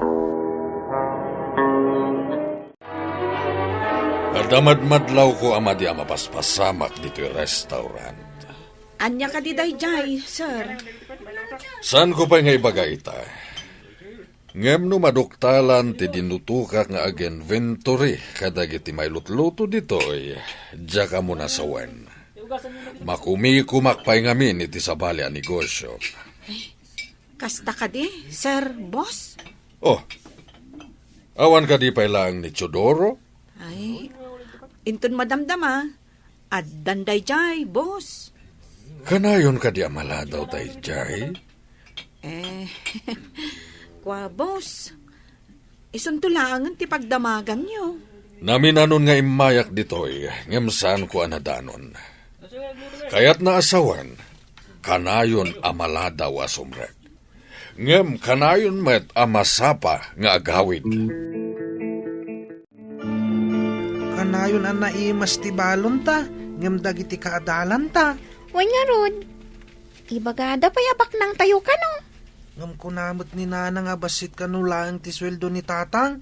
Adda madmadlawko a madi a mapaspasamak ditoy restaurant. Ania kadi daydiay, sir? Saanko pay nga ibaga ita. Ngem no maduktalan ti dinutokak nga ag-inventory kadagiti mailutluto ditoy, diak ammo a sawen. Makumikomak pay ngamin iti sabali a negosio. Kasta kadi, Sir Boss? Oh, awan kadi pay laeng ni Teodoro? Ay, inton madamdama, addan daydiay, Boss. Kanayon kadi a maladaw daydiay? Eh, kua, Boss. Isunto laengen ti pagdamaganyo. Naminanon nga immayak ditoy, ngem saanko a nadanon. Kayatna a sawen, kanayon a maladaw a sumrek. Ngem kanayon met a masapa nga agawid. Kanayon a naimas ti balonta, ngem dagiti kaadalanta. Wen ngarud, ibagada pay a baknangtayo kano. Ngem kuna met ni Nanang a bassit kano laeng ti sueldo ni Tatang.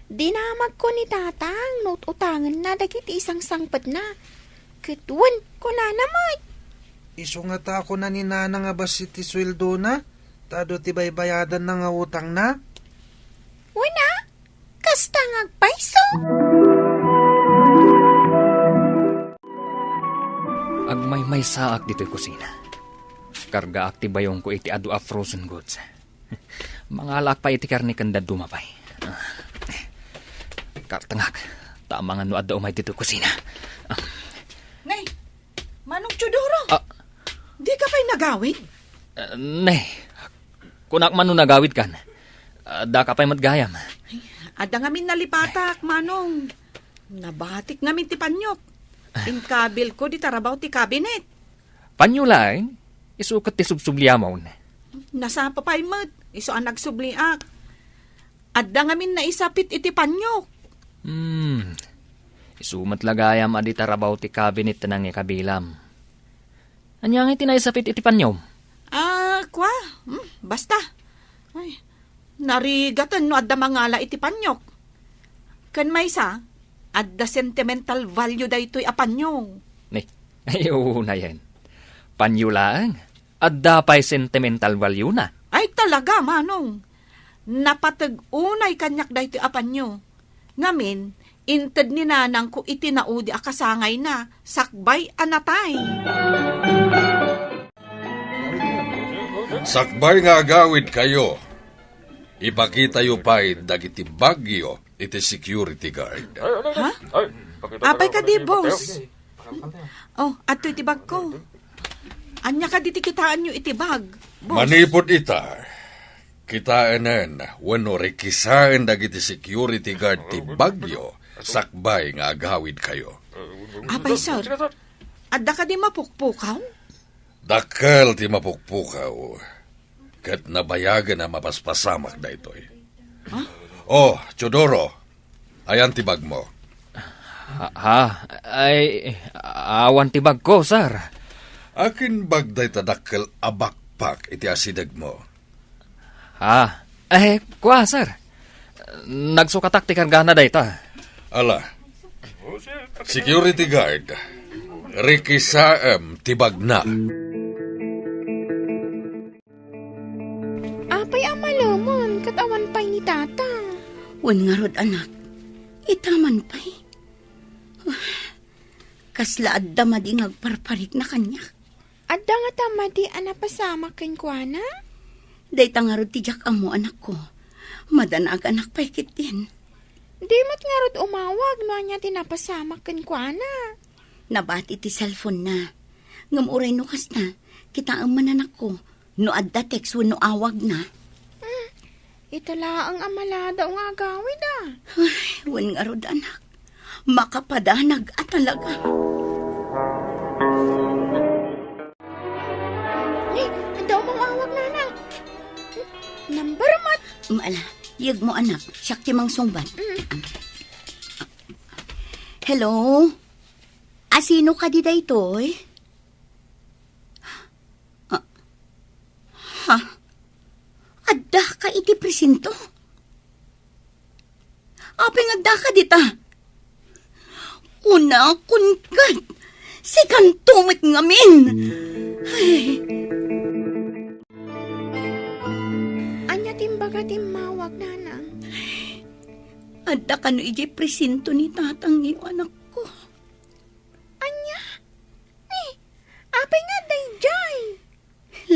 Dinamagko ni Tatang no ut-utangenna dagiti isangsangpetna. Ket wen, kunana met. Isu ngata a kuna ni Nana nga bassit ti sueldona, ta adu ti baybayadanna nga utangna? Wen a, kasta nga agpayso. Agmaymaysaak ditoy kusina. Kargaak ti bayongko iti adu a frozen goods. Mangalaak pay iti karne ken dadduma pay. Ah, kartengak. Ta amangan no adda umay ditoy kusina. Ah. Nay, Manong Teodoro! Ah. Dika pay nagawid? Ah, nay, kunak man no nagawidkan. Ah, daka pay met gayam. Ay, adda ngamin nalipatak, Manong. Nabatik ngamin ti paniok. Inkabilko dita rabaw ti kabinet. Panyo laeng, isu ket ti subsubliamon. Nasapa pay met, isu a nagsubliak. Adda ngamin naisapit iti paniok. Hmm. Isu met la gayam a dita rabaw ti kabinet ti nangikabilam. Ania ngay ti naisapit iti paniom? Ah, kua? Hmm, basta. Ay, narigaten no adda mangala iti paniok. Ken maysa, adda sentimental value daytoy a panyo. Ni, ay, unayen. Panyo laeng. Adda pay sentimental value na. Ay, talaga, Manong. Napateg unay kaniak daytoy a panyo. Ngamin, inted ni nanangko iti naudi a kasangayna, sakbay a natay. Sakbay nga agawidkayo, ipakitayo pay dagiti bagyo iti security guard. Ha? Apay kadi, boss? Oh, adtoy ti bagko. Ania kadi ti kitaenyo iti bag, boss? Manipud ita, kitaenen wenno rikisaen dagiti security guard ti bagyo sakbay nga agawidkayo. Apay, sir? Adda kadi mapukpukaw? Dakkel ti mapukpukaw, ket nabayagen a mapaspasamak daytoy. Ha? Oh, Teodoro, ayan ti bagmo? Ha, ha? Ay, awan ti bagko, sir. Akin bag dayta dakkel a backpack iti asidegmo? Ah, eh, kua, sir. Nagsukatak ti kargana dayta. Ala, security guard, rikisaem ti bagna. Apay a malemon ket awan pay ni Tata? Wen ngarud, anak, ita man pay. Kasla adda madi nga agparparikna kaniak. Adda ngata madi a napasamak kenkuana? Dayta ngarud ti diak ammo, anakko. Madanaganak pay ketdin. Di met ngarud umawag no ania ti napasamak kenkuana. Nabati ti cellphone-na. Ngem uray no kasta, kitaem man, anakko, no adda text wenno awagna. Hmm. Ita laeng a maladaw nga agawid, a. Ay, wen ngarud, anak. Makapadanag a talaga. Ni, adda umawag, nanang. Number met. Maala, yegmo, anak. Siak ti mangsungbat. Mm. Hello? A, sino kadi daytoy? Ah, ha? Addaka iti presinto? Apay nga addaka dita? Kunakon ket, sikanto met ngamin. Ay. Ania ti imbaga ti immawag, nanang? Adda kano idiay presinto ni tatangyo, anakko. Ania? Ni, apay nga adda idiay?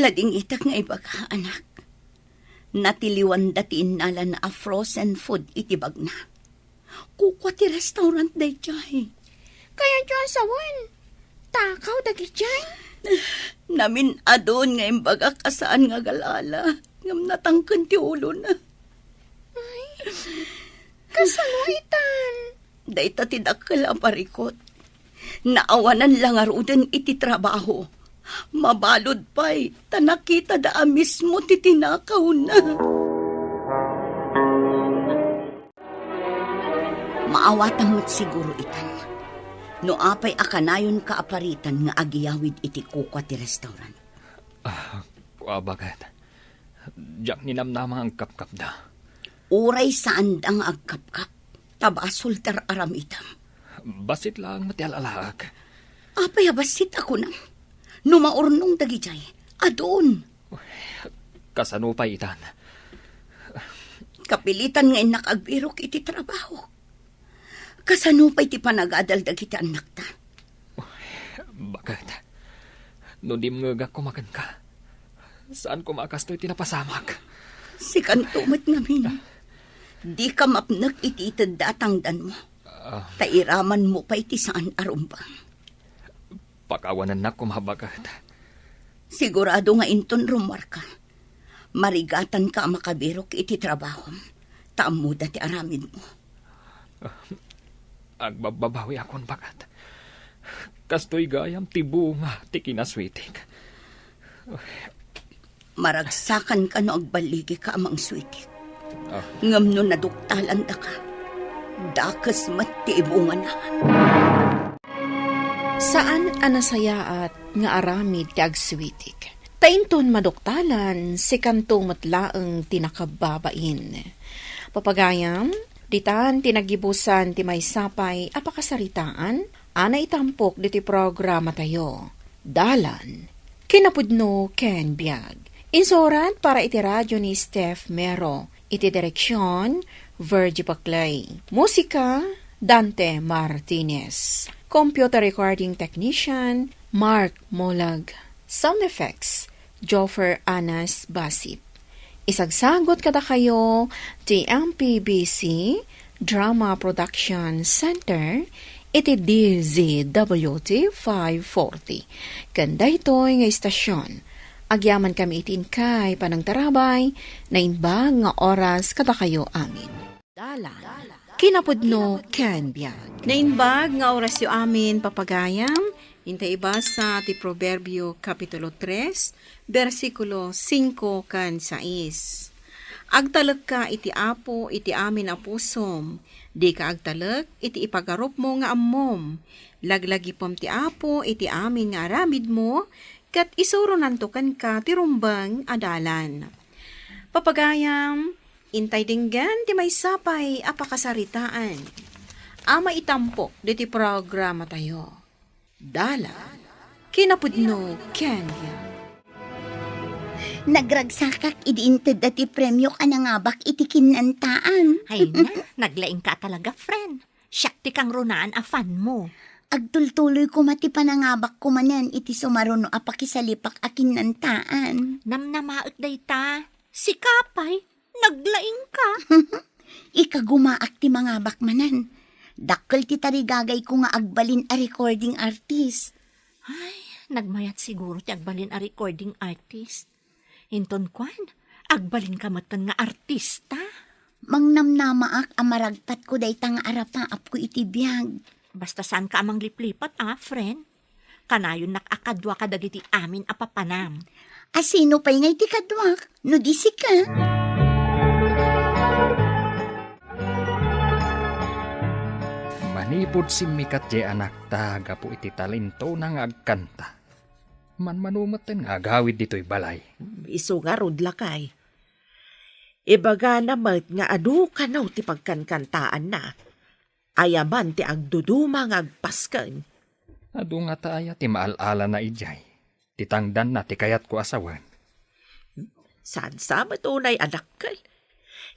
Ladingitak nga ibaga, anak. Natiliwanda ti innalana a frozen food iti bagna. Kukua ti restaurant daydiay. Kayatyo a sawen, takaw dagidiay? Namin-adun nga imbagak a saan nga agalala, ngem natangken ti ulona. Ay, kasano itan? Dayta ti dakkel a parikut. Naawanan la ngaruden iti trabaho. Mabalud pay, ta nakitada a mismo ti tinakawna. Maawatan met siguro itan. No apay a kanayonka a paritan nga agiyawid iti kukua ti restaurant. Ah, kua baket. Diak ninamnama nga agkapkapda. Uray saanda nga agkapkap, ta basol ti ar-aramidem. Bassit laeng met ti al-alaek. Apay a bassit a kunam? No maurnong dagidiay, adun. Kasano pay itan? Kapilitan nga innak agbirok iti trabaho. Kasano pay ti panagadal dagiti annakta? Baket, no dimngegak koma kenka, saan koma a kastoy ti napasamak. Sikanto met ngamin. Dika mapnek iti itedda a tangdanmo. Ah. Ta iramanmo pay ti saan a rumbeng. Pakawanennak koma, baket. Sigurado nga inton rummuarka, marigatanka a makabirok iti trabahom, ta ammoda ti aramidmo. Agbabbabawiakon, baket. Kastoy gayam ti bunga ti kinasweetik. Maragsakanka no agballigika a mangsweetik. Ah. Ngem no naduktalanda ka, dakes met ti ibungana. Saan a nasayaat nga aramid ti agsweetik. Ta inton maduktalan, sikanto met laeng ti nakabbabain. Papagayam, ditan ti naggibusan ti maysa pay a pakasaritaan a naitampok ditoy programatayo. Dalan, kinapudno ken biag. Insurat para iti radyo ni Steph Mero. Iti direksion, Virgie Baclay. Musika, Dante Martinez. Computer recording technician, Mark Molag. Sound effects, Joffer Anas Basip. Isagsagot kadakayo ti M P B C Drama Production Center iti D Z W T five forty. Ken daytoy nga istasyon, agyamankami iti inkay panangtarabay, naimbag nga oras kadakayo amin. Dalan, kinapudno ken biag. Naimbag nga orasyo amin, papagayam, intay ibasa ti Proverbio Kapitulo tres, bersikulo singko ken sais. Agtalekka iti Apo iti amin a pusom, dika agtalek iti ipagarupmo nga ammom. Laglagipem ti Apo iti amin nga aramidmo, ket isuronanto kenka ti rumbeng a dalan. Papagayam, intay denggen ti maysa pay a pakasaritaan a maitampok ditoy programatayo. Dalan, kinapudno ken biag. Nagragsakak idi intedda ti premiok a nangabak iti kinnantaan. Ay na, naglaingka talaga, friend. Siak ti kangrunaan a fan mo. Agtultuloy koma ti panangabakko manen iti sumaruno a pakisalipak a kinnantaan. Namnamaek dayta. Sika pay, naglaingka. Ikagumaak ti mangabak manen. Dakkel ti tarigagayko nga agbalin a recording artist. Ay, nagmayat siguro ti agbalin a recording artist. Inton kuan, agbalinka metten nga artista. Mangnamnamaak a maragpatko dayta nga arapaapko iti biag. Basta saanka a mangliplipat, a, friend. Kanayonnak a kaduaka dagiti amin a papanam. A sino pay ngay ti kaduak, no di sika? Manipud simmikat jay anakta gapu iti talentona nga agkanta, manmano metten nga agawid ditoy balay. Isu ngarud, lakay. Ibagana met nga adu kano ti pagkankantaanna. Ayaman ti agduduma nga agpasken. Adu ngata aya ti maal-alana idiay? Ti tangdanna ti kayatko a sawen. Saan sa met unay a dakkel?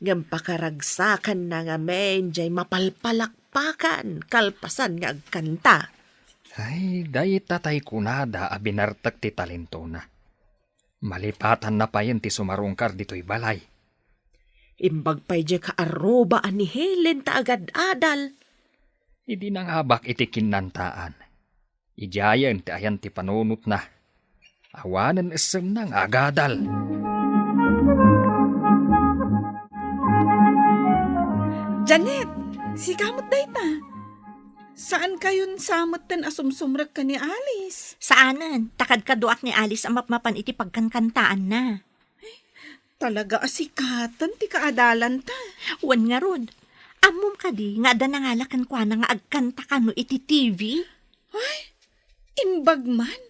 Ngem pakaragsakanna ngamin jay mapalpalakpakan kalpasan nga agkanta. Ay, dayta tay kunada a binartek ti talentona. Malipatanna payen ti sumarungkar ditoy balay. Imbag pay jay ka arruba a ni Helen ta agad-adal. Idi nangabak iti kinnantaan, idiayen ti ayan ti panunotna. Awanen essemna nga agadal. Janet, sika met dayta. Saan kayon sa metten a sumsumrek ken ni Alice? Saanen, ta kadkaduak ni Alice a mapmapan iti pagkankantaanna. Talaga a sikaten ti kaadalanta. Wen ngarud, ammom kadi nga adda nangala kenkuana nga agkanta kano iti T V? Ay, imbag man.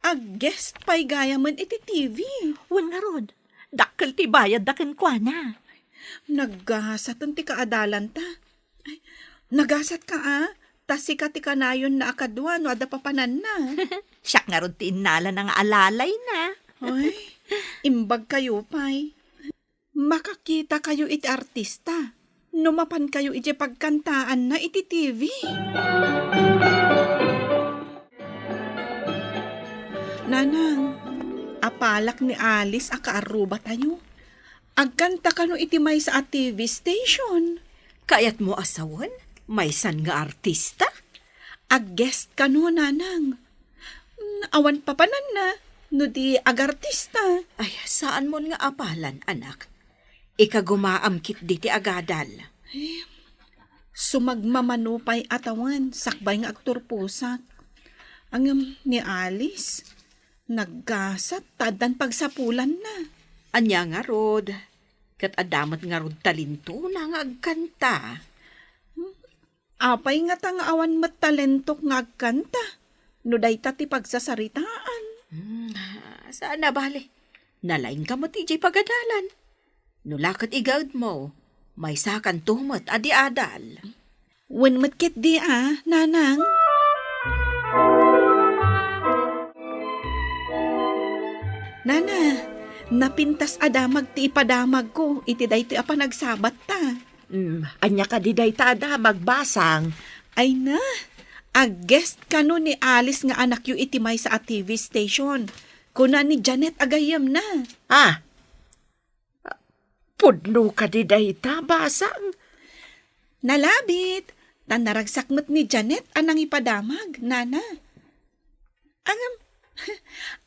Ag-guest pay gayamen iti T V. Wen ngarud, dakkel ti bayadda kenkuana. Naggasaten ti kaadalanta. Ay, Nagasat ka, a? Ta sika ti kanayonna a kadua no adda papananna. Siak ngarud ti innalana nga alalayna. Ay, imbag kayo pay. Makakita kayo iti artista no mapan kayo iti pagkantaanna iti T V. Nanang, apalak ni Alice a kaarrubatayo. Agkanta kano iti maysa a T V station. Kayatmo a sawen? Maysan nga artista? Ag-guest kano, nanang. Mm, awan papananna, no di agartista. Ay, saanmon nga apalan, anak. Ikagumaam ketdi ti agadal. Eh, sumagmamano pay a tawen, sakbay nga agturposak. Ngem ni Alice, naggasat ta addan pagsapulanna. Ania ngarud? Ket adda met ngarud talentona nga agkanta. Apay ngata nga awan met talentok nga agkanta no dayta ti pagsasaritaan? Hmm, saan a bale. Nalaingka met idiay pagadalan. No la ket igaedmo, maysakanto met a di adal. Wen met ketdi a, nanang. Nana, napintas a damag ti ipadamagko iti daytoy a panagsabatta. Mm, ania kadi dayta a damag, Basang? Ay na, ag-guest kano ni Alice nga anakyo iti maysa a T V station. Kuna ni Janet a gayyemna. Ah, pudno kadi dayta, Basang? Nalabit, ta naragsak met ni Janet a nangipadamag, nana. Ngem,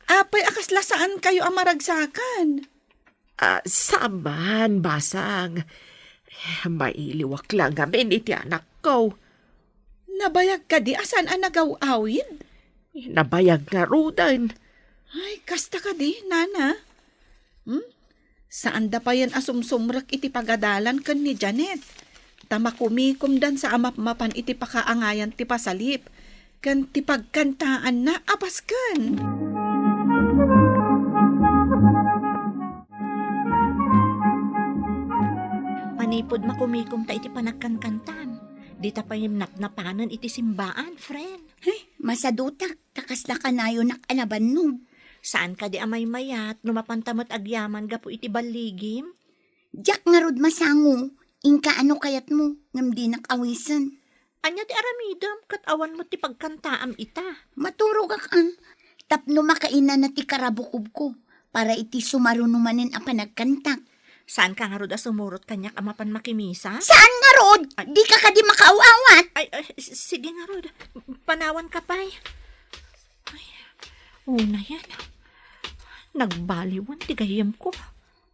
apay a kasla saan kayo a maragsakan? Ah, saan man, Basang. Mailiwak la ngamin iti anakko. Nabayag kadi a saan a nagaw-awid? Nabayag ngaruden. Ay, kasta kadi, nana. Hmm? Saanda payen a sumsumrek iti pagadalan ken ni Janet, ta makumikomdansa a mapmapan iti pakaangayan ti pasalip ken ti pagkantaanna a pasken. Manipud makumikomta iti panagkankantam, dita payen napnapanen iti simbaan, friend. Ay, masadutak, ta kasla kanayonak a nabannog. Saan kadi a maymayat no mapanta met agyaman gapu iti balligim? Diak ngarud masango, inka no kayatmo, ngem dinak awisen. Ania ti aramidem ket awan met ti pagkantaam ita? Maturogak a, tapno makainana ti karabukobko para iti sumaruno manen a panagkantak. Saanka ngarud a sumurot kaniak a mapan makimisa? Saan ngarud? Ay. Dika kadi makaaw-awat? Ay, ay, s-, sige ngarud. Panawanka pay. Ay, unayen. Nagbaliwan ti gayyemko.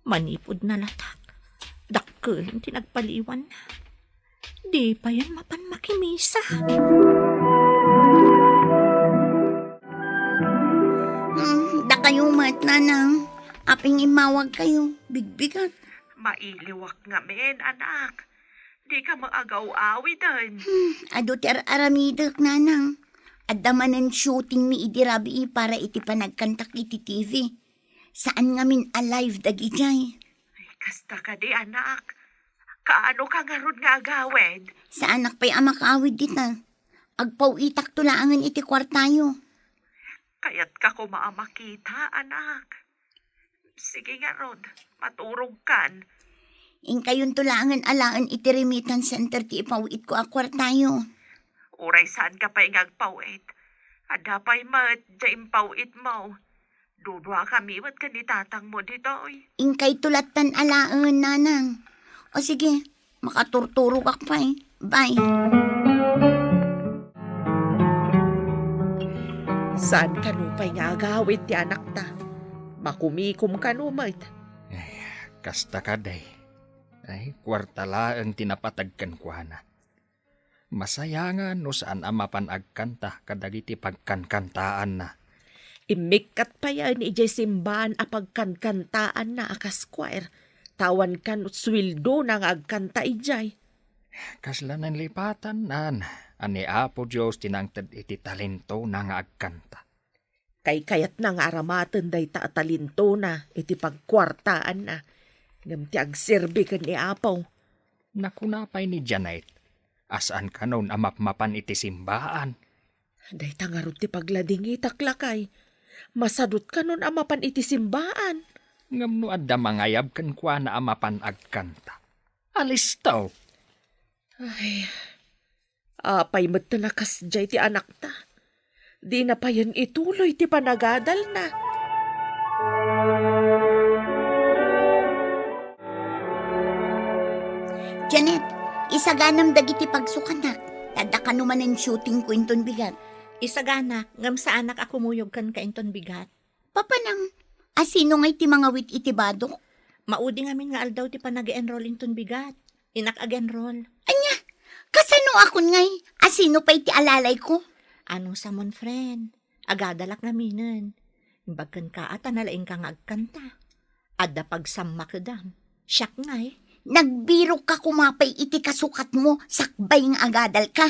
Manipud nalatak, dakkel ti nagbaliwanna. Di payen mapan makimisa. Hmm, dakayo met, nanang. Apay nga immawagkayo? Bigbigat. Mailiwak ngamin, anak. Dika met agaw-awiden. Hmm, adu ti ar-aramidek, nanang. Adda manen shooting mi idi rabii para iti panagkantak iti T V. Saan ngamin a live dagidiay. Ay, kasta kadi, anak. Kaano ka ngarud nga agawid? Saanak pay a makaawid dita. Agpaw-itakto laengen iti kuartayo. Kayatka koma a makita, anak. Sige ngarud, maturogkan. Inkayonto laengen alaen iti remittance center ti ipaw-itko a kuartayo. Uray saanka pay nga agpaw-it, adda pay met diay impaw-itmo. Duduakami met ken ni tatangmo ditoy. Inkayto lattan alaen, nanang. O sige, makaturturogak pay. Bye. Saan kano pay nga agawid ti anakta? Makumikom kano met? Ay, kasta kadi. Ay, kuarta laeng ti napateg kenkuana. Masayangan no saan a mapan agkanta kadagiti pagkankantaanna. Immikkat payen idiay simbaan a pagkankantaanna a kas choir, ta awan kano sueldona nga agkanta idiay. Kasla nanlipatanna a ni Apo Dios ti nangted iti talentona nga agkanta. Kaykayatna nga aramaten dayta a talentona iti pagkuartaanna, ngem ti agserbi ken ni Apo. Nakuna pay ni Janet, A saan kanon a mapmapan iti simbaan? Dayta ngarud ti pagladingitak, lakay. Masadut kanon a mapan iti simbaan? Ngem no adda mangayab kenkuana a mapan agkanta, alisto. Ay, apay met ta nakasdiay ti anakta? Dina payen ituloy ti panagadalna. Janet, isaganam dagiti pagsukanak. Ta adda kano manen shooting ko inton bigat. Isaganak, ngem saanak a kumuyog kenka inton bigat. Papanam, asino ngay ti mangawit iti badok? Maudi ngamin nga aldaw ti panag-enroll inton bigat. Innak ag-enroll. Ania? Kasano akon ngay? Asino pay ti alalayko? Ano samon, friend? Agadalak ngaminen. Imbag kenka a ta nalaingka nga agkanta. Adda pagsammakedam. Siak ngay. Nagbirokka koma pay iti kasukatmo sakbay nga agadalka.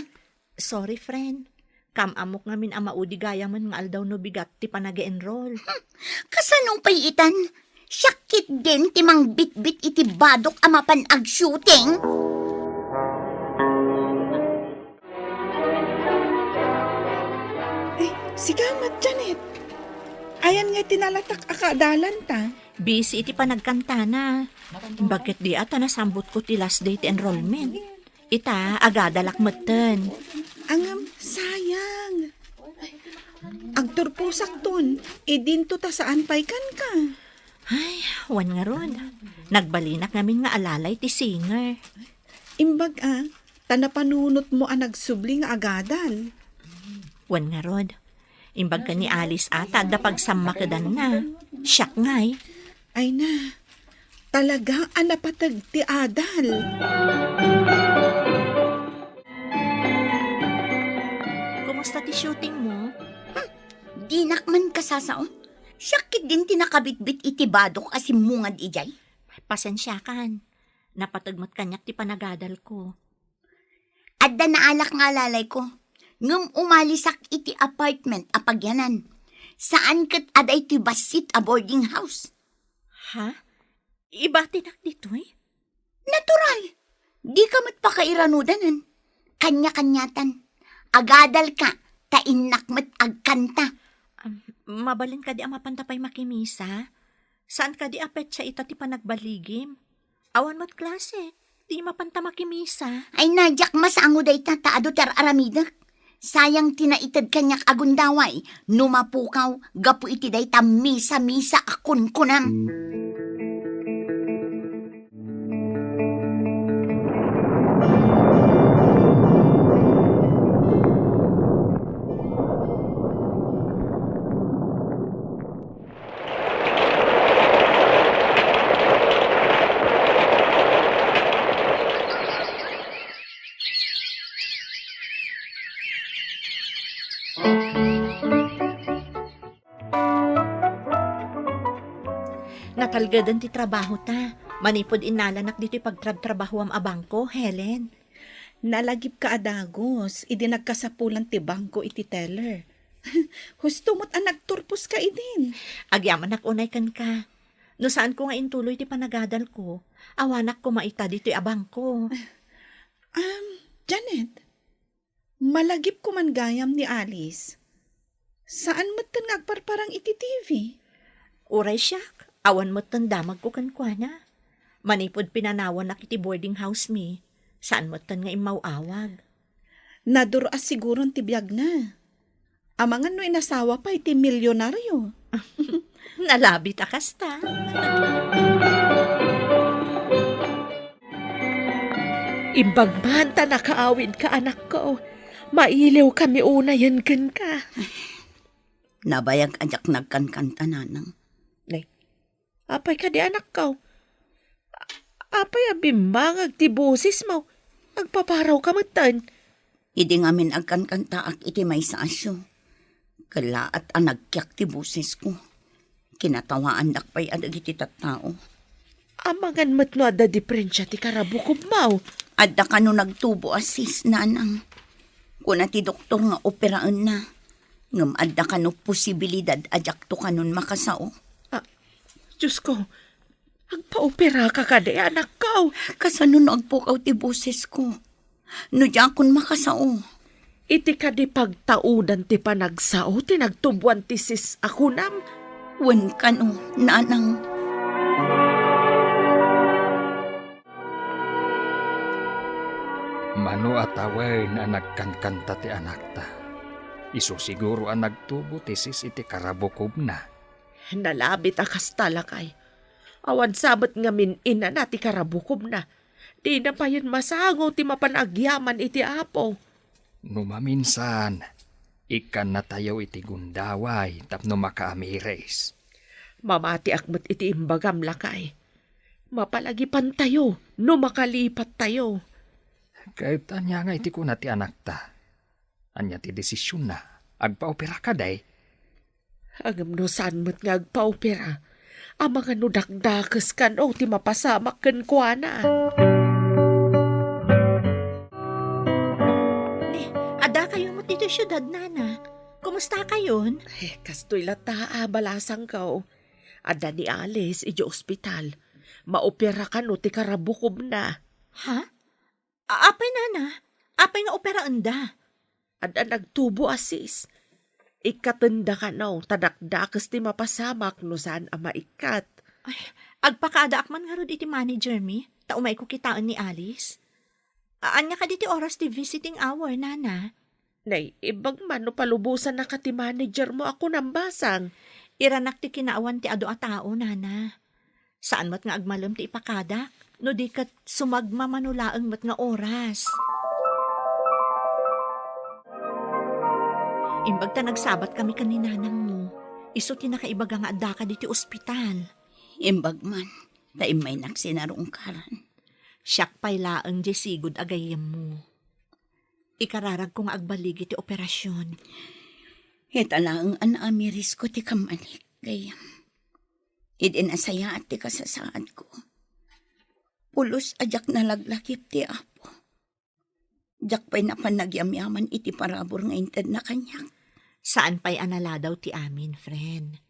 Sorry, friend. Kaam-ammok ngamin a maudi gayamen nga aldaw no bigat ti panag-enroll. Kasano pay itan? Siak ketdin ti mangbitbit iti badok a mapan ag-shooting. Ay, sigamat, Janet. Ayan nga ti nalatak a kaadalanta. Busy iti panagkantana. Imbag ketdi a ta nasambutko ti last day ti enrollment. Ita, agadalak metten. Ngem, sayang. Agturposakton, idinto ta saan pay kenka. Ay, wen ngarud. Nagbalinak ngamin nga alalay ti singer. Imbag a, ta napanunotmo a nagsubli nga agadal. Wen ngarud. Imbag ken ni Alice a ta adda pagsammakedanna. Siak ngay. Ay na, talaga a napateg ti adal. Kumusta ti shooting mo? Hmm, dinak man kasasao. Siak ketdin ti nakabitbit iti badok a simmungad idiay. Pasensiakan. Napateg met kaniak ti panagadalko. Adda naalak nga alalayko, ngem umalisak iti apartment a pagyanan. Saan ket a daytoy bassit a boarding house. Ha? Ibatinak ditoy? Natural! Dika met pakairanudanen. Kanya-kanyatan. Agadalka, ta innak met agkanta. Am, mabalin kadi a mapanta pay makimisa? Saan kadi a petsa ita ti panagbaligim? Awan met klase, di mapanta makimisa. Ay na, diak masango dayta ta adu ti ar-aramidek. Sayang ti naited kaniak a gundaway no mapukaw gapu iti dayta misa-misa a kunkunam. Natalgeden ti trabaho ta. Manipud innalanak ditoy pagtrabtrabahoam a bangko, Helen. Nalagipka a dagus idi nagkasapulan ti bangko iti teller. Husto met a nagturposka idin. Agyamanak unay kenka. No saanko nga intuloy ti panagadalko, awanak koma ita ditoy a bangko. Um, Janet, malagipko man gayam ni Alice. Saan metten nga agparparang iti T V. Uray siak, awan metten damagko kenkuana. Manipud pinanawannak iti boarding house mi, saan metten nga immaw-awag. Naduro a siguron ti biagna. Amangan no inasawa pay ti milyonaryo. Nalabit a kasta. Imbag man ta nakaawidka, anakko. Mailiwkami unayen kenka. Nabayag a diak nagkankanta, nanang. Nay, apay kadi, anakko? A-, apay a bimmangag ti bosesmo? Agpaparawka metten. Idi ngamin agkankantaak iti maysa a show, kellaat a nagkiak ti bosesko. Kinatawaandak pay a dagiti tattao. Amangan met no adda diferensia ti karabukobmo. Adda kano nagtubo a cyst, nanang. Kuna ti doktor nga operaenna. Ngem adda kano posibilidad a diakto kanon makasao. Ah, Diosko, agpaoperaka kadi, anakko? Kasano no agpukaw ti bosesko? No diakon makasao. Iti kadi pagtaudan ti panagsao ti nagtuboan ti sis a kunam? Wen kano, nanang. Mano a tawen a nagkankanta ti anakta, isu siguro a nagtubo ti sis iti karabukobna. Nalabit a kasta, lakay. Awan sa met ngamin inana ti karabukobna. Dina payen masango ti mapan agyaman iti Apo. No maminsan, ikkannatayo iti gundaway tapno makaamiris. Mamatiak met iti imbagam, lakay. Mapalagipantayo no makalipattayo. Ket ania nga iti kuna ti anakta? Ania ti desisionna? Agpaopera kadi? Ngem no saan met nga agpaopera, amangan no dakdakes kano ti mapasamak kenkuana. Ni, adda kayo met ditoy siudad, nana. Kumusta kayon? Eh, kastoy latta a balasangko. Adda ni Alice idiay ospital. Maopera kano ti karabukobna. Ha? A-, apay, nana? Apay nga operaenda? Adda nagtubo a sis. Ikkatenda kano, ta dakdakes ti mapasamak no saan a maikkat. Ay, agpakaadaak man ngarud iti manager mi, ta umayko kitaen ni Alice. A-, ania kadi ti oras ti visiting hour, nana? Naimbag man no palubosannaka ti manager mo a kunam basang. Iranak ti kinaawan ti adu a tao, nana. Saan met nga agmalem ti ipakadak, no di ket sumagmamano laeng met nga oras. Imbag ta nagsabat kami ken ni nanangmo, isu ti nakaibaga nga addaka ditoy ospital. Imbag man, ta immaynak sinarungkaran. Siak pay laeng diay sigud a gayyemmo. Ikararagko nga agbaligi ti operasion. Ita laeng a naamirisko ti kammanik, gayyem. Idi nasayaat ti kasasaadko, pulos a diak nalaglagip ti Apo. Diak pay napan nagyamyaman iti parabur nga intedna kaniak. Saan pay a naladaw ti amin, friend.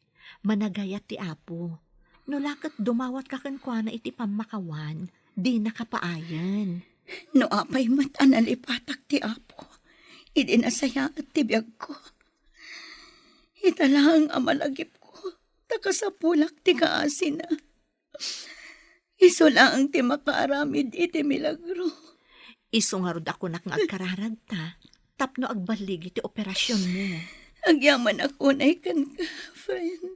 Managayat ti Apo. No la ket dumawatka kenkuana iti pammakawan, dinaka paayen. No apay met a nalipatak ti Apo, idi nasayaat ti biagko. Ita laeng a malagipko, ta kasapulak ti kaasina. Isu laeng ti makaaramid iti milagro. Isu ngarud a kunak nga agkararagta tapno agballigi ti operasionmo. Agyamanak unay kenka, friend.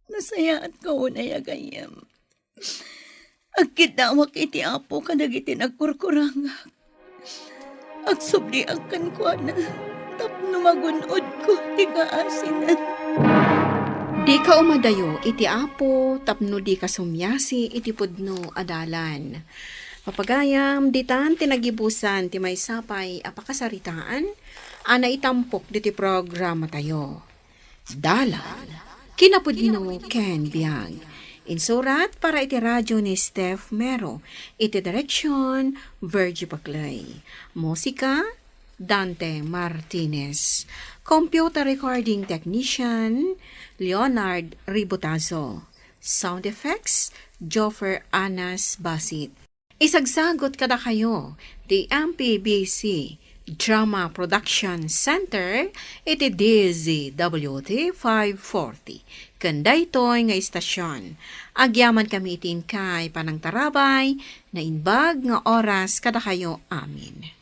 Nasayaatka unay a gayyem. Agkiddawak iti Apo kadagiti nagkurkurangak. Agsubliak kenkuana tapno magun-odko ti kaasina. Dika umadayo iti Apo tapno dika sumiasi iti pudno a dalan. Papagayam, ditan ti nagibusan ti maysa pay a pakasaritaan a naitampok ditoy programatayo. Dalan, kinapudno ken biag. Insurat para iti radio ni Steph Mero. Iti direksyon, Virgie Paclay. Musika, Dante Martinez. Computer recording technician, Leonard Ributazo. Sound effects, Joffer Anas Basit. Isagsagut kadakayo ti M P B C Drama Production Center iti D Z W T five forty. Ken daytoy nga istasion, agyamankami iti inkay panangtarabay, naimbag nga oras kadakayo amin.